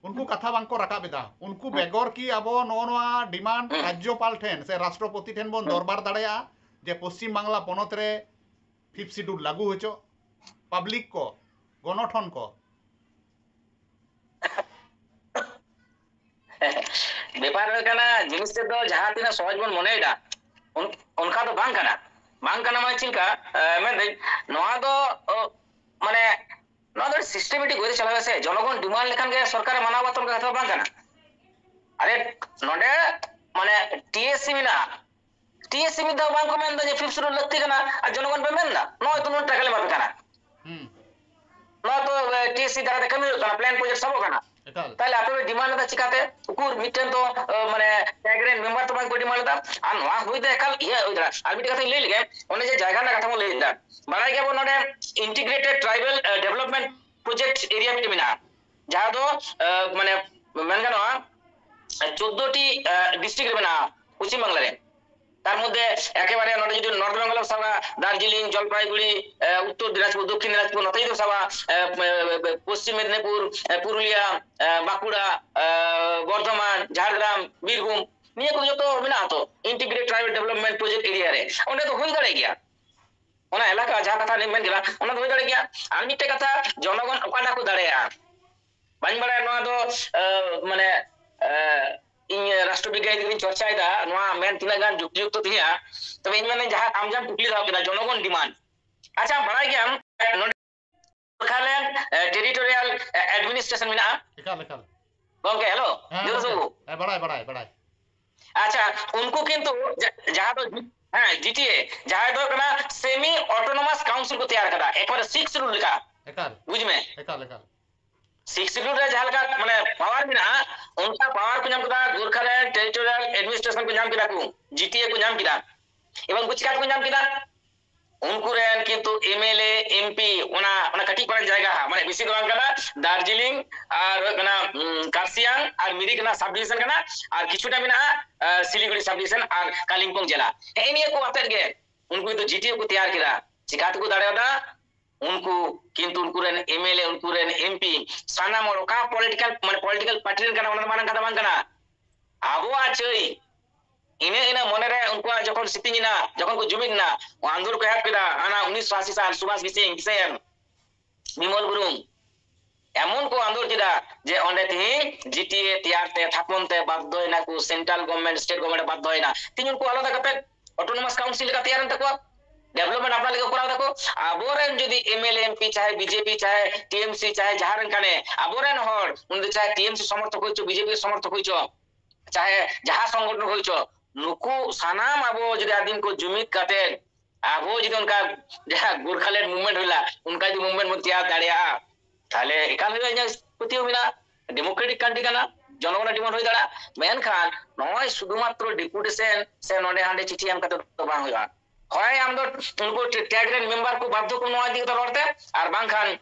ᱩᱱᱠᱩ ᱠᱟᱛᱷᱟ ᱵᱟᱝ ᱠᱚ ᱨᱟᱠᱟᱵ ᱮᱫᱟ᱾ ᱩᱱᱠᱩ ᱦᱩᱸ᱾ ᱵᱮᱜᱚᱨ ᱠᱤ ᱟᱵᱚ ᱱᱚᱜᱼᱚ ᱱᱚᱣᱟ ᱰᱤᱢᱟᱱᱰ ᱦᱩᱸ᱾ ᱨᱟᱡᱽᱡᱚᱯᱟᱞ ᱴᱷᱮᱱ ᱥᱮ ᱨᱟᱥᱴᱨᱚᱯᱚᱛᱤ ᱴᱷᱮᱱ ᱵᱚᱱ ᱦᱩᱸ᱾ ᱫᱚᱨᱵᱟᱨ ᱫᱟᱲᱮᱭᱟᱜᱼᱟ ᱡᱮ ᱯᱚᱥᱪᱤᱢ ᱵᱟᱝᱞᱟ ᱯᱚᱱᱚᱛ ᱨᱮ ᱯᱷᱤᱯᱛᱷ ᱥᱤᱰᱩᱞ ᱞᱟᱹᱜᱩ ᱦᱚᱪᱚ? ᱯᱟᱵᱽᱞᱤᱠ ᱠᱚ, ᱜᱚᱱᱚᱴᱷᱚᱱ ᱠᱚ᱾ ᱵᱮᱯᱟᱨ ᱦᱩᱭᱩᱜ ᱠᱟᱱᱟ, ᱡᱤᱱᱤᱥ ᱛᱮᱫ ᱫᱚ ᱡᱟᱦᱟᱸ ᱛᱤᱱᱟᱹᱜ ᱥᱚᱦᱚᱡ ᱵᱚᱱ ᱢᱚᱱᱮᱭᱮᱫᱟ, ᱚᱱ-, ᱚᱱᱠᱟ ᱫᱚ ᱵᱟᱝ ᱠᱟᱱᱟ᱾ ᱵᱟᱝ ᱠᱟᱱᱟ ᱢᱟᱱᱮ ᱪᱮᱫ ᱞᱮᱠᱟ? ᱮ, ᱢᱮᱱᱫᱟᱹᱧ, ᱱᱚᱣᱟ ᱫᱚ, ᱚ, ᱢᱟᱱᱮ, ᱱᱚᱣᱟ ᱫᱚ systematic way ᱛᱮ ᱪᱟᱞᱟᱣ ᱦᱩᱭᱩᱜᱼᱟ ᱥᱮ᱾ ᱡᱚᱱᱚᱜᱚᱱ ᱰᱤᱢᱟᱱᱰ ᱞᱮᱠᱷᱟᱱ ᱜᱮ ᱥᱚᱨᱠᱟᱨᱮ ᱢᱟᱱᱟᱣ ᱵᱟᱛᱟᱣ, ᱚᱱᱠᱟ ᱠᱟᱛᱷᱟ ᱫᱚ ᱵᱟᱝ ᱠᱟᱱᱟ᱾ ᱟᱨᱮ, ᱱᱚᱰᱮ, ᱢᱟᱱᱮ, ᱴᱤ ᱮᱥ ᱥᱤ ᱢᱮᱱᱟᱜᱼᱟ, ᱴᱤ ᱮᱥ ᱥᱤ ᱢᱤᱫ ᱫᱷᱟᱣ ᱵᱟᱝ ᱠᱚ ᱢᱮᱱᱫᱟ ᱡᱮ ᱯᱷᱤᱯᱛᱷ ᱥᱤᱰᱩᱞ ᱞᱟᱹᱠᱛᱤ ᱠᱟᱱᱟ, ᱟᱨ ᱡᱚᱱᱚᱜᱚᱱ ᱯᱮ ᱢᱮᱱᱫᱟ, ᱱᱚᱜᱼᱚᱭ ᱛᱚ ᱱᱩᱱᱟᱹᱜ ᱴᱟᱠᱟ ᱞᱮ ᱮᱢᱟ ᱯᱮ ᱠᱟᱱᱟ᱾ ᱦᱩᱸ᱾ ᱱᱚᱣᱟ ᱛᱚ, ᱮ, ᱴᱤ ᱮᱥ ᱥᱤ ᱫᱟᱨᱟᱭ ᱛᱮ ᱠᱟᱹᱢᱤ ᱦᱩᱭᱩᱜ ᱠᱟᱱᱟ, ᱯᱞᱮᱱ ᱯᱨᱚᱡᱮᱠᱴ ᱥᱟᱵᱚᱜ ᱠᱟᱱᱟ᱾ ᱮᱠᱟᱞ᱾ ᱛᱟᱦᱞᱮ ᱟᱯᱮ ᱯᱮ demand ᱞᱮᱫᱟ ᱪᱤᱠᱟᱛᱮ? ᱩᱠᱩᱨ ᱢᱤᱫᱴᱮᱱ ᱛᱚ, ᱟᱸ, ᱢᱟᱱᱮ, ᱴᱮᱜ ᱨᱮᱱ member ᱛᱚ ᱵᱟᱝ ᱠᱚ demand ᱞᱮᱫᱟ᱾ ᱟᱨ ᱱᱚᱣᱟ ᱦᱩᱭ ᱫᱚ ᱮᱠᱟᱞ ᱤᱭᱟᱹ ᱦᱩᱭ ᱫᱟᱲᱮᱭᱟᱜᱼᱟ᱾ ᱟᱨ ᱢᱤᱫᱴᱮᱱ ᱠᱟᱛᱷᱟᱧ ᱞᱟᱹᱭ ᱞᱮᱜᱮ, ᱚᱱᱮ ᱡᱮ ᱡᱟᱭᱜᱟ ᱨᱮᱱᱟᱜ ᱠᱟᱛᱷᱟ ᱵᱚᱱ ᱞᱟᱹᱭ ᱮᱫᱟ, ᱵᱟᱲᱟᱭ ᱜᱮᱭᱟᱵᱚᱱ ᱱᱚᱰᱮ Integrated Tribal, ᱟᱸ, Development Project Area ᱢᱤᱫᱴᱮᱱ ᱢᱮᱱᱟᱜᱼᱟ, ᱡᱟᱦᱟᱸ ᱫᱚ, ᱟᱸ, ᱢᱟᱱᱮ, ᱢᱮᱱ ᱜᱟᱱᱚᱜᱼᱟ, ᱪᱳᱫᱽᱫᱳ ᱴᱤ, ᱟᱸ, district ᱨᱮ ᱢᱮᱱᱟᱜᱼᱟ ᱯᱚᱪᱷᱤᱢ ᱵᱟᱝᱞᱟ ᱨᱮ᱾ ᱛᱟᱨ ᱢᱚᱫᱽᱫᱷᱮ ᱮᱠᱮᱵᱟᱨᱮ ᱱᱚᱰᱮ ᱡᱩᱫᱤ North Bengal ᱮᱢ ᱥᱟᱵᱟ, ᱫᱟᱨᱡᱤᱞᱤᱝ, ᱡᱚᱞᱯᱟᱭᱜᱩᱲᱤ, ᱮ, ᱩᱛᱛᱚᱨ ᱫᱤᱱᱟᱡᱽᱯᱩᱨ, ᱫᱚᱠᱠᱷᱤᱱ ᱫᱤᱱᱟᱡᱽᱯᱩᱨ, ᱱᱚᱛᱮ ᱡᱩᱫᱤᱢ ᱥᱟᱵᱟ, ᱮ, ᱮ, ᱯᱚᱥᱪᱤᱢ ᱢᱮᱫᱤᱱᱤᱯᱩᱨ, ᱮ, ᱯᱩᱨᱩᱞᱤᱭᱟ, ᱮ, ᱵᱟᱸᱠᱩᱲᱟ, ᱮ, ᱵᱚᱨᱫᱷᱚᱢᱟᱱ, ᱡᱷᱟᱲᱜᱨᱟᱢ, ᱵᱤᱨᱵᱷᱩᱢ, ᱱᱤᱭᱟᱹ ᱠᱚ ᱡᱚᱛᱚ ᱢᱮᱱᱟᱜᱼᱟ ᱛᱚ Integrated Tribal Development Project area ᱨᱮ᱾ ᱚᱸᱰᱮ ᱫᱚ ᱦᱩᱭ ᱫᱟᱲᱮᱭᱟᱜ ᱜᱮᱭᱟ᱾ ᱚᱱᱟ ᱮᱞᱟᱠᱟ ᱡᱟᱦᱟᱸ ᱠᱟᱛᱷᱟ ᱞᱤᱧ ᱢᱮᱱ ᱠᱮᱫᱟ, ᱚᱱᱟ ᱫᱚ ᱦᱩᱭ ᱫᱟᱲᱮᱭᱟᱜ ᱜᱮᱭᱟ᱾ ᱟᱨ ᱢᱤᱫᱴᱮᱡ ᱠᱟᱛᱷᱟ, ᱡᱚᱱᱚᱜᱚᱱ ᱚᱠᱟᱴᱟᱜ ᱠᱚ ᱫᱟᱲᱮᱭᱟᱜᱼᱟ? ᱵᱟᱹᱧ ᱵᱟᱲᱟᱭᱟ ᱱᱚᱣᱟ ᱫᱚ, ᱮ, ᱢᱟᱱᱮ, ᱮ, ᱤᱧ ᱨᱟᱥᱴᱨᱚ ᱵᱤᱜᱽᱜᱟᱱᱤ ᱛᱮᱜᱤᱧ ᱪᱚᱨᱪᱟᱭᱮᱫᱟ, ᱱᱚᱣᱟ ᱢᱮᱱ ᱛᱤᱱᱟᱹᱜ ᱜᱟᱱ ᱡᱩᱠᱛᱤᱭᱩᱠᱛᱚ ᱛᱤᱧᱟᱹ᱾ ᱛᱚᱵᱮ ᱤᱧ ᱢᱮᱱᱫᱟᱹᱧ ᱡᱟᱦᱟᱸ ᱟᱢ ᱡᱟᱦᱟᱸᱢ ᱠᱩᱠᱞᱤ ᱫᱚᱦᱚ ᱠᱮᱫᱟ, ᱡᱚᱱᱚᱜᱚᱱ demand᱾ ᱟᱪᱪᱷᱟ, ᱵᱟᱲᱟᱭ ᱜᱮᱭᱟᱢ ᱱᱚᱰᱮ ᱜᱳᱨᱠᱷᱟᱞᱮᱱᱰ, ᱮ, territorial, ᱮ, administration ᱢᱮᱱᱟᱜᱼᱟ? ᱮᱠᱟᱞ, ᱮᱠᱟᱞ᱾ ᱜᱚᱝᱠᱮ, hello, ᱦᱮᱸ, ᱡᱳᱨ ᱥᱮ ᱜᱚᱝᱠᱮ᱾ ᱵᱟᱹᱵᱩ? ᱦᱮᱸ, ᱵᱟᱲᱟᱭ, ᱵᱟᱲᱟᱭ, ᱵᱟᱲᱟᱭ᱾ ᱟᱪᱪᱷᱟ, ᱩᱱᱠᱩ ᱠᱤᱱᱛᱩ ᱡᱟ-, ᱡᱟᱦᱟᱸ ᱫᱚ, ᱦᱮᱸ, G T A, ᱡᱟᱦᱟᱸᱭ ᱫᱚ ᱦᱩᱭᱩᱜ ᱠᱟᱱᱟ semi autonomous council ᱠᱚ ᱛᱮᱭᱟᱨ ᱠᱟᱫᱟ, ᱮᱠᱵᱟᱨᱮ sixth schedule ᱞᱮᱠᱟ᱾ ᱮᱠᱟᱞ᱾ ᱵᱩᱡᱽ ᱢᱮ᱾ ᱮᱠᱟᱞ, ᱮᱠᱟᱞ᱾ Sixth schedule ᱨᱮ ᱡᱟᱦᱟᱸ ᱞᱮᱠᱟ, ᱢᱟᱱᱮ, power ᱢᱮᱱᱟᱜᱼᱟ, ᱚᱱᱠᱟ power ᱠᱚ ᱧᱟᱢ ᱠᱮᱫᱟ, ᱜᱳᱨᱠᱷᱟᱞᱮᱱᱰ territorial administration ᱠᱚ ᱧᱟᱢ ᱠᱮᱫᱟ ᱠᱚ, G T A ᱠᱚ ᱧᱟᱢ ᱠᱮᱫᱟ᱾ ᱮᱵᱚᱝ ᱩᱱᱠᱩ ᱪᱤᱠᱟ ᱛᱮᱠᱚ ᱧᱟᱢ ᱠᱮᱫᱟ? ᱩᱱᱠᱩ ᱨᱮᱱ ᱠᱤᱱᱛᱩ M L A, M P, ᱚᱱᱟ, ᱚᱱᱟ ᱠᱟᱹᱴᱤᱡ ᱯᱟᱨᱟᱝ ᱡᱟᱭᱜᱟ ᱦᱟᱸᱜ, ᱢᱟᱱᱮ, ᱵᱮᱥᱤ ᱫᱚ ᱵᱟᱝ ᱠᱟᱱᱟ, ᱫᱟᱨᱡᱤᱞᱤᱝ ᱟᱨ ᱦᱩᱭᱩᱜ ᱠᱟᱱᱟ, ᱩᱸ, ᱠᱟᱨᱥᱤᱭᱟᱝ ᱟᱨ ᱢᱤᱨᱤᱠ ᱨᱮᱱᱟᱜ sub division ᱠᱟᱱᱟ, ᱟᱨ ᱠᱤᱪᱷᱩᱴᱟ ᱢᱮᱱᱟᱜᱼᱟ, ᱟᱸ, ᱥᱤᱞᱤᱜᱩᱲᱤ sub division ᱟᱨ ᱠᱟᱞᱤᱢᱯᱚᱝ ᱡᱮᱞᱟ᱾ ᱦᱮᱸ, ᱱᱤᱭᱟᱹ ᱠᱚ ᱟᱛᱮᱫ ᱜᱮ ᱩᱱᱠᱩ ᱫᱚ G T A ᱠᱚ ᱛᱮᱭᱟᱨ ᱠᱮᱫᱟ᱾ ᱪᱤᱠᱟ ᱛᱮᱠᱚ ᱫᱟᱲᱮᱭᱟᱫᱟ? ᱩᱱᱠᱩ ᱠᱤᱱᱛᱩ ᱩᱱᱠᱩ ᱨᱮᱱ M L A, ᱩᱱᱠᱩ ᱨᱮᱱ M P, ᱥᱟᱱᱟᱢ ᱦᱚᱲ ᱚᱠᱟ political, ᱢᱟᱱᱮ, political party ᱨᱮᱱ ᱠᱟᱱᱟ, ᱚᱱᱟ ᱫᱚ ᱢᱟᱨᱟᱝ ᱠᱟᱛᱷᱟ ᱵᱟᱝ ᱠᱟᱱᱟ᱾ ᱟᱵᱚᱣᱟᱜ ᱪᱟᱹᱭ, ᱤᱱᱟᱹ, ᱤᱱᱟᱹ ᱢᱚᱱᱮᱨᱮ ᱩᱱᱠᱩᱣᱟᱜ ᱡᱚᱠᱷᱚᱱ ᱥᱤᱛᱤᱧ ᱮᱱᱟ, ᱡᱚᱠᱷᱚᱱ ᱠᱚ ᱡᱩᱢᱤᱫ ᱮᱱᱟ, ᱟᱸᱫᱳᱲ ᱠᱚ ᱮᱦᱚᱵ ᱠᱮᱫᱟ, ᱦᱟᱱᱟ ᱩᱱᱤᱥᱥᱚ ᱟᱥᱤ ᱥᱟᱞ, ᱥᱩᱵᱷᱟᱥ ᱜᱤᱥᱤᱝ, ᱫᱤᱥᱟᱹᱭᱮᱢ, ᱵᱤᱢᱚᱞ ᱜᱩᱨᱩᱝ, ᱮᱢᱚᱱ ᱠᱚ ᱟᱸᱫᱳᱲ ᱠᱮᱫᱟ ᱡᱮ ᱚᱸᱰᱮ ᱛᱮᱦᱮᱧ G T A ᱛᱮᱭᱟᱨ ᱛᱮ, ᱛᱷᱟᱯᱚᱱ ᱛᱮ ᱵᱟᱫᱽᱫᱷᱚᱭᱮᱱᱟ ᱠᱚ, central government, state government ᱵᱟᱫᱽᱫᱷᱚᱭᱮᱱᱟ᱾ ᱛᱮᱦᱮᱧ ᱩᱱᱠᱩ ᱟᱞᱟᱫᱟ ᱠᱟᱛᱮ autonomous council ᱞᱮᱠᱟ ᱛᱮᱭᱟᱨᱮᱱ ᱛᱟᱠᱚᱣᱟ, development ᱟᱯᱱᱟᱨ ᱞᱮᱠᱟ ᱠᱚᱨᱟᱣ ᱫᱟᱠᱚ᱾ ᱟᱵᱚᱨᱮᱱ ᱡᱩᱫᱤ M L A, M P, ᱪᱟᱦᱮ B J P, ᱪᱟᱦᱮ T M C, ᱪᱟᱦᱮ ᱡᱟᱦᱟᱸ ᱨᱮᱱ ᱠᱟᱱᱮ, ᱟᱵᱚᱨᱮᱱ ᱦᱚᱲ, ᱩᱱᱤ ᱫᱚ ᱪᱟᱦᱮ T M C ᱥᱚᱢᱚᱨᱛᱷᱚᱠ ᱦᱩᱭ ᱦᱚᱪᱚ, B J P ᱥᱚᱢᱚᱨᱛᱷᱚᱠ ᱦᱩᱭ ᱦᱚᱪᱚ, ᱪᱟᱦᱮ ᱡᱟᱦᱟᱸ ᱥᱚᱝᱜᱚᱴᱷᱚᱱ ᱦᱩᱭ ᱦᱚᱪᱚ, ᱱᱩᱠᱩ ᱥᱟᱱᱟᱢ ᱟᱵᱚ ᱡᱩᱫᱤ ᱟᱹᱫᱤᱢ ᱠᱚ ᱡᱩᱢᱤᱫ ᱠᱟᱛᱮ, ᱟᱵᱚ ᱡᱩᱫᱤ ᱚᱱᱠᱟ ᱡᱟᱦᱟᱸ ᱜᱳᱨᱠᱷᱟᱞᱮᱱᱰ movement ᱦᱩᱭ ᱞᱮᱱᱟ, ᱚᱱᱠᱟ ᱡᱩᱫᱤ movement ᱵᱚᱱ ᱛᱮᱭᱟᱨ ᱫᱟᱲᱮᱭᱟᱜᱼᱟ, ᱛᱟᱦᱞᱮ ᱮᱠᱟᱞ ᱦᱩᱭᱩᱜᱼᱟ, ᱤᱧᱟᱹᱜ ᱯᱟᱹᱛᱭᱟᱹᱣ ᱢᱮᱱᱟᱜᱼᱟ᱾ ᱰᱮᱢᱳᱠᱨᱮᱴᱤᱠ ᱠᱟᱱᱴᱨᱤ ᱠᱟᱱᱟ, ᱡᱚᱱᱚᱜᱚᱱᱟᱜ ᱰᱤᱢᱟᱱᱰ ᱦᱩᱭ ᱫᱟᱲᱮᱭᱟᱜᱼᱟ᱾ ᱢᱮᱱᱠᱷᱟᱱ ᱱᱚᱜᱼᱚᱭ ᱥᱩᱫᱷᱩᱢᱟᱛᱨᱚ ᱰᱮᱯᱩᱴᱮᱥᱚᱱ ᱥᱮ ᱱᱚᱰᱮ ᱦᱟᱸᱰᱮ ᱪᱤᱴᱷᱤ ᱮᱢ ᱠᱟᱛᱮ ᱫᱚ ᱵᱟᱝ ᱦᱩᱭᱩᱜᱼᱟ᱾ ᱦᱳᱭ, ᱟᱢ ᱫᱚ ᱩᱱᱠᱩ ᱴᱮᱜ ᱨᱮᱱ ᱢᱮᱢᱵᱟᱨ ᱠᱚ ᱵᱟᱫᱽᱫᱷᱚ ᱠᱚ ᱱᱚᱣᱟ ᱤᱫᱤ ᱠᱟᱛᱮ ᱨᱚᱲ ᱛᱮ, ᱟᱨ ᱵᱟᱝᱠᱷᱟᱱ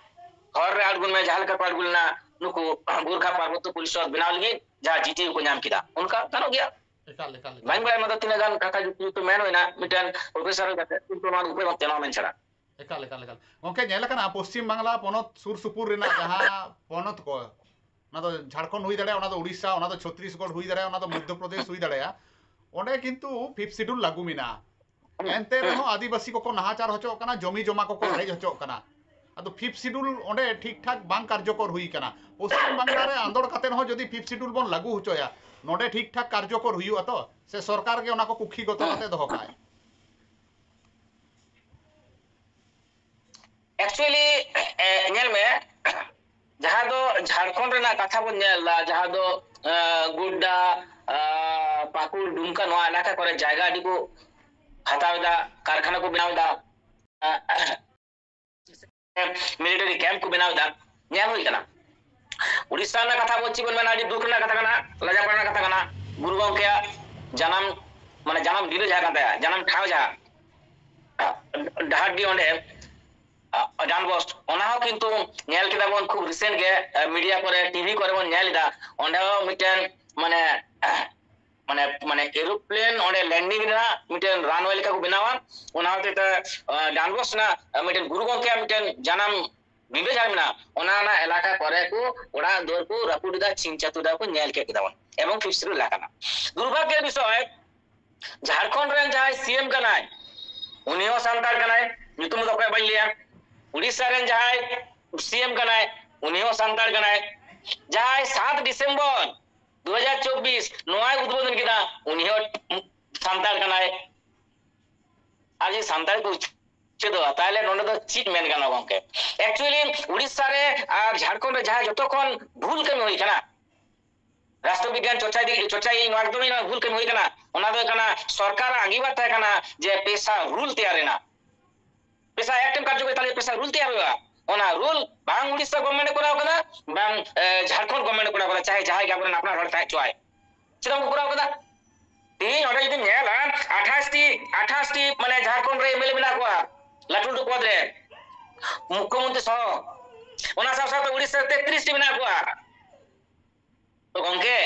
ᱦᱚᱨ ᱨᱮ ᱟᱬᱜᱚᱱ ᱢᱮ, ᱡᱟᱦᱟᱸ ᱞᱮᱠᱟ ᱠᱚ ᱟᱬᱜᱚ ᱞᱮᱱᱟ ᱱᱩᱠᱩ ᱜᱳᱨᱠᱷᱟ ᱯᱟᱨᱵᱚᱛᱛᱚ ᱯᱚᱨᱤᱥᱚᱫ ᱵᱮᱱᱟᱣ ᱞᱟᱹᱜᱤᱫ, ᱡᱟᱦᱟᱸ ᱡᱤᱴᱤᱭᱩ ᱠᱚ ᱧᱟᱢ ᱠᱮᱫᱟ, ᱚᱱᱠᱟ ᱜᱟᱱᱚᱜ ᱜᱮᱭᱟ᱾ ᱮᱠᱟᱞ ᱮᱠᱟᱞ ᱮᱠᱟᱞ᱾ ᱵᱟᱹᱧ ᱵᱟᱲᱟᱭᱟ ᱱᱚᱣᱟ ᱫᱚ ᱛᱤᱱᱟᱹᱜ ᱜᱟᱱ ᱠᱟᱛᱷᱟ ᱡᱩᱠᱛᱤ ᱡᱩᱠᱛᱤ ᱢᱮᱱ ᱦᱩᱭᱱᱟ ᱢᱤᱫᱴᱮᱱ ᱯᱨᱚᱯᱷᱮᱥᱚᱨ ᱠᱟᱛᱮ, ᱠᱤᱱᱛᱩ ᱱᱚᱣᱟ ᱫᱚ ᱩᱯᱟᱹᱭ ᱵᱟᱹᱱᱩᱜ ᱛᱟᱭᱟ ᱱᱚᱣᱟ ᱢᱮᱱ ᱪᱷᱟᱲᱟ᱾ ᱮᱠᱟᱞ ᱮᱠᱟᱞ ᱮᱠᱟᱞ᱾ ᱜᱚᱝᱠᱮ, ᱧᱮᱞ ᱟᱠᱟᱱᱟ ᱯᱚᱥᱪᱤᱢ ᱵᱟᱝᱞᱟ ᱯᱚᱱᱚᱛ ᱥᱩᱨ ᱥᱩᱯᱩᱨ ᱨᱮᱱᱟᱜ ᱡᱟᱦᱟᱸ ᱯᱚᱱᱚᱛ ᱠᱚ, ᱚᱱᱟ ᱫᱚ ᱡᱷᱟᱲᱠᱷᱚᱸᱰ ᱦᱩᱭ ᱫᱟᱲᱮᱭᱟᱜᱼᱟ, ᱚᱱᱟ ᱫᱚ ᱩᱲᱤᱥᱥᱟ, ᱚᱱᱟ ᱫᱚ ᱪᱷᱚᱛᱨᱤᱥᱜᱚᱲ ᱦᱩᱭ ᱫᱟᱲᱮᱭᱟᱜᱼᱟ, ᱚᱱᱟ ᱫᱚ ᱢᱚᱫᱽᱫᱷᱚ ᱯᱨᱚᱫᱮᱥ ᱦᱩᱭ ᱫᱟᱲᱮᱭᱟᱜᱼᱟ, ᱚᱸᱰᱮ ᱠᱤᱱᱛᱩ ᱯᱷᱤᱯᱛᱷ ᱥᱤᱰᱩᱞ ᱞᱟᱹᱜᱩ ᱢᱮᱱᱟᱜᱼᱟ᱾ ᱮᱱᱛᱮ ᱨᱮᱦᱚᱸ ᱟᱹᱫᱤᱵᱟᱹᱥᱤ ᱠᱚᱠᱚ ᱱᱟᱦᱟᱪᱟᱨ ᱦᱚᱪᱚᱜ ᱠᱟᱱᱟ, ᱡᱚᱢᱤ ᱡᱚᱢᱟ ᱠᱚᱠᱚ ᱨᱮᱡ ᱦᱚᱪᱚᱜ ᱠᱟᱱᱟ᱾ ᱟᱫᱚ ᱯᱷᱤᱯᱛᱷ ᱥᱤᱰᱩᱞ ᱚᱸᱰᱮ ᱴᱷᱤᱠ ᱴᱷᱟᱠ ᱵᱟᱝ ᱠᱟᱨᱡᱚᱠᱚᱨ ᱦᱩᱭ ᱠᱟᱱᱟ᱾ ᱯᱚᱥᱪᱤᱢ ᱵᱟᱝᱞᱟ ᱨᱮ ᱟᱸᱫᱳᱲ ᱠᱟᱛᱮ ᱦᱚᱸ ᱡᱩᱫᱤ ᱯᱷᱤᱯᱛᱷ ᱥᱤᱰᱩᱞ ᱵᱚᱱ ᱞᱟᱹᱜᱩ ᱦᱚᱪᱚᱭᱟ, ᱱᱚᱰᱮ ᱴᱷᱤᱠ ᱴᱷᱟᱠ ᱠᱟᱨᱡᱚᱠᱚᱨ ᱦᱩᱭᱩᱜᱼᱟ ᱛᱚ? ᱥᱮ ᱥᱚᱨᱠᱟᱨ ᱜᱮ ᱚᱱᱟ ᱠᱚ ᱠᱩᱠᱷᱤᱜᱚᱛᱚ ᱠᱟᱛᱮ ᱫᱚᱦᱚ ᱠᱟᱜᱼᱟᱭ? ᱮᱠᱪᱩᱭᱮᱞᱤ ᱧᱮᱞ ᱢᱮ, ᱡᱟᱦᱟᱸ ᱫᱚ ᱡᱷᱟᱲᱠᱷᱚᱸᱰ ᱨᱮᱱᱟᱜ ᱠᱟᱛᱷᱟ ᱵᱚᱱ ᱧᱮᱞ ᱮᱫᱟ, ᱡᱟᱦᱟᱸ ᱫᱚ ᱜᱳᱰᱰᱟ, ᱯᱟᱹᱠᱩᱲ, ᱰᱩᱢᱠᱟ, ᱱᱚᱣᱟ ᱮᱞᱟᱠᱟ ᱠᱚᱨᱮ ᱡᱟᱭᱜᱟ ᱟᱹᱰᱤ ᱠᱚ ᱦᱟᱛᱟᱣ ᱮᱫᱟ, ᱠᱟᱨᱠᱷᱟᱱᱟ ᱠᱚ ᱵᱮᱱᱟᱣ ᱮᱫᱟ, ᱢᱤᱞᱤᱴᱟᱨᱤ ᱠᱮᱢᱯ ᱠᱚ ᱵᱮᱱᱟᱣ ᱮᱫᱟ, ᱧᱮᱞ ᱦᱩᱭ ᱠᱟᱱᱟ᱾ ᱩᱲᱤᱥᱥᱟ ᱨᱮᱱᱟᱜ ᱠᱟᱛᱷᱟ ᱵᱚᱱ ᱪᱮᱫ ᱵᱚᱱ ᱢᱮᱱᱟ, ᱟᱹᱰᱤ ᱫᱩᱠ ᱨᱮᱱᱟᱜ ᱠᱟᱛᱷᱟ ᱠᱟᱱᱟ, ᱞᱟᱡᱟᱯᱟᱲᱟ ᱨᱮᱱᱟᱜ ᱠᱟᱛᱷᱟ ᱠᱟᱱᱟ᱾ ᱜᱩᱨᱩ ᱜᱚᱢᱠᱮᱭᱟᱜ ᱡᱟᱱᱟᱢ, ᱢᱟᱱᱮ ᱡᱟᱱᱟᱢ ᱰᱤᱞᱟᱹ ᱡᱟᱦᱟᱸ ᱠᱟᱱ ᱛᱟᱭᱟ, ᱡᱟᱱᱟᱢ ᱴᱷᱟᱶ ᱡᱟᱦᱟᱸ ᱰᱟᱦᱟᱨᱰᱤ, ᱚᱸᱰᱮ ᱰᱟᱱᱵᱚᱥ, ᱚᱱᱟ ᱦᱚᱸ ᱠᱤᱱᱛᱩ ᱧᱮᱞ ᱠᱮᱫᱟ ᱵᱚᱱ ᱠᱷᱩᱵ ᱨᱤᱥᱮᱱᱴ ᱜᱮ, ᱢᱤᱰᱤᱭᱟ ᱠᱚᱨᱮ, ᱴᱤᱵᱷᱤ ᱠᱚᱨᱮ ᱵᱚᱱ ᱧᱮᱞ ᱮᱫᱟ, ᱚᱸᱰᱮ ᱦᱚᱸ ᱢᱤᱫᱴᱮᱱ ᱢᱟᱱᱮ ᱢᱟᱱᱮ ᱢᱟᱱᱮ ᱮᱨᱳᱯᱞᱮᱱ ᱚᱸᱰᱮ ᱞᱮᱱᱰᱤᱝ ᱨᱮᱱᱟᱜ ᱢᱤᱫᱴᱮᱱ ᱨᱟᱱᱣᱮ ᱞᱮᱠᱟ ᱠᱚ ᱵᱮᱱᱟᱣᱟ᱾ ᱚᱱᱟ ᱦᱚᱛᱮᱡ ᱛᱮ ᱰᱟᱱᱵᱚᱥ ᱨᱮᱱᱟᱜ ᱢᱤᱫᱴᱮᱱ ᱜᱩᱨᱩ ᱜᱚᱢᱠᱮᱭᱟᱜ ᱢᱤᱫᱴᱮᱱ ᱡᱟᱱᱟᱢ ᱵᱤᱵᱮ ᱡᱟᱦᱟᱸ ᱢᱮᱱᱟᱜᱼᱟ, ᱚᱱᱟ ᱚᱱᱟ ᱮᱞᱟᱠᱟ ᱠᱚᱨᱮ ᱠᱚ ᱚᱲᱟᱜ ᱫᱩᱣᱟᱹᱨ ᱠᱚ ᱨᱟᱹᱯᱩᱫ ᱮᱫᱟ, ᱪᱷᱤᱝ ᱪᱷᱟᱹᱛᱩᱨ ᱮᱫᱟ ᱠᱚ, ᱧᱮᱞ ᱠᱮᱫ ᱠᱮᱫᱟ ᱵᱚᱱ, ᱮᱵᱚᱝ ᱯᱷᱤᱯᱛᱷ ᱥᱤᱰᱩᱞ ᱮᱞᱟᱠᱟ ᱠᱟᱱᱟ᱾ ᱫᱩᱨᱵᱷᱟᱜᱽᱭᱚ ᱵᱤᱥᱚᱭ, ᱡᱷᱟᱲᱠᱷᱚᱸᱰ ᱨᱮᱱ ᱡᱟᱦᱟᱸᱭ ᱥᱤ ᱮᱢ ᱠᱟᱱᱟᱭ, ᱩᱱᱤ ᱦᱚᱸ ᱥᱟᱱᱛᱟᱲ ᱠᱟᱱᱟᱭ, ᱧᱩᱛᱩᱢ ᱫᱚ ᱚᱠᱚᱭ ᱵᱟᱹᱧ ᱞᱟᱹᱭᱟ᱾ ᱩᱲᱤᱥᱥᱟ ᱨᱮᱱ ᱡᱟᱦᱟᱸᱭ ᱥᱤ ᱮᱢ ᱠᱟᱱᱟᱭ, ᱩᱱᱤ ᱦᱚᱸ ᱥᱟᱱᱛᱟᱲ ᱠᱟᱱᱟᱭ᱾ ᱡᱟᱦᱟᱸᱭ ᱥᱟᱛ ᱰᱤᱥᱮᱢᱵᱚᱨ ᱫᱩ ᱦᱟᱡᱟᱨ ᱪᱚᱵᱵᱤᱥ ᱱᱚᱣᱟᱭ ᱩᱫᱵᱳᱫᱚᱱ ᱠᱮᱫᱟ, ᱩᱱᱤ ᱦᱚᱸ ᱥᱟᱱᱛᱟᱲ ᱠᱟᱱᱟᱭ᱾ ᱟᱨ ᱡᱩᱫᱤ ᱥᱟᱱᱛᱟᱲ ᱠᱚ ᱩᱪᱷᱟᱹᱫᱚᱜᱼᱟ, ᱛᱟᱦᱚᱞᱮ ᱱᱚᱰᱮ ᱫᱚ ᱪᱮᱫ ᱢᱮᱱ ᱜᱟᱱᱚᱜᱼᱟ ᱜᱚᱝᱠᱮ? ᱮᱠᱪᱩᱭᱮᱞᱤ ᱩᱲᱤᱥᱥᱟ ᱨᱮ ᱟᱨ ᱡᱷᱟᱲᱠᱷᱚᱸᱰ ᱨᱮ ᱡᱟᱦᱟᱸ ᱡᱚᱛᱚ ᱠᱷᱚᱱ ᱵᱷᱩᱞ ᱠᱟᱹᱢᱤ ᱦᱩᱭ ᱠᱟᱱᱟ, ᱨᱟᱥᱴᱨᱚ ᱵᱤᱜᱽᱜᱟᱱ ᱪᱚᱨᱪᱟ ᱤᱫᱤ, ᱪᱚᱨᱪᱟ ᱤᱧ ᱱᱚᱣᱟ ᱮᱠᱫᱚᱢ ᱤᱧ ᱱᱚᱣᱟ ᱵᱷᱩᱞ ᱠᱟᱹᱢᱤ ᱦᱩᱭ ᱠᱟᱱᱟ, ᱚᱱᱟ ᱫᱚ ᱦᱩᱭᱩᱜ ᱠᱟᱱᱟ ᱥᱚᱨᱠᱟᱨᱟᱜ ᱟᱸᱜᱤᱵᱷᱟᱨ ᱛᱟᱦᱮᱸ ᱠᱟᱱᱟ ᱡᱮ ᱯᱮᱥᱟ ᱨᱩᱞ ᱛᱮᱭᱟᱨ ᱨᱮᱱᱟᱜ᱾ ᱯᱮᱥᱟ ᱮᱠᱴ ᱮᱢ ᱠᱟᱨᱡᱚᱠᱟᱨᱤ, ᱛᱟᱦᱚᱞᱮ ᱯᱮᱥᱟ ᱨᱩᱞ ᱛᱮᱭᱟᱨ ᱦᱩᱭᱩᱜᱼᱟ᱾ ᱚᱱᱟ ᱨᱩᱞ ᱵᱟᱝ ᱩᱲᱤᱥᱥᱟ ᱜᱚᱵᱷᱢᱮᱱᱴ ᱮ ᱠᱚᱨᱟᱣ ᱠᱟᱫᱟ, ᱵᱟᱝ ᱡᱷᱟᱲᱠᱷᱚᱸᱰ ᱜᱚᱵᱷᱢᱮᱱᱴ ᱮ ᱠᱚᱨᱟᱣ ᱠᱟᱫᱟ, ᱪᱟᱦᱮ ᱡᱟᱦᱟᱸᱭ ᱜᱮ ᱟᱵᱚᱨᱮᱱ ᱟᱯᱱᱟᱨ ᱦᱚᱲ ᱛᱟᱦᱮᱸ ᱦᱚᱪᱚᱣᱟᱭ᱾ ᱪᱮᱫᱟᱜ ᱵᱟᱠᱚ ᱠᱚᱨᱟᱣ ᱠᱟᱫᱟ? ᱛᱮᱦᱤᱧ ᱚᱸᱰᱮ ᱡᱩᱫᱤᱢ ᱧᱮᱞᱟ, ᱟᱴᱷᱟᱥ ᱴᱤ, ᱟᱴᱷᱟᱥ ᱴᱤ ᱢᱟᱱᱮ ᱡᱷᱟᱲᱠᱷᱚᱸᱰ ᱨᱮ ᱮᱢᱮᱞᱮ ᱢᱮᱱᱟᱜ ᱠᱚᱣᱟ, ᱞᱟᱹᱴᱩ ᱞᱟᱹᱴᱩ ᱯᱚᱫᱽ ᱨᱮ, ᱢᱩᱠᱠᱷᱚᱢᱚᱱᱛᱨᱤ ᱥᱚᱦᱚ᱾ ᱚᱱᱟ ᱥᱟᱶ ᱥᱟᱶᱛᱮ ᱩᱲᱤᱥᱥᱟ ᱨᱮ ᱛᱮᱛᱨᱤᱥ ᱴᱤ ᱢᱮᱱᱟᱜ ᱠᱚᱣᱟ᱾ ᱛᱚ ᱜᱚᱝᱠᱮ,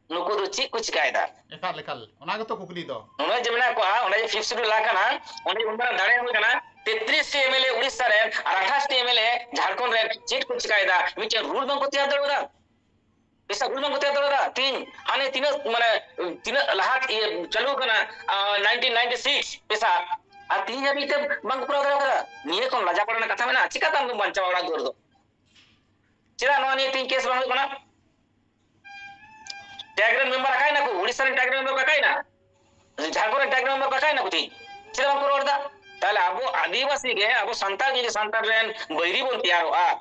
ᱱᱩᱠᱩ ᱫᱚ ᱪᱮᱫ ᱠᱚ ᱪᱤᱠᱟᱭᱮᱫᱟ? ᱮᱠᱟᱞ, ᱮᱠᱟᱞ, ᱚᱱᱟ ᱜᱮᱛᱚ ᱠᱩᱠᱞᱤ ᱫᱚ᱾ ᱩᱱᱟᱹᱜ ᱡᱮ ᱢᱮᱱᱟᱜ ᱠᱚᱣᱟ, ᱚᱸᱰᱮ ᱡᱮ ᱯᱷᱤᱯᱛᱷ ᱥᱤᱰᱩᱞ ᱞᱟ ᱠᱟᱱᱟ, ᱚᱸᱰᱮ ᱩᱱ ᱢᱟᱨᱟᱝ ᱫᱟᱲᱮ ᱦᱩᱭ ᱠᱟᱱᱟ, ᱛᱮᱛᱨᱤᱥ ᱴᱤ ᱮᱢᱮᱞᱮ ᱩᱲᱤᱥᱥᱟ ᱨᱮᱱ ᱟᱨ ᱟᱴᱷᱟᱥ ᱴᱤ ᱮᱢᱮᱞᱮ ᱡᱷᱟᱲᱠᱷᱚᱸᱰ ᱨᱮᱱ ᱪᱮᱫ ᱠᱚ ᱪᱤᱠᱟᱭᱮᱫᱟ? ᱢᱤᱫᱴᱮᱱ ᱨᱩᱞ ᱵᱟᱝ ᱠᱚ ᱛᱮᱭᱟᱨ ᱫᱟᱲᱮᱭᱟᱫᱟ᱾ ᱯᱮᱥᱟ ᱨᱩᱞ ᱵᱟᱝ ᱠᱚ ᱛᱮᱭᱟᱨ ᱫᱟᱲᱮᱭᱟᱫᱟ᱾ ᱛᱤᱦᱤᱧ ᱦᱟᱱᱮ ᱛᱤᱱᱟᱹᱜ, ᱢᱟᱱᱮ, ᱛᱤᱱᱟᱹᱜ ᱞᱟᱦᱟ ᱤᱭᱟᱹ ᱪᱟᱹᱞᱩ ᱠᱟᱱᱟ, ᱟᱸ, ᱱᱟᱭᱤᱱᱴᱤᱱ ᱱᱟᱭᱤᱱᱴᱤ ᱥᱤᱠᱥ ᱯᱮᱥᱟ, ᱟᱨ ᱛᱤᱦᱤᱧ ᱦᱟᱹᱵᱤᱡ ᱛᱮ ᱵᱟᱝ ᱠᱚ ᱯᱩᱨᱟᱹᱣ ᱫᱟᱲᱮ ᱠᱟᱫᱟ᱾ ᱱᱤᱭᱟᱹ ᱠᱷᱚᱱ ᱞᱟᱡᱟ ᱯᱟᱲᱟ ᱨᱮᱱᱟᱜ ᱠᱟᱛᱷᱟ ᱢᱮᱱᱟᱜᱼᱟ? ᱪᱤᱠᱟᱹᱛᱮ ᱟᱢ ᱫᱚᱢ ᱵᱟᱧᱪᱟᱣᱟ ᱚᱲᱟᱜ ᱫᱩᱣᱟᱹᱨ ᱫᱚ? ᱪᱮᱫᱟᱜ ᱱᱚᱣᱟ ᱱᱤᱭᱮ ᱛᱤᱦᱤᱧ ᱠᱮᱥ ᱵᱟᱝ ᱦᱩᱭᱩᱜ ᱠᱟᱱᱟ? ᱴᱮᱜ ᱨᱮᱱ ᱢᱮᱢᱵᱟᱨ ᱟᱠᱟᱭ ᱱᱟᱠᱚ? ᱩᱲᱤᱥᱥᱟ ᱨᱮᱱ ᱴᱮᱜ ᱨᱮᱱ ᱢᱮᱢᱵᱟᱨ ᱟᱠᱟᱭ ᱱᱟ? ᱡᱷᱟᱲᱠᱷᱚᱸᱰ ᱨᱮᱱ ᱴᱮᱜ ᱨᱮᱱ ᱢᱮᱢᱵᱟᱨ ᱟᱠᱟᱭ ᱱᱟᱠᱚ ᱛᱤᱦᱤᱧ? ᱪᱮᱫᱟᱜ ᱵᱟᱝ ᱠᱚ ᱨᱚᱲ ᱮᱫᱟ? ᱛᱟᱦᱞᱮ ᱟᱵᱚ ᱟᱹᱫᱤᱵᱟᱹᱥᱤ ᱜᱮ, ᱟᱵᱚ ᱥᱟᱱᱛᱟᱲ ᱡᱩᱫᱤ ᱥᱟᱱᱛᱟᱲ ᱨᱮᱱ ᱵᱟᱹᱭᱨᱤ ᱵᱚᱱ ᱛᱮᱭᱟᱨᱚᱜᱼᱟ,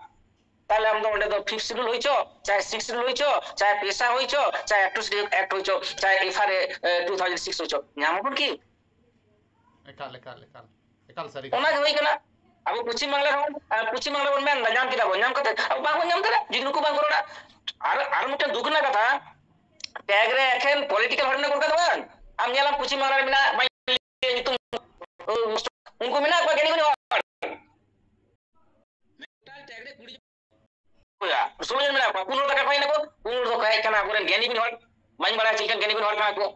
ᱛᱟᱦᱞᱮ ᱟᱢ ᱫᱚ ᱚᱸᱰᱮ ᱫᱚ ᱯᱷᱤᱯᱛᱷ ᱥᱤᱰᱩᱞ ᱦᱩᱭ ᱪᱚ, ᱪᱟᱦᱮ ᱥᱤᱠᱥ ᱥᱤᱰᱩᱞ ᱦᱩᱭ ᱪᱚ, ᱪᱟᱦᱮ ᱯᱮᱥᱟ ᱦᱩᱭ ᱪᱚ, ᱪᱟᱦᱮ ᱮᱠᱴᱩ ᱥᱤᱰᱩᱞ ᱮᱠᱴ ᱦᱩᱭ ᱪᱚ, ᱪᱟᱦᱮ ᱮᱯᱷ ᱟᱨ ᱮ, ᱮ, ᱴᱩ ᱛᱷᱟᱣᱡᱮᱱᱰ ᱥᱤᱠᱥ ᱦᱩᱭ ᱪᱚ, ᱧᱟᱢ ᱟᱵᱚᱱ ᱠᱤ? ᱮᱠᱟᱞ, ᱮᱠᱟᱞ, ᱮᱠᱟᱞ᱾ ᱮᱠᱟᱞ ᱥᱟᱹᱨᱤ ᱠᱟᱛᱷᱟ᱾ ᱚᱱᱟ ᱜᱮ ᱦᱩᱭ ᱠᱟᱱᱟ᱾ ᱟᱵᱚ ᱯᱚᱪᱷᱤᱢ ᱵᱟᱝᱞᱟ ᱨᱮᱦᱚᱸ, ᱟᱨ ᱯᱚᱪᱷᱤᱢ ᱵᱟᱝᱞᱟ ᱵᱚᱱ ᱢᱮᱱ ᱮᱫᱟ, ᱧᱟᱢ ᱠᱮᱫᱟ ᱵᱚᱱ, ᱧᱟᱢ ᱠᱟᱛᱮ ᱟᱵᱚ ᱵᱟᱝᱵᱚᱱ ᱧᱟᱢ ᱫᱟᱲᱮᱭᱟᱜᱼᱟ, ᱡᱩᱫᱤ ᱱᱩᱠᱩ ᱵᱟᱝ ᱠᱚ ᱨᱚᱲᱟ᱾ ᱟᱨ, ᱟᱨ ᱢᱤᱫᱴᱮᱱ ᱫᱩᱠ ᱨᱮᱱᱟᱜ ᱠᱟᱛᱷᱟ, ᱴᱮᱜ ᱨᱮ ᱮᱠᱷᱮᱱ ᱯᱚᱞᱤᱴᱤᱠᱟᱞ ᱦᱚᱲ ᱢᱮᱱᱟᱜ ᱠᱚ ᱫᱚ ᱵᱟᱝ? ᱟᱢ ᱧᱮᱞᱟᱢ ᱯᱚᱪᱷᱤᱢ ᱵᱟᱝᱞᱟ ᱨᱮ ᱢᱮᱱᱟᱜ, ᱧᱩᱛᱩᱢ, ᱩᱱᱠᱩ ᱢᱮᱱᱟᱜ ᱠᱚᱣᱟ ᱜᱮᱱᱤ ᱜᱩᱱᱤ ᱦᱚᱲ᱾ ᱢᱤᱫᱴᱟᱝ ᱴᱮᱜ ᱨᱮ ᱠᱩᱲᱤ ᱦᱩᱭᱩᱜᱼᱟ᱾ ᱥᱚᱢᱚᱭ ᱢᱮᱱᱟᱜ ᱠᱚᱣᱟ, ᱯᱩᱱ ᱦᱚᱲ ᱫᱚ ᱚᱠᱟ ᱠᱷᱚᱱ ᱦᱮᱡ ᱱᱟᱠᱚ? ᱯᱩᱱ ᱦᱚᱲ ᱫᱚᱠᱚ ᱦᱮᱡ ᱠᱟᱱᱟ ᱟᱵᱚᱨᱮᱱ ᱜᱮᱱᱤ ᱜᱩᱱᱤ ᱦᱚᱲ᱾ ᱵᱟᱹᱧ ᱵᱟᱲᱟᱭᱟ ᱪᱮᱫ ᱞᱮᱠᱟᱱ ᱜᱮᱱᱤ ᱜᱩᱱᱤ ᱦᱚᱲ ᱠᱟᱱᱟ ᱠᱚ᱾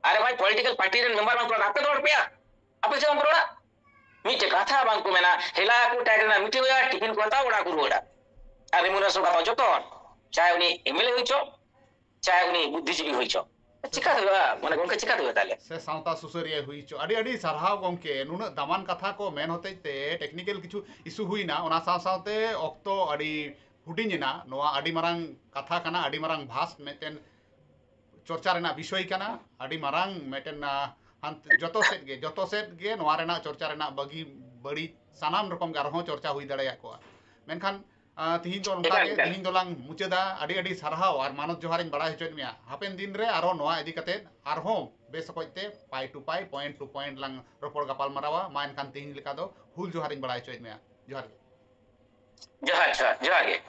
ᱟᱨᱮ ᱵᱷᱟᱭ, ᱯᱚᱞᱤᱴᱤᱠᱟᱞ ᱯᱟᱨᱴᱤ ᱨᱮᱱ ᱢᱮᱢᱵᱟᱨ ᱵᱟᱝ ᱠᱚ ᱨᱚᱲᱟ, ᱟᱯᱮ ᱫᱚ ᱨᱚᱲ ᱯᱮᱭᱟ? ᱟᱯᱮ ᱪᱮᱫ ᱵᱟᱝ ᱯᱮ ᱨᱚᱲᱟ? ᱢᱤᱫᱴᱮᱡ ᱠᱟᱛᱷᱟ ᱵᱟᱝ ᱠᱚ ᱢᱮᱱᱟ, ᱦᱮᱞᱟ ᱠᱚ ᱴᱟᱭᱤᱢ ᱨᱮᱱᱟᱜ ᱢᱤᱴᱤᱝ ᱦᱩᱭᱩᱜᱼᱟ, ᱴᱤᱯᱷᱤᱱ ᱠᱚ ᱦᱟᱛᱟᱣᱟ, ᱚᱲᱟᱜ ᱠᱚ ᱨᱩᱣᱟᱹᱲᱟ᱾ ᱟᱨ ᱨᱮᱢᱩᱱᱟᱨᱮᱥᱚᱱ ᱠᱚ ᱦᱟᱛᱟᱣᱟ ᱡᱚᱛᱚ ᱦᱚᱲ, ᱪᱟᱦᱮ ᱩᱱᱤ ᱮᱢ ᱮᱞ ᱮ ᱦᱩᱭ ᱪᱚ, ᱪᱟᱦᱮ ᱩᱱᱤ ᱵᱩᱫᱽᱫᱷᱤᱡᱤᱵᱤ ᱦᱩᱭ ᱪᱚ᱾ ᱪᱤᱠᱟ ᱦᱩᱭᱩᱜᱼᱟ? ᱢᱟᱱᱮ ᱜᱚᱝᱠᱮ, ᱪᱤᱠᱟ ᱦᱩᱭᱩᱜᱼᱟ ᱛᱟᱦᱞᱮ? ᱥᱮ ᱥᱟᱶᱛᱟ ᱥᱩᱥᱟᱹᱨᱤᱭᱟᱹ ᱦᱩᱭ ᱪᱚ᱾ ᱟᱹᱰᱤ ᱟᱹᱰᱤ ᱥᱟᱨᱦᱟᱣ ᱜᱚᱝᱠᱮ, ᱱᱩᱱᱟᱹᱜ ᱫᱟᱢᱟᱱ ᱠᱟᱛᱷᱟ ᱠᱚ ᱢᱮᱱ ᱦᱚᱛᱮᱡ ᱛᱮ ᱴᱮᱠᱱᱤᱠᱮᱞ ᱠᱤᱪᱷᱩ ᱤᱥᱩ ᱦᱩᱭᱱᱟ, ᱚᱱᱟ ᱥᱟᱶ ᱥᱟᱶᱛᱮ ᱚᱠᱛᱚ ᱟᱹᱰᱤ ᱦᱩᱰᱤᱧ ᱮᱱᱟ᱾ ᱱᱚᱣᱟ ᱟᱹᱰᱤ ᱢᱟᱨᱟᱝ ᱠᱟᱛᱷᱟ ᱠᱟᱱᱟ, ᱟᱹᱰᱤ ᱢᱟᱨᱟᱝ ᱵᱷᱟᱥ ᱢᱤᱫᱴᱮᱱ ᱪᱚᱨᱪᱟ ᱨᱮᱱᱟᱜ ᱵᱤᱥᱚᱭ ᱠᱟᱱᱟ, ᱟᱹᱰᱤ ᱢᱟᱨᱟᱝ ᱢᱤᱫᱴᱮᱱ, ᱟᱸ, ᱦᱟᱱ-, ᱡᱚᱛᱚ ᱥᱮᱫ ᱜᱮ, ᱡᱚᱛᱚ ᱥᱮᱫ ᱜᱮ ᱱᱚᱣᱟ ᱨᱮᱱᱟᱜ ᱪᱚᱨᱪᱟ ᱨᱮᱱᱟᱜ ᱵᱟᱹᱜᱤ ᱵᱟᱹᱲᱤᱡ ᱥᱟᱱᱟᱢ ᱨᱚᱠᱚᱢ ᱜᱮ ᱟᱨᱦᱚᱸ ᱪᱚᱨᱪᱟ ᱦᱩᱭ ᱫᱟᱲᱮᱭᱟᱜ ᱠᱚᱣᱟ᱾ ᱢᱮᱱᱠᱷᱟᱱ, ᱟᱸ, ᱛᱤᱦᱤᱧ ᱫᱚ ᱱᱚᱝᱠᱟ ᱮᱠᱟᱞ, ᱜᱮ, ᱮᱠᱟᱞ᱾ ᱛᱤᱦᱤᱧ ᱫᱚᱞᱟᱝ ᱢᱩᱪᱟᱹᱫᱟ᱾ ᱟᱹᱰᱤ ᱟᱹᱰᱤ ᱥᱟᱨᱦᱟᱣ ᱟᱨ ᱢᱟᱱᱚᱛ ᱡᱚᱦᱟᱨᱤᱧ ᱵᱟᱲᱟᱭ ᱦᱚᱪᱚᱭᱮᱫ ᱢᱮᱭᱟ᱾ ᱦᱟᱯᱮᱱ ᱫᱤᱱ ᱨᱮ ᱟᱨᱦᱚᱸ ᱱᱚᱣᱟ ᱤᱫᱤ ᱠᱟᱛᱮ ᱟᱨᱦᱚᱸ ᱵᱮᱥ ᱚᱠᱚᱡ ᱛᱮ ᱯᱟᱭ ᱴᱩ ᱯᱟᱭ, ᱯᱚᱭᱮᱱᱴ ᱴᱩ ᱯᱚᱭᱮᱱᱴ ᱞᱟᱝ ᱨᱚᱯᱚᱲ ᱜᱟᱯᱟᱞ ᱢᱟᱨᱟᱣᱟ᱾ ᱢᱟ ᱮᱱᱠᱷᱟᱱ ᱛᱤᱦᱤᱧ ᱞᱮᱠᱟ ᱫᱚ ᱦᱩᱞ ᱡᱚᱦᱟᱨᱤᱧ ᱵᱟᱲᱟᱭ ᱦᱚᱪᱚᱭᱮᱫ ᱢᱮᱭᱟ᱾ ᱡᱚᱦᱟᱨ ᱜᱮ᱾ ᱡᱚᱦᱟᱨ, ᱡᱚᱦᱟᱨ, ᱡᱚᱦᱟᱨ ᱜᱮ᱾